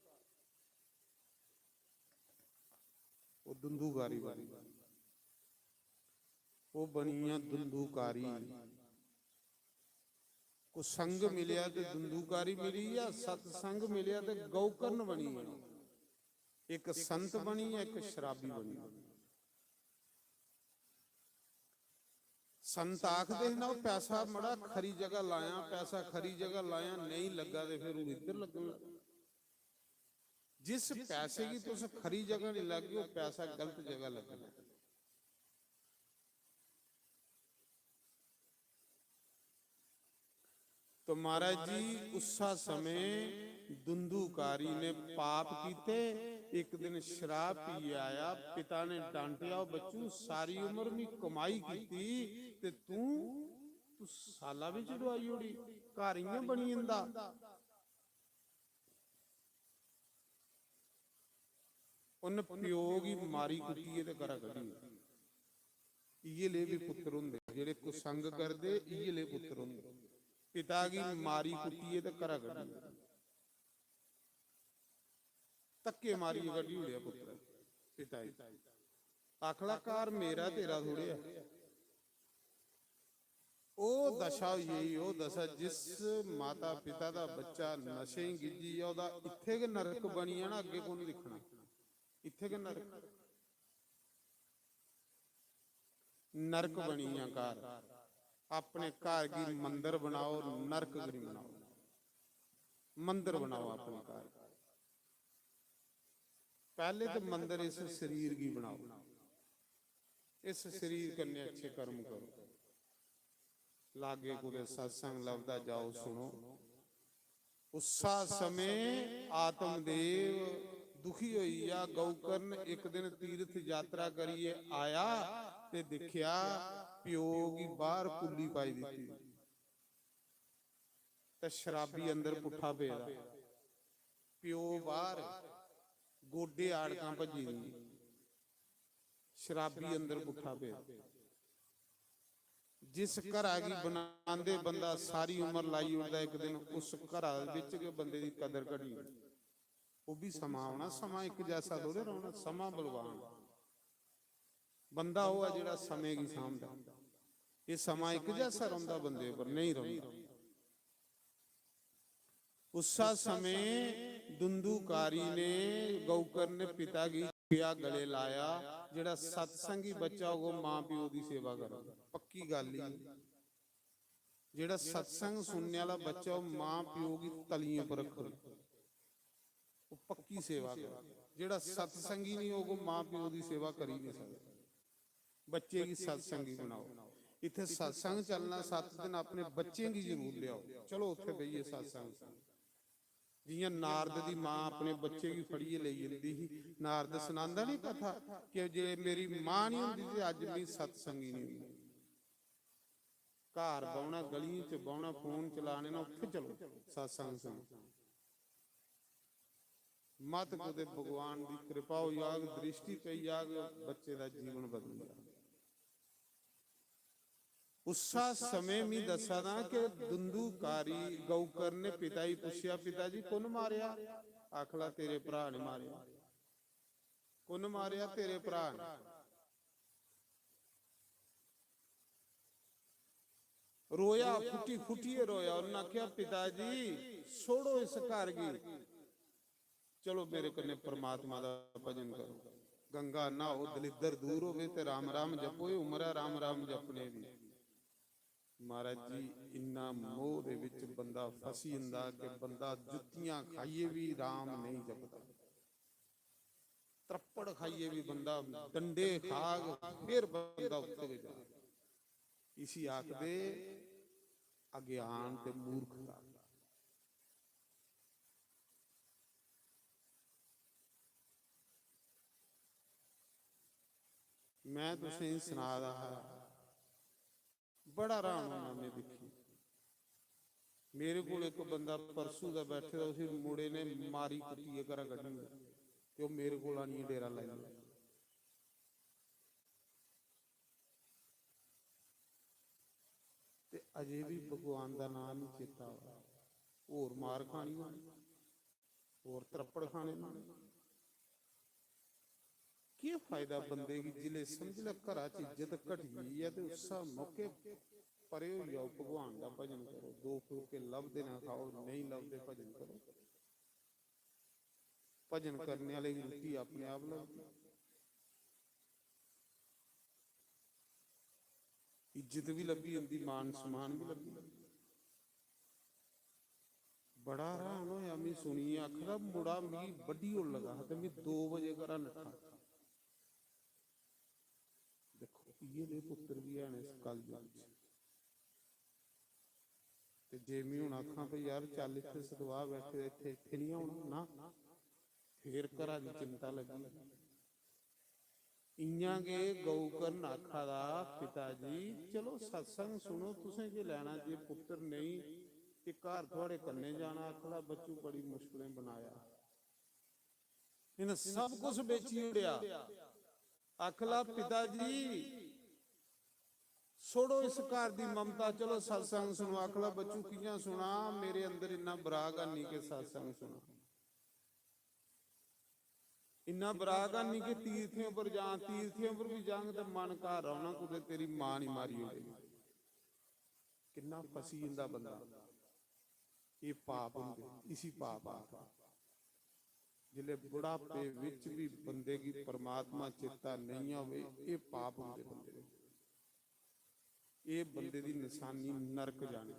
ओह् दुंदूकारी बनी, ओह् बनी गेआ दुंदूकारी। कुसंग मिलेआ ते दुंदूकारी मिली, या सत्संग मिलेआ ते गौकर्ण बनी गेआ। इक संत बनी, इक शराबी बनी। संत आखदे न, "ओह् पैसा मड़ा खरी जगह लाया, पैसा खरी जगह लाया, नेईं लग्गा ते फिर ओह् इद्धर लग्गन लग।" जिस पैसे गी तुस खरी जगह नहीं लागे, ओह् पैसा गलत जगह लग्गना। तो महाराज जी, उस्सा समय दुंदूकारी ने पाप कीते, एक दिन शराब पीए आया, पिता ने डांटेआ, "ओ बच्चू, सारी उम्र मी कमाई कीती ते तू, तू साला बिच डुआई ओड़ी, घर इ'यां बनी जंदा।" उन्न प्यो गी मारी कुट्टियै ते घरा कड्ढी ओड़ेआ। इ'यै ले बी पुत्तर होंदे, जेह्ड़े कुसंग करदे, इ'यै ले पुत्तर होंदे। पिता गी मारी कुट्टियै ते घरा कड्ढी ओड़ेआ। धक्के मारियै कड्ढी ओड़ेआ पुत्तर, पिता गी। आखला, "घर मेरा, तेरा थोड़े ऐ।" ओह् दशा होई गेई, ओह् दशा, जिस माता पिता दा बच्चा नशें गी गिज्झी गेआ, ओह्दा इत्थै गै नरक बनी जाना, अग्गें कु'न दिक्खना? इत्थै गै नरक। नरक बनी गेआ घर। अपने घर गी मंदर बनाओ, नरक गी निं बनाओ। मंदर बनाओ अपने घर। पैह्ले ते मंदर इस शरीर गी बनाओ, इस शरीर कन्नै अच्छे कर्म करो। लागे कुतै सत्संग लभदा, जाओ सुनो। उस्सा समें आत्मदेव दुखी होई गेआ। गौकर्ण इक दिन तीर्थ यात्रा करियै आया ते दिक्खेआ प्यो गी बाहर कुल्ली पाई दित्ती। ते शराबी अंदर पुट्ठा पेदा, प्यो बाहर, गोडे आड़कां भज्जी दियां, शराबी अंदर पुट्ठा पेदा। जिस घरा गी बनांदे बंदा सारी उम्र लाई ओड़दा, इक दिन उस घरा बिच गै बंदे दी कदर घटी जंदी। ओह् बी समां औना, समां इक जैसा थोड़े रौह्ना, समां बलवान। बंदा ओह् ऐ जेह्ड़ा समें गी सांभदा। एह् समां इक जैसा रौंह्दा बंदे उप्पर? नेईं रौंह्दा। उस्सा समें दुंदुकारी ने गौकर्ण पिता गी छुपेआ, गले लाया। जेह्ड़ा सत्संगी बच्चा होग, ओह् मां प्यो दी सेवा करग। पक्की गल्ल ही। जेह्ड़ा सत्संग सुनने आह्ला बच्चा, ओह् मां प्यो गी तलियें पर रखग, ओह् पक्की सेवा करग। जेह्ड़ा सत्संगी निं होग, ओह् मां प्यो दी सेवा करी निं सकदा। बच्चे गी सत्संगी बनाओ। इत्थै सत्संग चलना, सत्त दिन अपने बच्चें गी जरूर लेआओ। चलो, उत्थै बेहियै सत्संग सुनो। जि'यां नारद दी मां अपने बच्चे गी फड़ियै लेई जंदी ही, नारद सनांदा निं कथा कि जे मेरी मां निं होंदी ते अज्ज मी सत्संगी निं होंदा। घर बौह्ना, गलियें च बौह्ना, फोन चलाने ना, उत्थै चलो सत्संग सुनो। मत कुतै भगवान दी किरपा होई जाग, दृष्टि पेई जाग, बच्चे दा जीवन बदली जाग। उस्सा समें मी दस्सा दा कि दुंदुकारी गौकर ने पिता गी पुच्छेआ, "पिता जी, कु'न मारेआ?" आखला, "तेरे भ्राऽ ने मारेआ।" "कु'न मारेआ?" "तेरे भ्राऽ ने।" रोया, फुट्टी फुट्टियै रोया। उन्नै आखेआ, "पिता जी, छोड़ो इस घर गी, चलो मेरे कन्नै परमात्मा दा भजन करो। गंगा न्हाओ, दलिद्दर दूर होवे ते राम राम जपो, एह् उम्र ऐ राम राम जपने दी।" महाराज जी, इन्ना मोह दे विच बंदा फसी जंदा कि बंदा जुत्तियां खाइयै बी राम नेईं जपदा। त्रप्पड़ खाइयै बी बंदा डंडे खाग, फिर बंदा उत्ते गै जाग। इसी आखदे अज्ञान ते मूर्खता। मैं तुसेंगी सना दा हा, बड़ा हैरान होना में दिक्खी। मेरे कोल इक बंदा परसों दा बैठे दा, उसी मुड़े ने मारी कुट्टियै घरा कड्ढी ओड़ेआ ते ओह् मेरे कोल आनियै डेरा लाई ओड़ेआ। ते अजें बी भगवान दा नांऽ निं चेता आवा दा। होर मार खानी होनी, होर त्रप्पड़ खाने न। केह् फायदा बंदे गी, जिसलै समझ लै घरा च इज्जत घटी गेई ऐ ते उस्सै मौके परे होई जाओ, भगवान दा भजन करो। दो फुलके लभदे न खाओ, नेईं लभदे भजन करो। भजन करने आह्ले गी रुट्टी अपने आप लभदी। इज्जत बी लब्भी जंदी, मान सम्मान बी लब्भी जंदा। बड़ा हैरान होया में सुनियै, आखदा मुड़ा मिगी बड्ढी ओड़न लगा हा ते में दो बजे घरा नट्ठा। दिक्खो, इ'यै नेह् पुत्तर बी हैन इस कलयुग च। ते जे में हून आखां भई यार चल इत्थै सतवाह् बैठे दे, इत्थै, इत्थै निं औना, ना, फेर घरा दी चिंता लग्गी। इ'यां गै गौ कर्ण आखा दा, "पिता जी, चलो सत्संग सुनो, तुसें केह् लैना जे पुत्तर नेईं ते घर थुआढ़े कन्नै जाना।" आखदा, "बच्चू, बड़ी मुश्कलें बनाया, इ'नें सब कुछ बेची ओड़ेआ।" आखला, "पिता जी, छोड़ो इस घर दी ममता, चलो सत्संग सुनो।" आखला, "बच्चू, कि'यां सुना? मेरे अंदर इन्ना बराग है निं कि सत्संग सुना।" इन्ना बराग है निं कि तीर्थें उप्पर जां, तीर्थें उप्पर बी जांग ते मन घर रौह्ना, कुतै तेरी मां निं मारी ओड़े। किन्ना फसी जंदा बंदा। एह् पाप होंदे, इसी पाप आखदे। जिसलै बुढ़ापे विच बी बंदे गी परमात्मा चेता नेईं आवै, एह् पाप होंदे बंदे दे। एह् बंदे दी नसानी नरक जानी।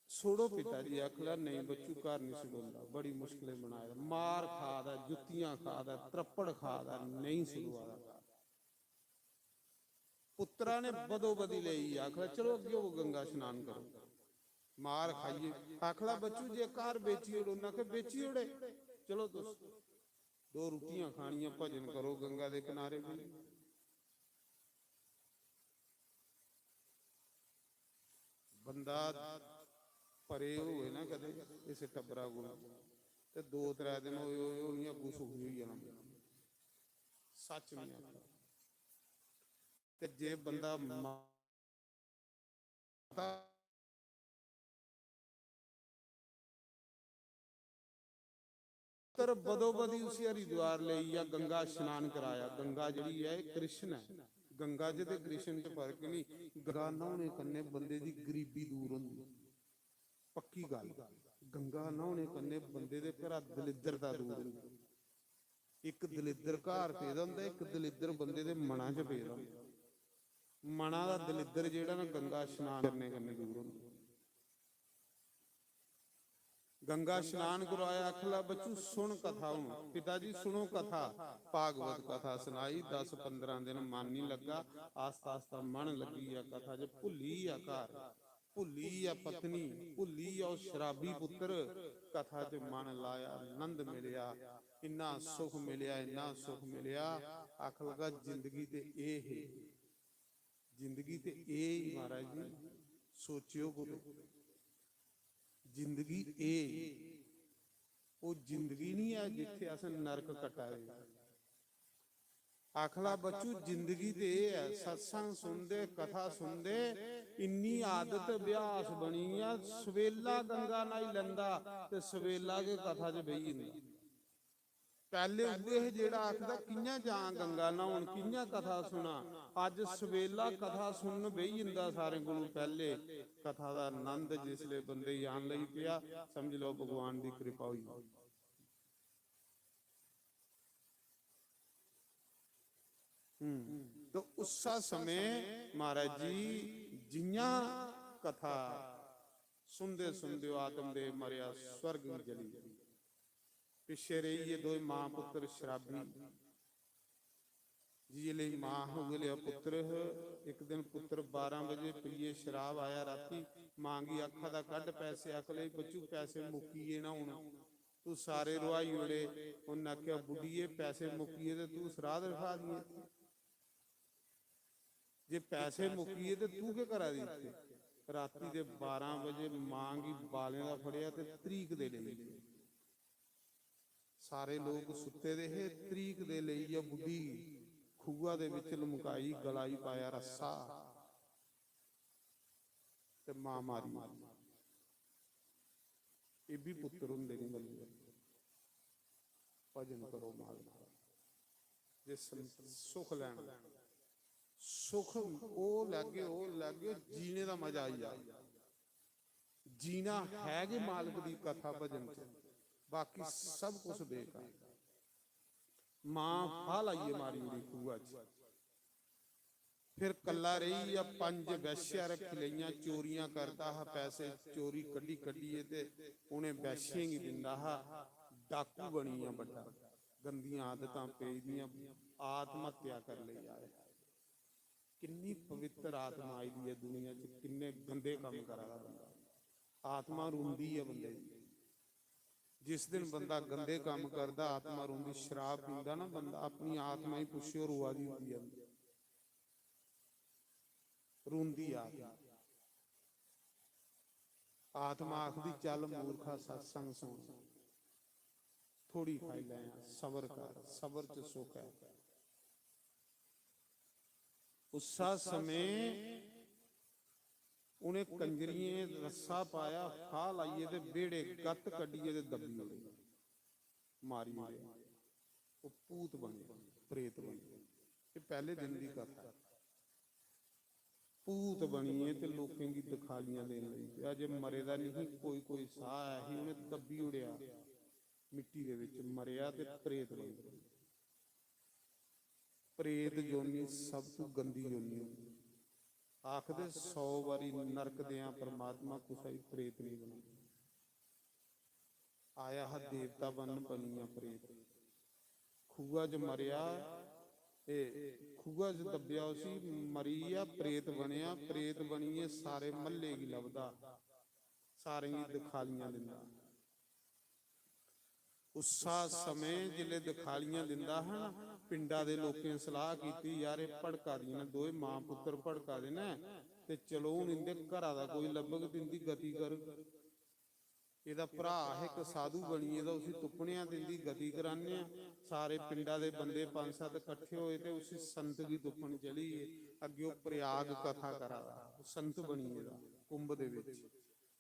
छोड़ो पिता जी, आखला, "नेईं बच्चू, घर नहीं छडोंदा, बड़ी मुश्किलें बनाए दा, मार खा दा, जुत्तियां खा दा, त्रप्पड़ खा दा, नेईं छडोआ दा।" पुत्तरा ने बदो बदी लेई, आखला, "चलो अग्गें होवो, गंगा स्नान करो।" मार खाइए आखला, "बच्चू, जे घर बेची ओड़ो।" उन्नै आखेआ, "बेची ओड़े, चलो तुस दो रुट्टियां खानियां, भजन करो गंगा दे किनारे बेहियै।" बंदा परे होए ना कदें इस टब्बरा कोला, ते दो त्रै दिन होए, होए, होए, इ'यां अग्गूं सुखी होई जाना। सच्च में आखा। ते जे बंदा माता पुत्तर बदोबदी उसी हरिद्वार लेई गेआ, गंगा स्नान कराया। गंगा जेह्ड़ी ऐ, एह् कृष्ण ऐ। गंगा च ते कृष्ण च फर्क निं। गंगा न्हौने कन्नै बंदे दी गरीबी दूर होंदी, पक्की गल्ल। गंगा न्हौने कन्नै बंदे दे घरा दलिद्दरता दूर होंदी। इक दलिद्दर घर पेदा होंदा, इक दलिद्दर बंदे दे मना च पेदा होंदा। मना दा दलिद्दर जेह्ड़ा ना, गंगा स्नान करने कन्नै दूर होंदा। गंगा स्नान करवाया, आखला, "बच्चू, सुन कथा हुन।" "पिता जी, सुनो कथा।" भागवत कथा सनाई। दस पंदरां दिन मन निं लग्गा, आस्ता आस्ता मन लग्गी गेआ कथा च, भुल्ली गेआ घर, भुल्ली गेआ पत्नी, भुल्ली गेआ ओह् शराबी पुत्तर। कथा च मन लाया, आनंद मिलेआ, इन्ना सुख मिलेआ, इन्ना सुख मिलेआ। आखन लगा, "जिंदगी ते एह् हे।" जिंदगी ते एह् ही, महाराज जी, सोचेओ कुतै। जिंदगी एह् ही। ओह् जिंदगी निं ऐ जित्थै अस नरक कट्टा दे। आखला, "बच्चू, जिंदगी ते एह् ऐ, सत्संग सुनदे, कथा सुनदे, इन्नी आदत अभ्यास बनी गेआ, सवेला गंगा न्हाई लैंदा ते सवेला गै कथा च बेही जंदा।" पैह्ले उ'ऐ हे जेह्ड़ा आखदा, "कि'यां जां गंगा न्हौन, कि'यां कथा सुनां?" अज्ज सवेला कथा सुनन बेही जंदा सारें कोलू पैह्ले। कथा दा आनंद जिसले बंदे गी आन लगी पेआ, समझ लैओ भगवान दी किरपा होई। हम्म, तो उस्सा समें महाराज जी जि'यां कथा सुनदे सुनदे ओह् आत्मदेव मरेआ, स्वर्ग गी चली गेआ। पिच्छे रेही गे दोए मां पुत्तर शराबी। जि'यै लेई मां ही, उ'यै लेआ पुत्तर ह। इक दिन पुत्तर बारां बजे पियै शराब आया राती, मां गी आखा दा, "कड्ढ पैसे।" आखन लगी, "बच्चू, पैसे मुक्की गे ना हून।" तू सारे रुआई ओड़े। उन्न आखेआ, "बुड्ढिये, पैसे मुक्की गे ते तू सराध रखा दी ऐ इत्थै? जे पैसे मुक्की गे ते तू केह् करा दी इत्थै?" राती दे बारां बजे मां गी बालें दा फड़ेआ ते तरीक दे लेई गे। सारे लोक सुत्ते दे हे, तरीक दे लेइयै बुड्ढी गी खूहा दे बिच लमकाई, गला गी पाया रस्सा ते मां मारी। एह् बी पुत्तर होंदे न बंदे। भजन करो मालक दा। जे सं-, सुख लैना, सुख ओह् लैगे, ओह् लैगे, जीने दा मजा आई जाए। जीना है गै मालक दी कथा भजन च, बाकी सब कुछ बेकार। मां फाह् लाइयै मारी ओड़ी खूहा च। फिर कल्ला रेही गेआ, पंज वैश्या रक्खी लेइयां, चोरियां करदा हा, पैसे चोरी कड्ढी कड्ढियै ते उ'नें वैश्यें गी दिंदा हा। डाकू बनी गेआ बड्डा, गंदियां आदतां पेई दियां, आत्म हत्या कर लेई आए। किन्नी पवित्र आत्मा आई दी ऐ दुनिया च, किन्ने गंदे कम्म करा दा बंदा। आत्मा रोंदी ऐ बंदे दी। जिस दिन बंदा गंदे कम्म करदा, आत्मा रोंदी। शराब पींदा ना बंदा, अपनी आत्मा ही पुच्छेओ, रोआ दी होंदी ऐ, रोंदी आत्मा। आत्मा आखदी, "चल मूर्खा, सत्संग सुन, थोड़ी खाई लै, सबर कर, सबर च सुख है।" उस्सा समें उ'नें कंजरियें रस्सा पाया, फाह् लाइयै ते बेह्ड़े गत्त कड्ढियै ते दब्बी ओड़े, मारी ओड़े। ओह् भूत बने, प्रेत बने। एह् पैह्ले दिन दी कथा ऐ। भूत बनियै ते लोकें गी दखालियां देन लगी पेआ। जे मरे दा निं ही, कोई कोई साह् ऐ ही, उ'नें दब्बी ओड़ेआ मिट्टी दे बिच, मरेआ ते प्रेत बनी गेआ। प्रेत योनि सब तू गंदी योनि होंदी। आखदे, सौ बारी नरक देआं परमात्मा, कुसै गी प्रेत नहीं बनांदा। आया हा देवता बन, बनी गेआ प्रेत। खूहा च मरेआ, ए, खूहा च दब्बेआ उसी, मरी गेआ, प्रेत बनेआ। प्रेत बनियै सारे म्हल्ले गी लभदा, सारें गी दखालियां दिंदा। उस्सा समें जिसलै दखालियां दिंदा हा ना, पिंडा दे लोकें सलाह कीती, "यार, एह् भड़का दियां न, दोए मां पुत्तर भड़का दे न, ते चलो, हून इं'दे घरा दा कोई लब्भग ते इं'दी गति करग। एह्दा भ्राऽ हा इक साधु बनी गेदा, उसी तुप्पने आं ते इं'दी गति कराने आं।" सारे पिंडा दे बंदे पंज सत्त कट्ठे होए ते उसी संत गी तुप्पन चली गे। अग्गें ओह् प्रयाग कथा करा दा हा, ओह् संत बनी गेदा कुंभ दे बिच।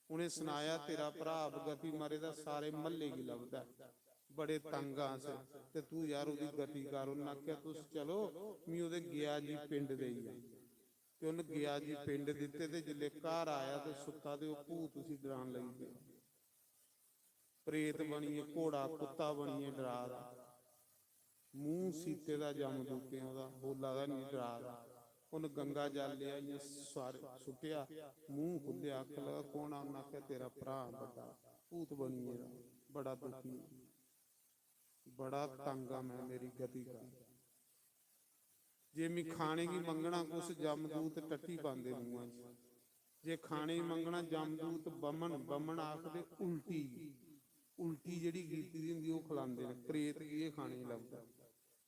उ'नें सनाया, "तेरा भ्राऽ अवगति मरे दा, सारे म्हल्ले गी लभदा ऐ, बड़े तंग आं अस, ते तू यार ओह्दी गति कर।" उ'न्नै आखेआ, "तुस चलो, मी ओह्दे गेआ जी पिंड देई आं।" ते उ'न्न गेआ जी पिंड दित्ते, ते जिसलै घर आया ते सुत्ता ते ओह् भूत उसी डरान लगी पेआ। प्रेत बनियै, घोड़ा कुत्ता बनियै डरा दा। मूंह सीते दा जमदूतें ओह्दा, बोला दा निं, डरा दा। उन्न गंगा जल लेआ, इ'यां सारे सुट्टेआ, मूंह खु'ल्लेआ, आखन लगा, "कौन आ?" उन्न आखेआ, "तेरा भ्राऽ बड्डा, भूत बनी गेदा, बड़ा दुखी आं, बड़ा तंग आं में, मेरी गति कर।" जे मी खाने गी मंगना कुछ, जमदूत टट्टी पांदे मूंहा च। जे खाने गी मंगना जमदूत बमन, बमन आखदे उल्टी गी। उल्टी जेह्ड़ी कीती दी होंदी, ओह् खलांदे न। प्रेत गी एह् खाने गी लभदा,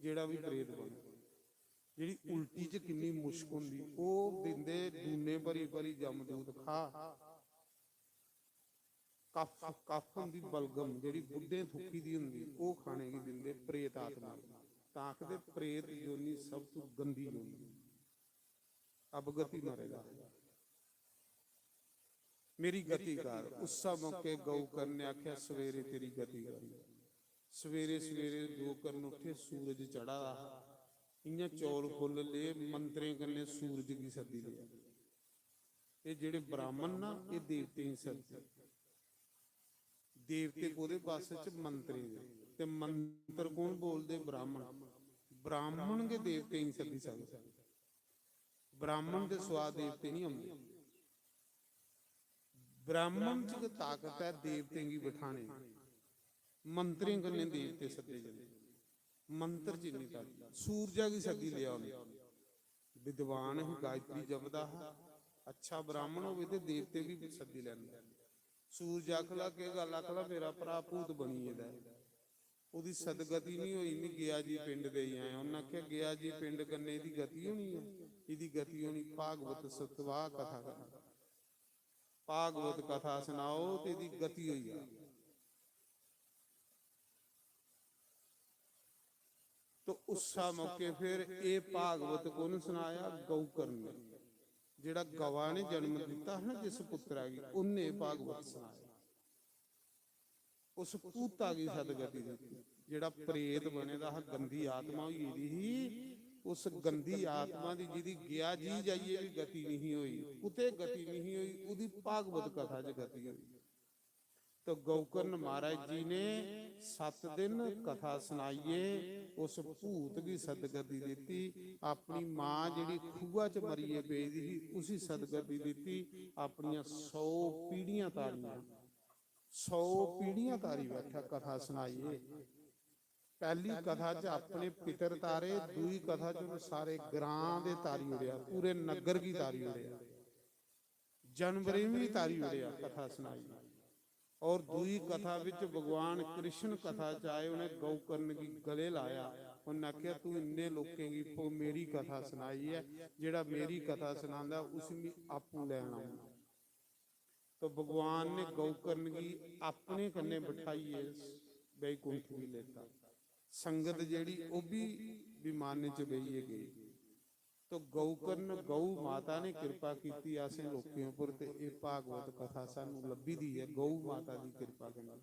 जेह्ड़ा बी प्रेत बनदा। जेह्ड़ी उल्टी च किन्नी मुश्क होंदी, ओह् दिंदे डूने भरी भरी जमदूत, "खा।" कफ, कफ होंदी बलगम, जेह्ड़ी बुड्ढें थुक्की दी होंदी, ओह् खाने गी दिंदे प्रेत आत्मा गी। तां आखदे प्रेत योनि सब तू गंदी योनि। अवगति मरे दा। "मेरी गति कर।" उस्सै मौके गौ कर्ण ने आखेआ, "सवेरे तेरी गति करी।" सवेरे सवेरे गौ कर्ण उट्ठे, सूरज चढ़ा दा हा। इ'यां चौल फुल्ल ले, मंत्रें कन्नै सूरज गी सद्दी लेआ। एह् जेह्ड़े ब्राह्मण ना, एह् देवतें गी सद्ददे। देवते कोह्दे बस च? मंत्रें दे। ते मंत्र कौन बोलदे? ब्राह्मण। ब्राह्मण गै देवतें गी सद्दी सकदे। ब्राह्मण दे सुआ देवते निं औंदे। ब्राह्मण च गै ताकत ऐ देवतें गी बठाने दी। मंत्रें कन्नै देवते सद्दे जंदे। मंत्र च इन्नी ताकत। सूरजा गी सद्दी लेआ उ'नें। विद्वान ही, गायत्री जपदा हा, अच्छा ब्राह्मण होवे ते देवते बी सद्दी लैंदा। सूरज आखला, "केह् गल्ल?" आखला, "मेरा भ्राऽ भूत बनी गेदा ऐ, ओह्दी सदगति निं होई, में गेआ जी पिंड देई आया।" उ'न्नै आखेआ, "गेआ जी पिंड कन्नै एह्दी गति होनी ऐ? एह्दी गति होनी भागवत सतवाह कथा कन्नै। भागवत कथा सनाओ ते एह्दी गति होई जा।" तो उस्सै मौके फिर एह् भागवत कु'न सनाया? गौकर्ण ने। जेह्ड़ा गवा ने जन्म दित्ता हा ना जिस पुत्तरा गी, उ'न्नै एह् भागवत सनाया। उस भूता गी सदगति दित्ती, जेह्ड़ा प्रेत बने दा हा, गंदी आत्मा होई गेदी ही। उस गंदी आत्मा दी, जेह्दी गेआ जी जाइयै बी गति नहीं होई, कुतै गति नहीं होई, ओह्दी भागवत कथा च गति होई। तो गौकर्ण महाराज जी ने सत्त दिन कथा सनाइयै उस भूत गी सदगति दित्ती। अपनी मां जेह्ड़ी खूहा च मरियै पेई दी ही, उसी सदगति दित्ती। अपनियां सौ पीढ़ियां तारियां, सौ पीढ़ियां तारी बैठा कथा सनाइयै। पैह्ली कथा च अपने पितर तारे, दूई कथा च उ'नें सारे ग्रां दे तारी ओड़ेआ, पूरे नग्गर गी तारी ओड़ेआ, जानवरें गी बी तारी ओड़ेआ कथा सनाई। और दूई कथा बिच भगवान कृष्ण कथा च आए, उ'नें गौकर्ण गी गले लाया, उ'नें आखेआ, "तू इन्ने लोकें गी प-, मेरी कथा सनाई ऐ, जेह्ड़ा मेरी कथा सनांदा उसी मी आपूं लैन औंदा।" तो भगवान ने गौकर्ण गी अपने कन्नै बठाइयै बैकुंठ गी लेता। संगत जेह्ड़ी ओह् बी विमान च बेहियै गेई। तो गौकर्ण गौ माता ने किरपा कीती असें लोकें उप्पर, ते एह् भागवत कथा सानू लब्भी दी ऐ गौ माता दी किरपा कन्नै,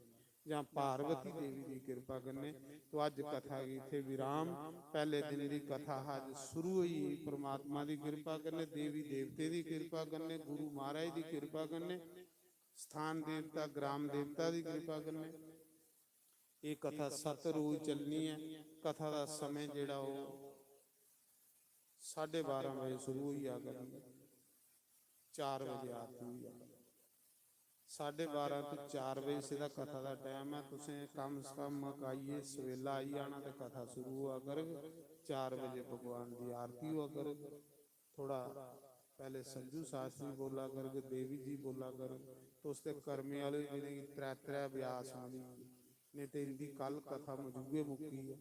जां पार्वती देवी दी किरपा कन्नै। तो अज्ज कथा गी इत्थै विराम। पैह्ले दिन दी कथा हा, अज्ज शुरू होई गेई। परमात्मा दी किरपा कन्नै, देवी देवतें दी किरपा कन्नै, गुरु महाराज दी किरपा कन्नै, स्थान देवता, ग्राम देवता दी किरपा कन्नै एह् कथा सत्त रोज चलनी ऐ। कथा दा समें जेह्ड़ा ओह् साढ़े बारां बजे शुरू होई जा करनी, चार बजे आरती होई जा। साढ़े बारां तो चार बजे सिद्धा कथा दा टैम ऐ। तुसें कम से कम मकाइयै सवेला आई जाना ते कथा शुरू होआ करग। चार बजे भगवान दी आरती होआ करग। थोड़ा पैह्ले संजू शास्त्री बोला करग, देवी जी बोला करग, तुस ते कर्में आह्ले, जि'नेंगी त्रै त्रै व्यास मिली गे, नेईं ते इं'दी कल कथा मजूए मुक्की ऐ,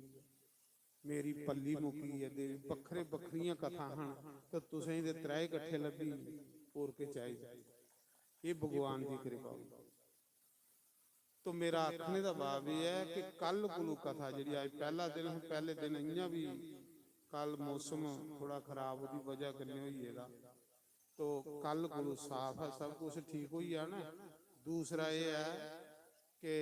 मेरी पल्ली मुक्की ऐ। देवी, बक्खरे बक्खरियां कथा हन, ते तुसेंगी ते त्रै कट्ठे लब्भी गे, होर केह् चाहिदा? एह् भगवान दी किरपा। तो मेरा आखने दा भाव एह् ऐ कि कल कोलू कथा जेह्ड़ी, अज्ज पैह्ला दिन हा, पैह्ले दिन इ'यां बी कल मौसम थोह्ड़ा खराब, ओह्दी बजह कन्नै होई गेदा। तो कल कोलू साफ ऐ, सब कुछ ठीक होई जाना। दूसरा एह् ऐ कि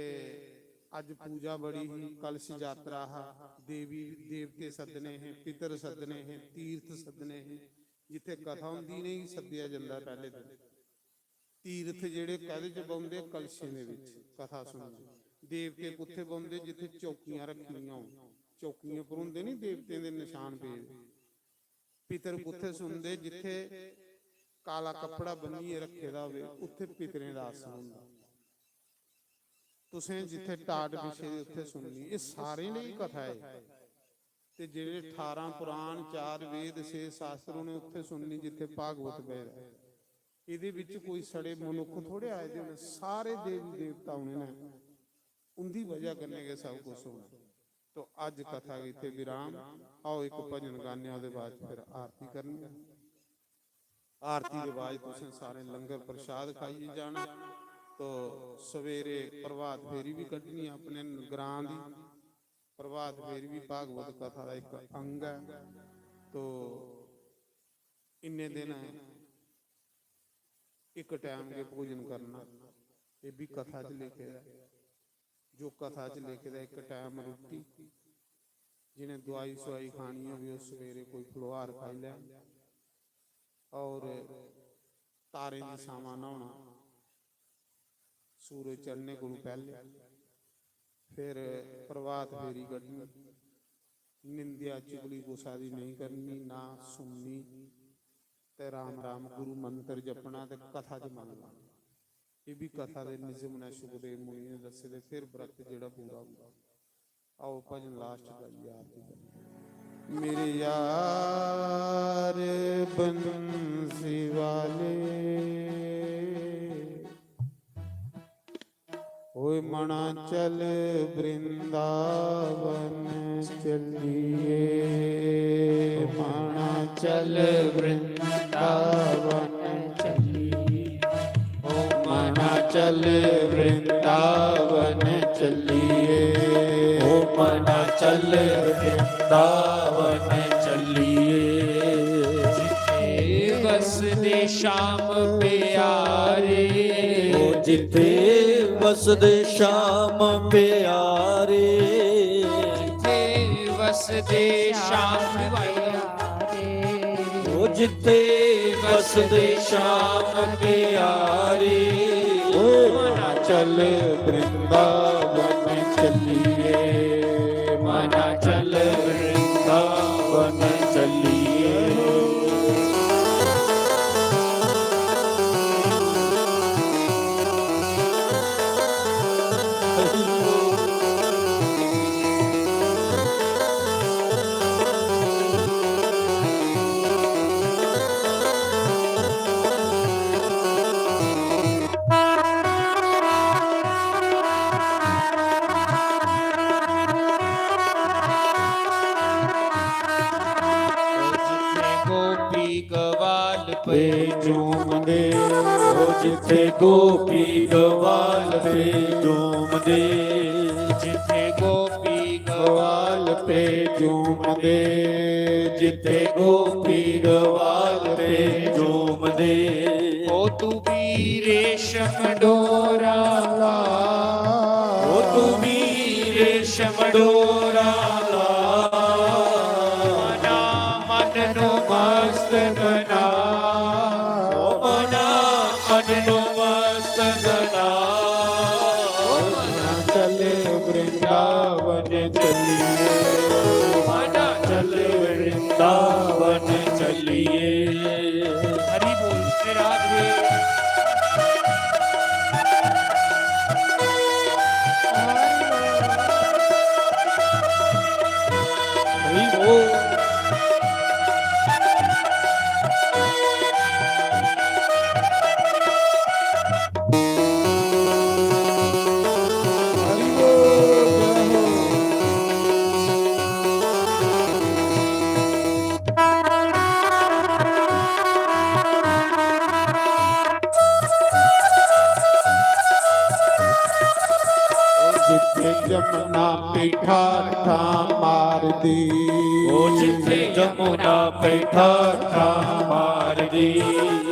अज्ज पूजा बड़ी ही, कलश यात्रा हा, देवी देवते सद्दने हे, पितर सद्दने हे, तीर्थ सद्दने हे। जित्थै कथा होंदी, इ'नेंगी सद्देआ जंदा पैह्ले दिन। तीर्थ जेह्ड़े कैह्दे च बौंह्दे? कलशें दे बिच कथा सुनदे। देवते कुत्थै बौंह्दे? जित्थै चौकियां रक्खी दियां होन। चौकियें पर होंदे नी देवतें दे नशान पेदे। पितर कुत्थै सुनदे? जित्थै काला कपड़ा बन्नियै रक्खे दा होवे, उत्थै पितरें दा आसन होंदा। तुसें जित्थै टाट बिछे दे, उत्थै सुननी। एह् सारें लेई कथा ऐ। ते जेह्ड़े ठारां पुराण, चार वेद, छे शास्त्र, उ'नें उत्थै सुननी जित्थै भागवत बहे दा। एह्दे बिच कोई सड़े मनुक्ख थोड़े आए दे होने, सारे देवी देवता उ'नें न, उं'दी बजह कन्नै गै सब कुछ होना। तो अज्ज कथा गी इत्थै विराम। आओ, इक भजन गाने, ओह्दे बाद फिर आरती करनी। आरती दे बाद तुसें सारें लंगर प्रसाद खाइयै जाना। तो सवेरे प्रभात फेरी बी कड्ढनी अपने ग्रां दी। प्रभात फेरी बी भागवत कथा दा इक अंग ऐ। तो इन्ने दिन इक टैम गै भोजन करना, एह् बी कथा च लिखे दा ऐ। जो कथा च लिखे दा, इक टैम रुट्टी, जि'नें दोआई सोआई खानी होवे, ओह् सवेरे कोई फलोहार खाई लैन। और तारें दी छावां न्हौना, सूरज चढ़ने कोलू पैह्ले। फिर प्रभात फेरी कड्ढनी। निंदेआ चुगली कुसा दी नेईं करनी, ना सुननी, ते राम राम गुरु मंत्र जपना ते कथा च मन लाना। एह् बी कथा दे निजम न, शुकदेव मुनि ने दस्से दे। फिर व्रत जेह्ड़ा पूरा होंदा। आओ, भजन लास्ट गाइए आरती करिए। मेरे यार बंसी वाले, मना चल वृंदावन चलिए, मना चल वृंदावन चलिए। ओ मना चल वृंदावन चलिए। ओ मना चल वृंदावन चलिए। जिथे वसदे श्याम प्यारे। ओ जिथे वसदे श्याम प्यारे। जिथे वसदे श्याम प्यारे। ओ जिथे वसदे श्याम प्यारे। ओ मना चल वृंदावन चलिए, मना चल वृंदावन चलिए। गोपी गवाल पे झूमदे, ओ जिथे गोपी गवाल पे झूमदे, जिथे गोपी गवाल पे झूमदे, जिथे गोपी गवाल पे झूमदे। ओ तू भी रेशम डोरा ला, ओ तू भी रेशम डोरा ला, मना मन नु मस्त बना, ओ मना मन नु मस्त बना। ओ मना चल वृंदावन चलिए, मना चल वृंदावन चलिए। हरि बोल, श्री राधे। हरि बोल। हरि बोल, जय हो। जिथे जमुना पे ठाठां मारदी, ओ जिथे जमुना पे ठाठां मारदी,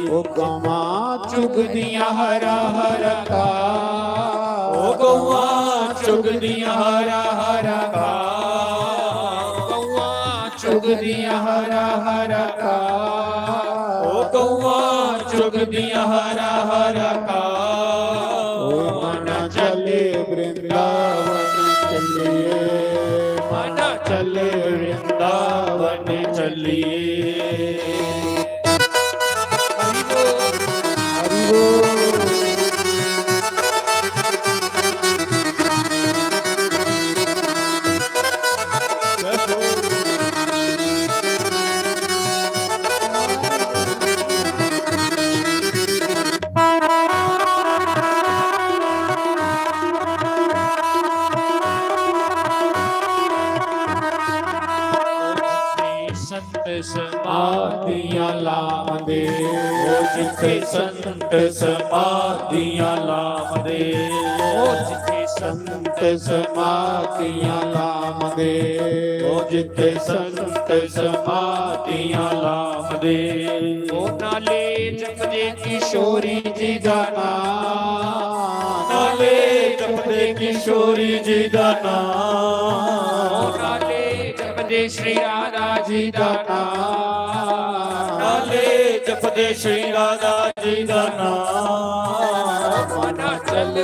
ओ गवां चुगदियां हरा हरा घाऽ, ओ गवां चुगदियां हरा हरा घाऽ, गवां चुगदियां हरा हरा घाऽ, ओ गवां चुगदियां हरा हरा घाऽ। ओ मना चल वृंदावन चलिए, मना चल वृंदावन चलिए। हरि बोल। संत समाधियां लामदे, ओ जिथे संत समाधियां लामदे, ओ जिथे संत समाधियां लामदे, ओ जिथे संत समाधियां लामदे। ओ नाले जपदे किशोरी जी दा नाम, नाले जपदे किशोरी जी दा नाम, ओ नाले जपदे श्री राधा जी दा नाम, नाले जपदे श्री राधा जी दा नाम। मना चल,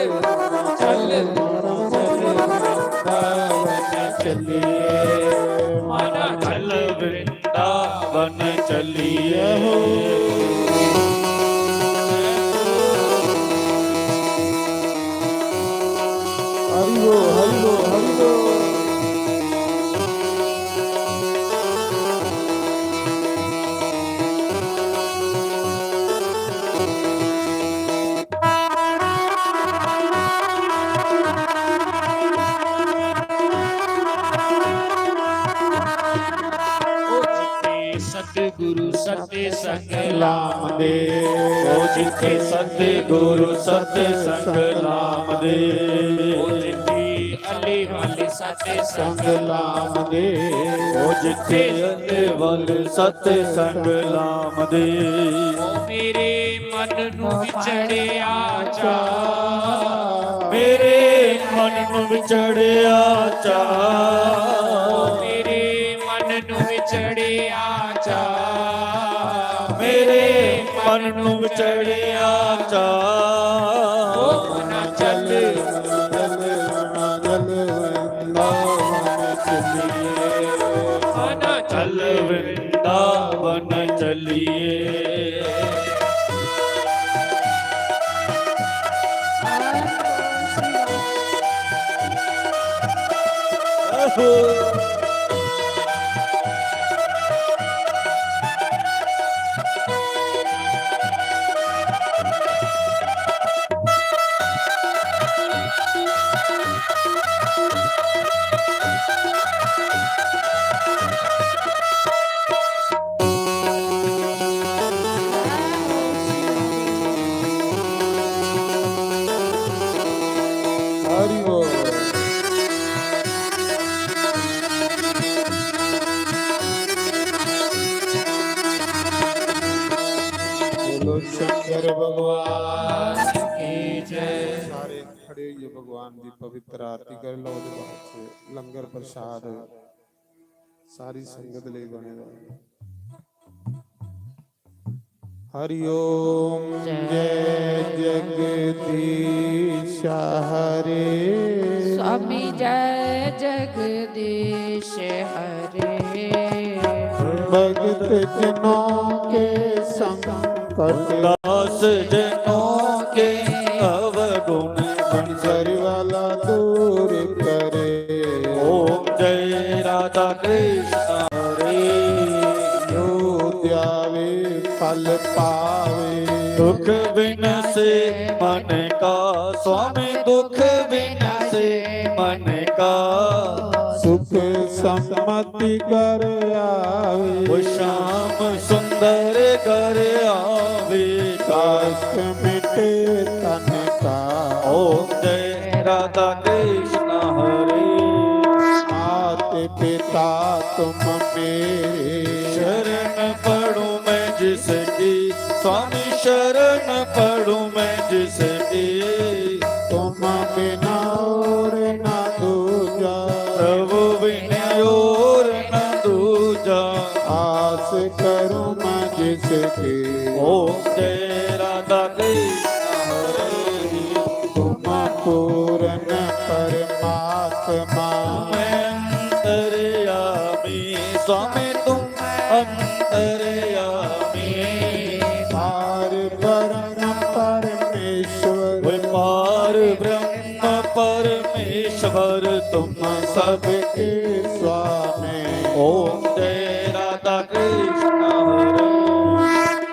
चल, चल, वृंदावन चलिए, मना चल वृंदावन चलिए हो। हरि बोल, हरि बोल, हरि बोल। सत्संग लामदे। ओ जिथे सतगुरु सत्संग लामदे। ओ जिथे अली वाली सत्संग लामदे। ओ जिथे अली वाली सत्संग लामदे। ओ मेरे मन नू विचड़िया चा। मेरे मन नू विचड़िया चा। ओ मेरे मन नू विचड़िया चा। मेरे मन नू विचड़िया चा। ओ ना चल, ना चल वृंदावन चलिए। ओ ना चल वृंदावन चलिए। हरि बोल। बोलो शंकर भगवान की जय। सारे खड़े होइए, भगवान की पवित्र आरती कर लो। लंगर प्रसाद सारी संगत ले बने। हरि ओम। जय जगदीश हरे। स्वामी जय जगदीश हरे। भगत जनों के संकट, दास जनों के अवगुण, बंसरी वाला दूर करे। ओम जय राधा कृष्ण हरे। जो ध्यावे फल पावे। दुख विनसे मन का, स्वामी दुख विनसे मन का। सुख सम्मति घर आवे। वो श्याम सुंदर घर आवे। कष्ट मिटे तन का। ओम जय राधा कृष्ण हरे। मात पिता तुम मेरे। शरण पड़ूं मैं जिसकी, स्वामी शरण पड़ूं मैं जिसकी। तुम बिना और ना दूजा। प्रभु बिना और ना दूजा। आस करूं मैं जिसकी। ओम जय राधा कृष्ण हरे। तुम पूर्ण परमात्मा। मैं अंतर्यामी, स्वामी तुम अंतर्यामी। पार ब्रह्म परमेश्वर। वे पार ब्रह्म परमेश्वर तुम सबके स्वामी। ओम जय राधा कृष्ण हरे।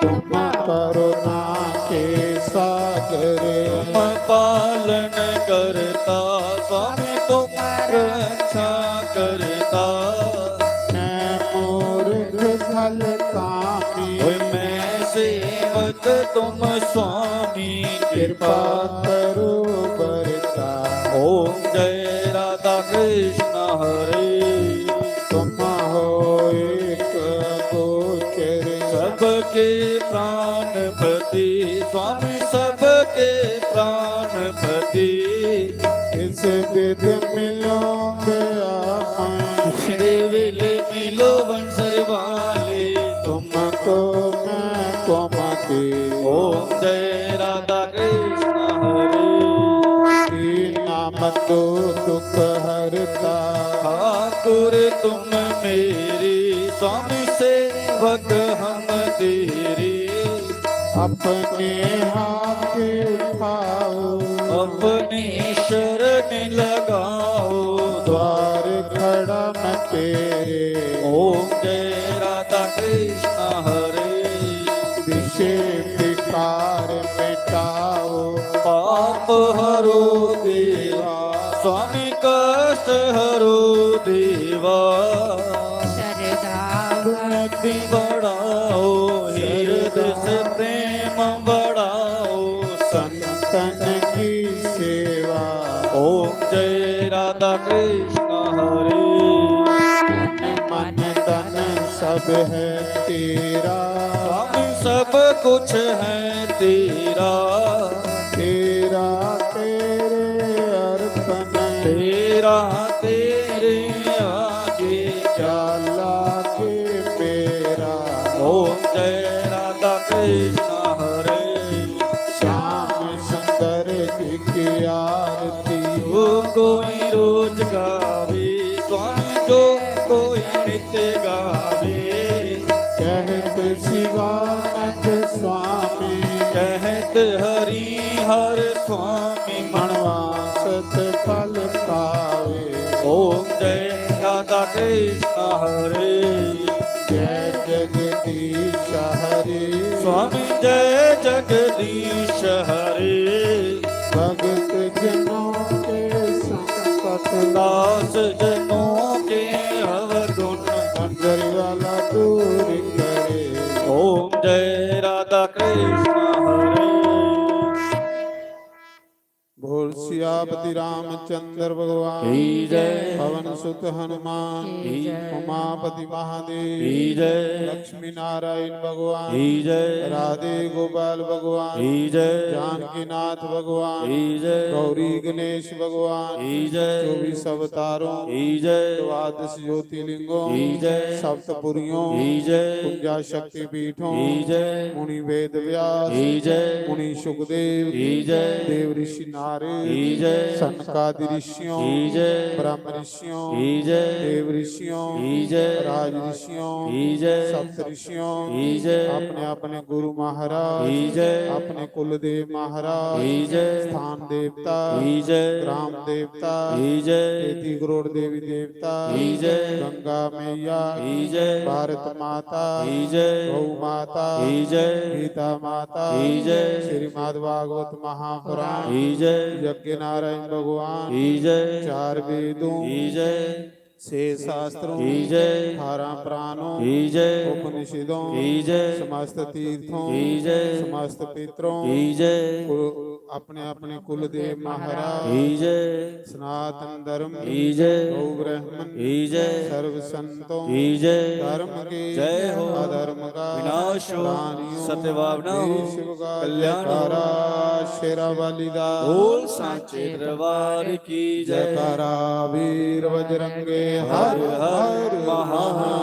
तुम करुणा के सागर। तुम पालन करता, स्वामी तुम रक्षा करता। मैं मूर्ख छल कामी। ओए मैं सेवक तुम स्वामी, कृपा करो बरता। ओम जय राधा कृष्ण हरे। तुम हो एक गोचर। सबके प्राणपति, स्वामी सबके प्राणपति। इस विध मिलोगे आप। तेरे वेले मिलो बंसर वाले। तुमको मैं कुमति। ओम जय राधा कृष्ण हरे। दीना बंधु दुख हरता। ठाकुर तुम मेरे, स्वामी सेवक हम तेरे। अपने हाथ उठाओ। अपनी शरण लगाओ। द्वार खड़ा मैं तेरे। ओम जय राधा कृष्ण हरे। विषय विकार मिटाओ। पाप हरो देवा। स्वामी कष्ट हरो देवा। श्रद्धा भक्ति बढ़ाओ। कृष्ण हरे। मन तन सब है तेरा। स्वामी सब कुछ है तेरा। तेरा तेरे अर्पण। तेरा तेरे आगे। क्या लागे मेरा। ओम जय राधा कृष्ण हरे। श्याम सुंदर जी की आरती। जो कोई रोज गावे। स्वामी जो कोई नित्य गावे। कहत शिवानंद स्वामी। कहत हरि हर स्वामी। मनवासत फल पावे। ओम जय राधा कृष्ण हरे। जय जगदीश हरे। स्वामी जय जगदीश हरे। भगत जनों के संकट। दास जनों के अवगुण। अंदर वाला दूर करे। ओम जय राधा कृष्ण हरे। बोल सियापति रामचंद्र भगवान की जय। पवन सुत हनुमान की जय। उमापति महादेव की जय। लक्ष्मी नारायण भगवान की जय। राधे गोपाल भगवान की जय। जानकीनाथ भगवान की जय। गौरी गणेश भगवान की जय। चौबीस अवतारों की जय। द्वादश ज्योतिर्लिंगों की जय। सप्तपुरियों की जय। कुंजा शक्ति पीठों की जय। मुनि वेद व्यास की जय। मुनि सुखदेव की जय। देव ऋषि नारद की जय। सनकादि ऋषियों की जय। ब्रह्म ऋषियों की जय। देव ऋषियों की जय। राज ऋषियों की जय। सप्त ऋषियों की जय। अपने अपने गुरु महाराज की जय। अपने कुलदेव महाराज की जय। स्थान देवता की जय। ग्राम देवता की जय। तेती करोड़ देवी देवता की जय। गंगा मैया की जय। भारत माता की जय। गौ माता की जय। गीता माता की जय। श्रीमद् भागवत महापुराण की जय। यज्ञ नारायण भगवान की जय। चार वेदों की जय। छह शास्त्रों की जय। अठारह पुराणों की जय। उपनिषदों की जय। समस्त तीर्थों की जय। समस्त पितरों की जय। को अपने अपने कुलदेव महाराज की जय। सनातन धर्म की जय। गौ ब्राह्मण की जय। सर्व संतों की जय। धर्म के जय हो। अधर्म का विनाश हो। प्राणियों सत्य भावना हो। के शिव का कल्याण हो। जयकारा शेरावाली का। बोल सांचे दरबार की जय। जयकारा वीर बजरंगे हर हर हर महादेव।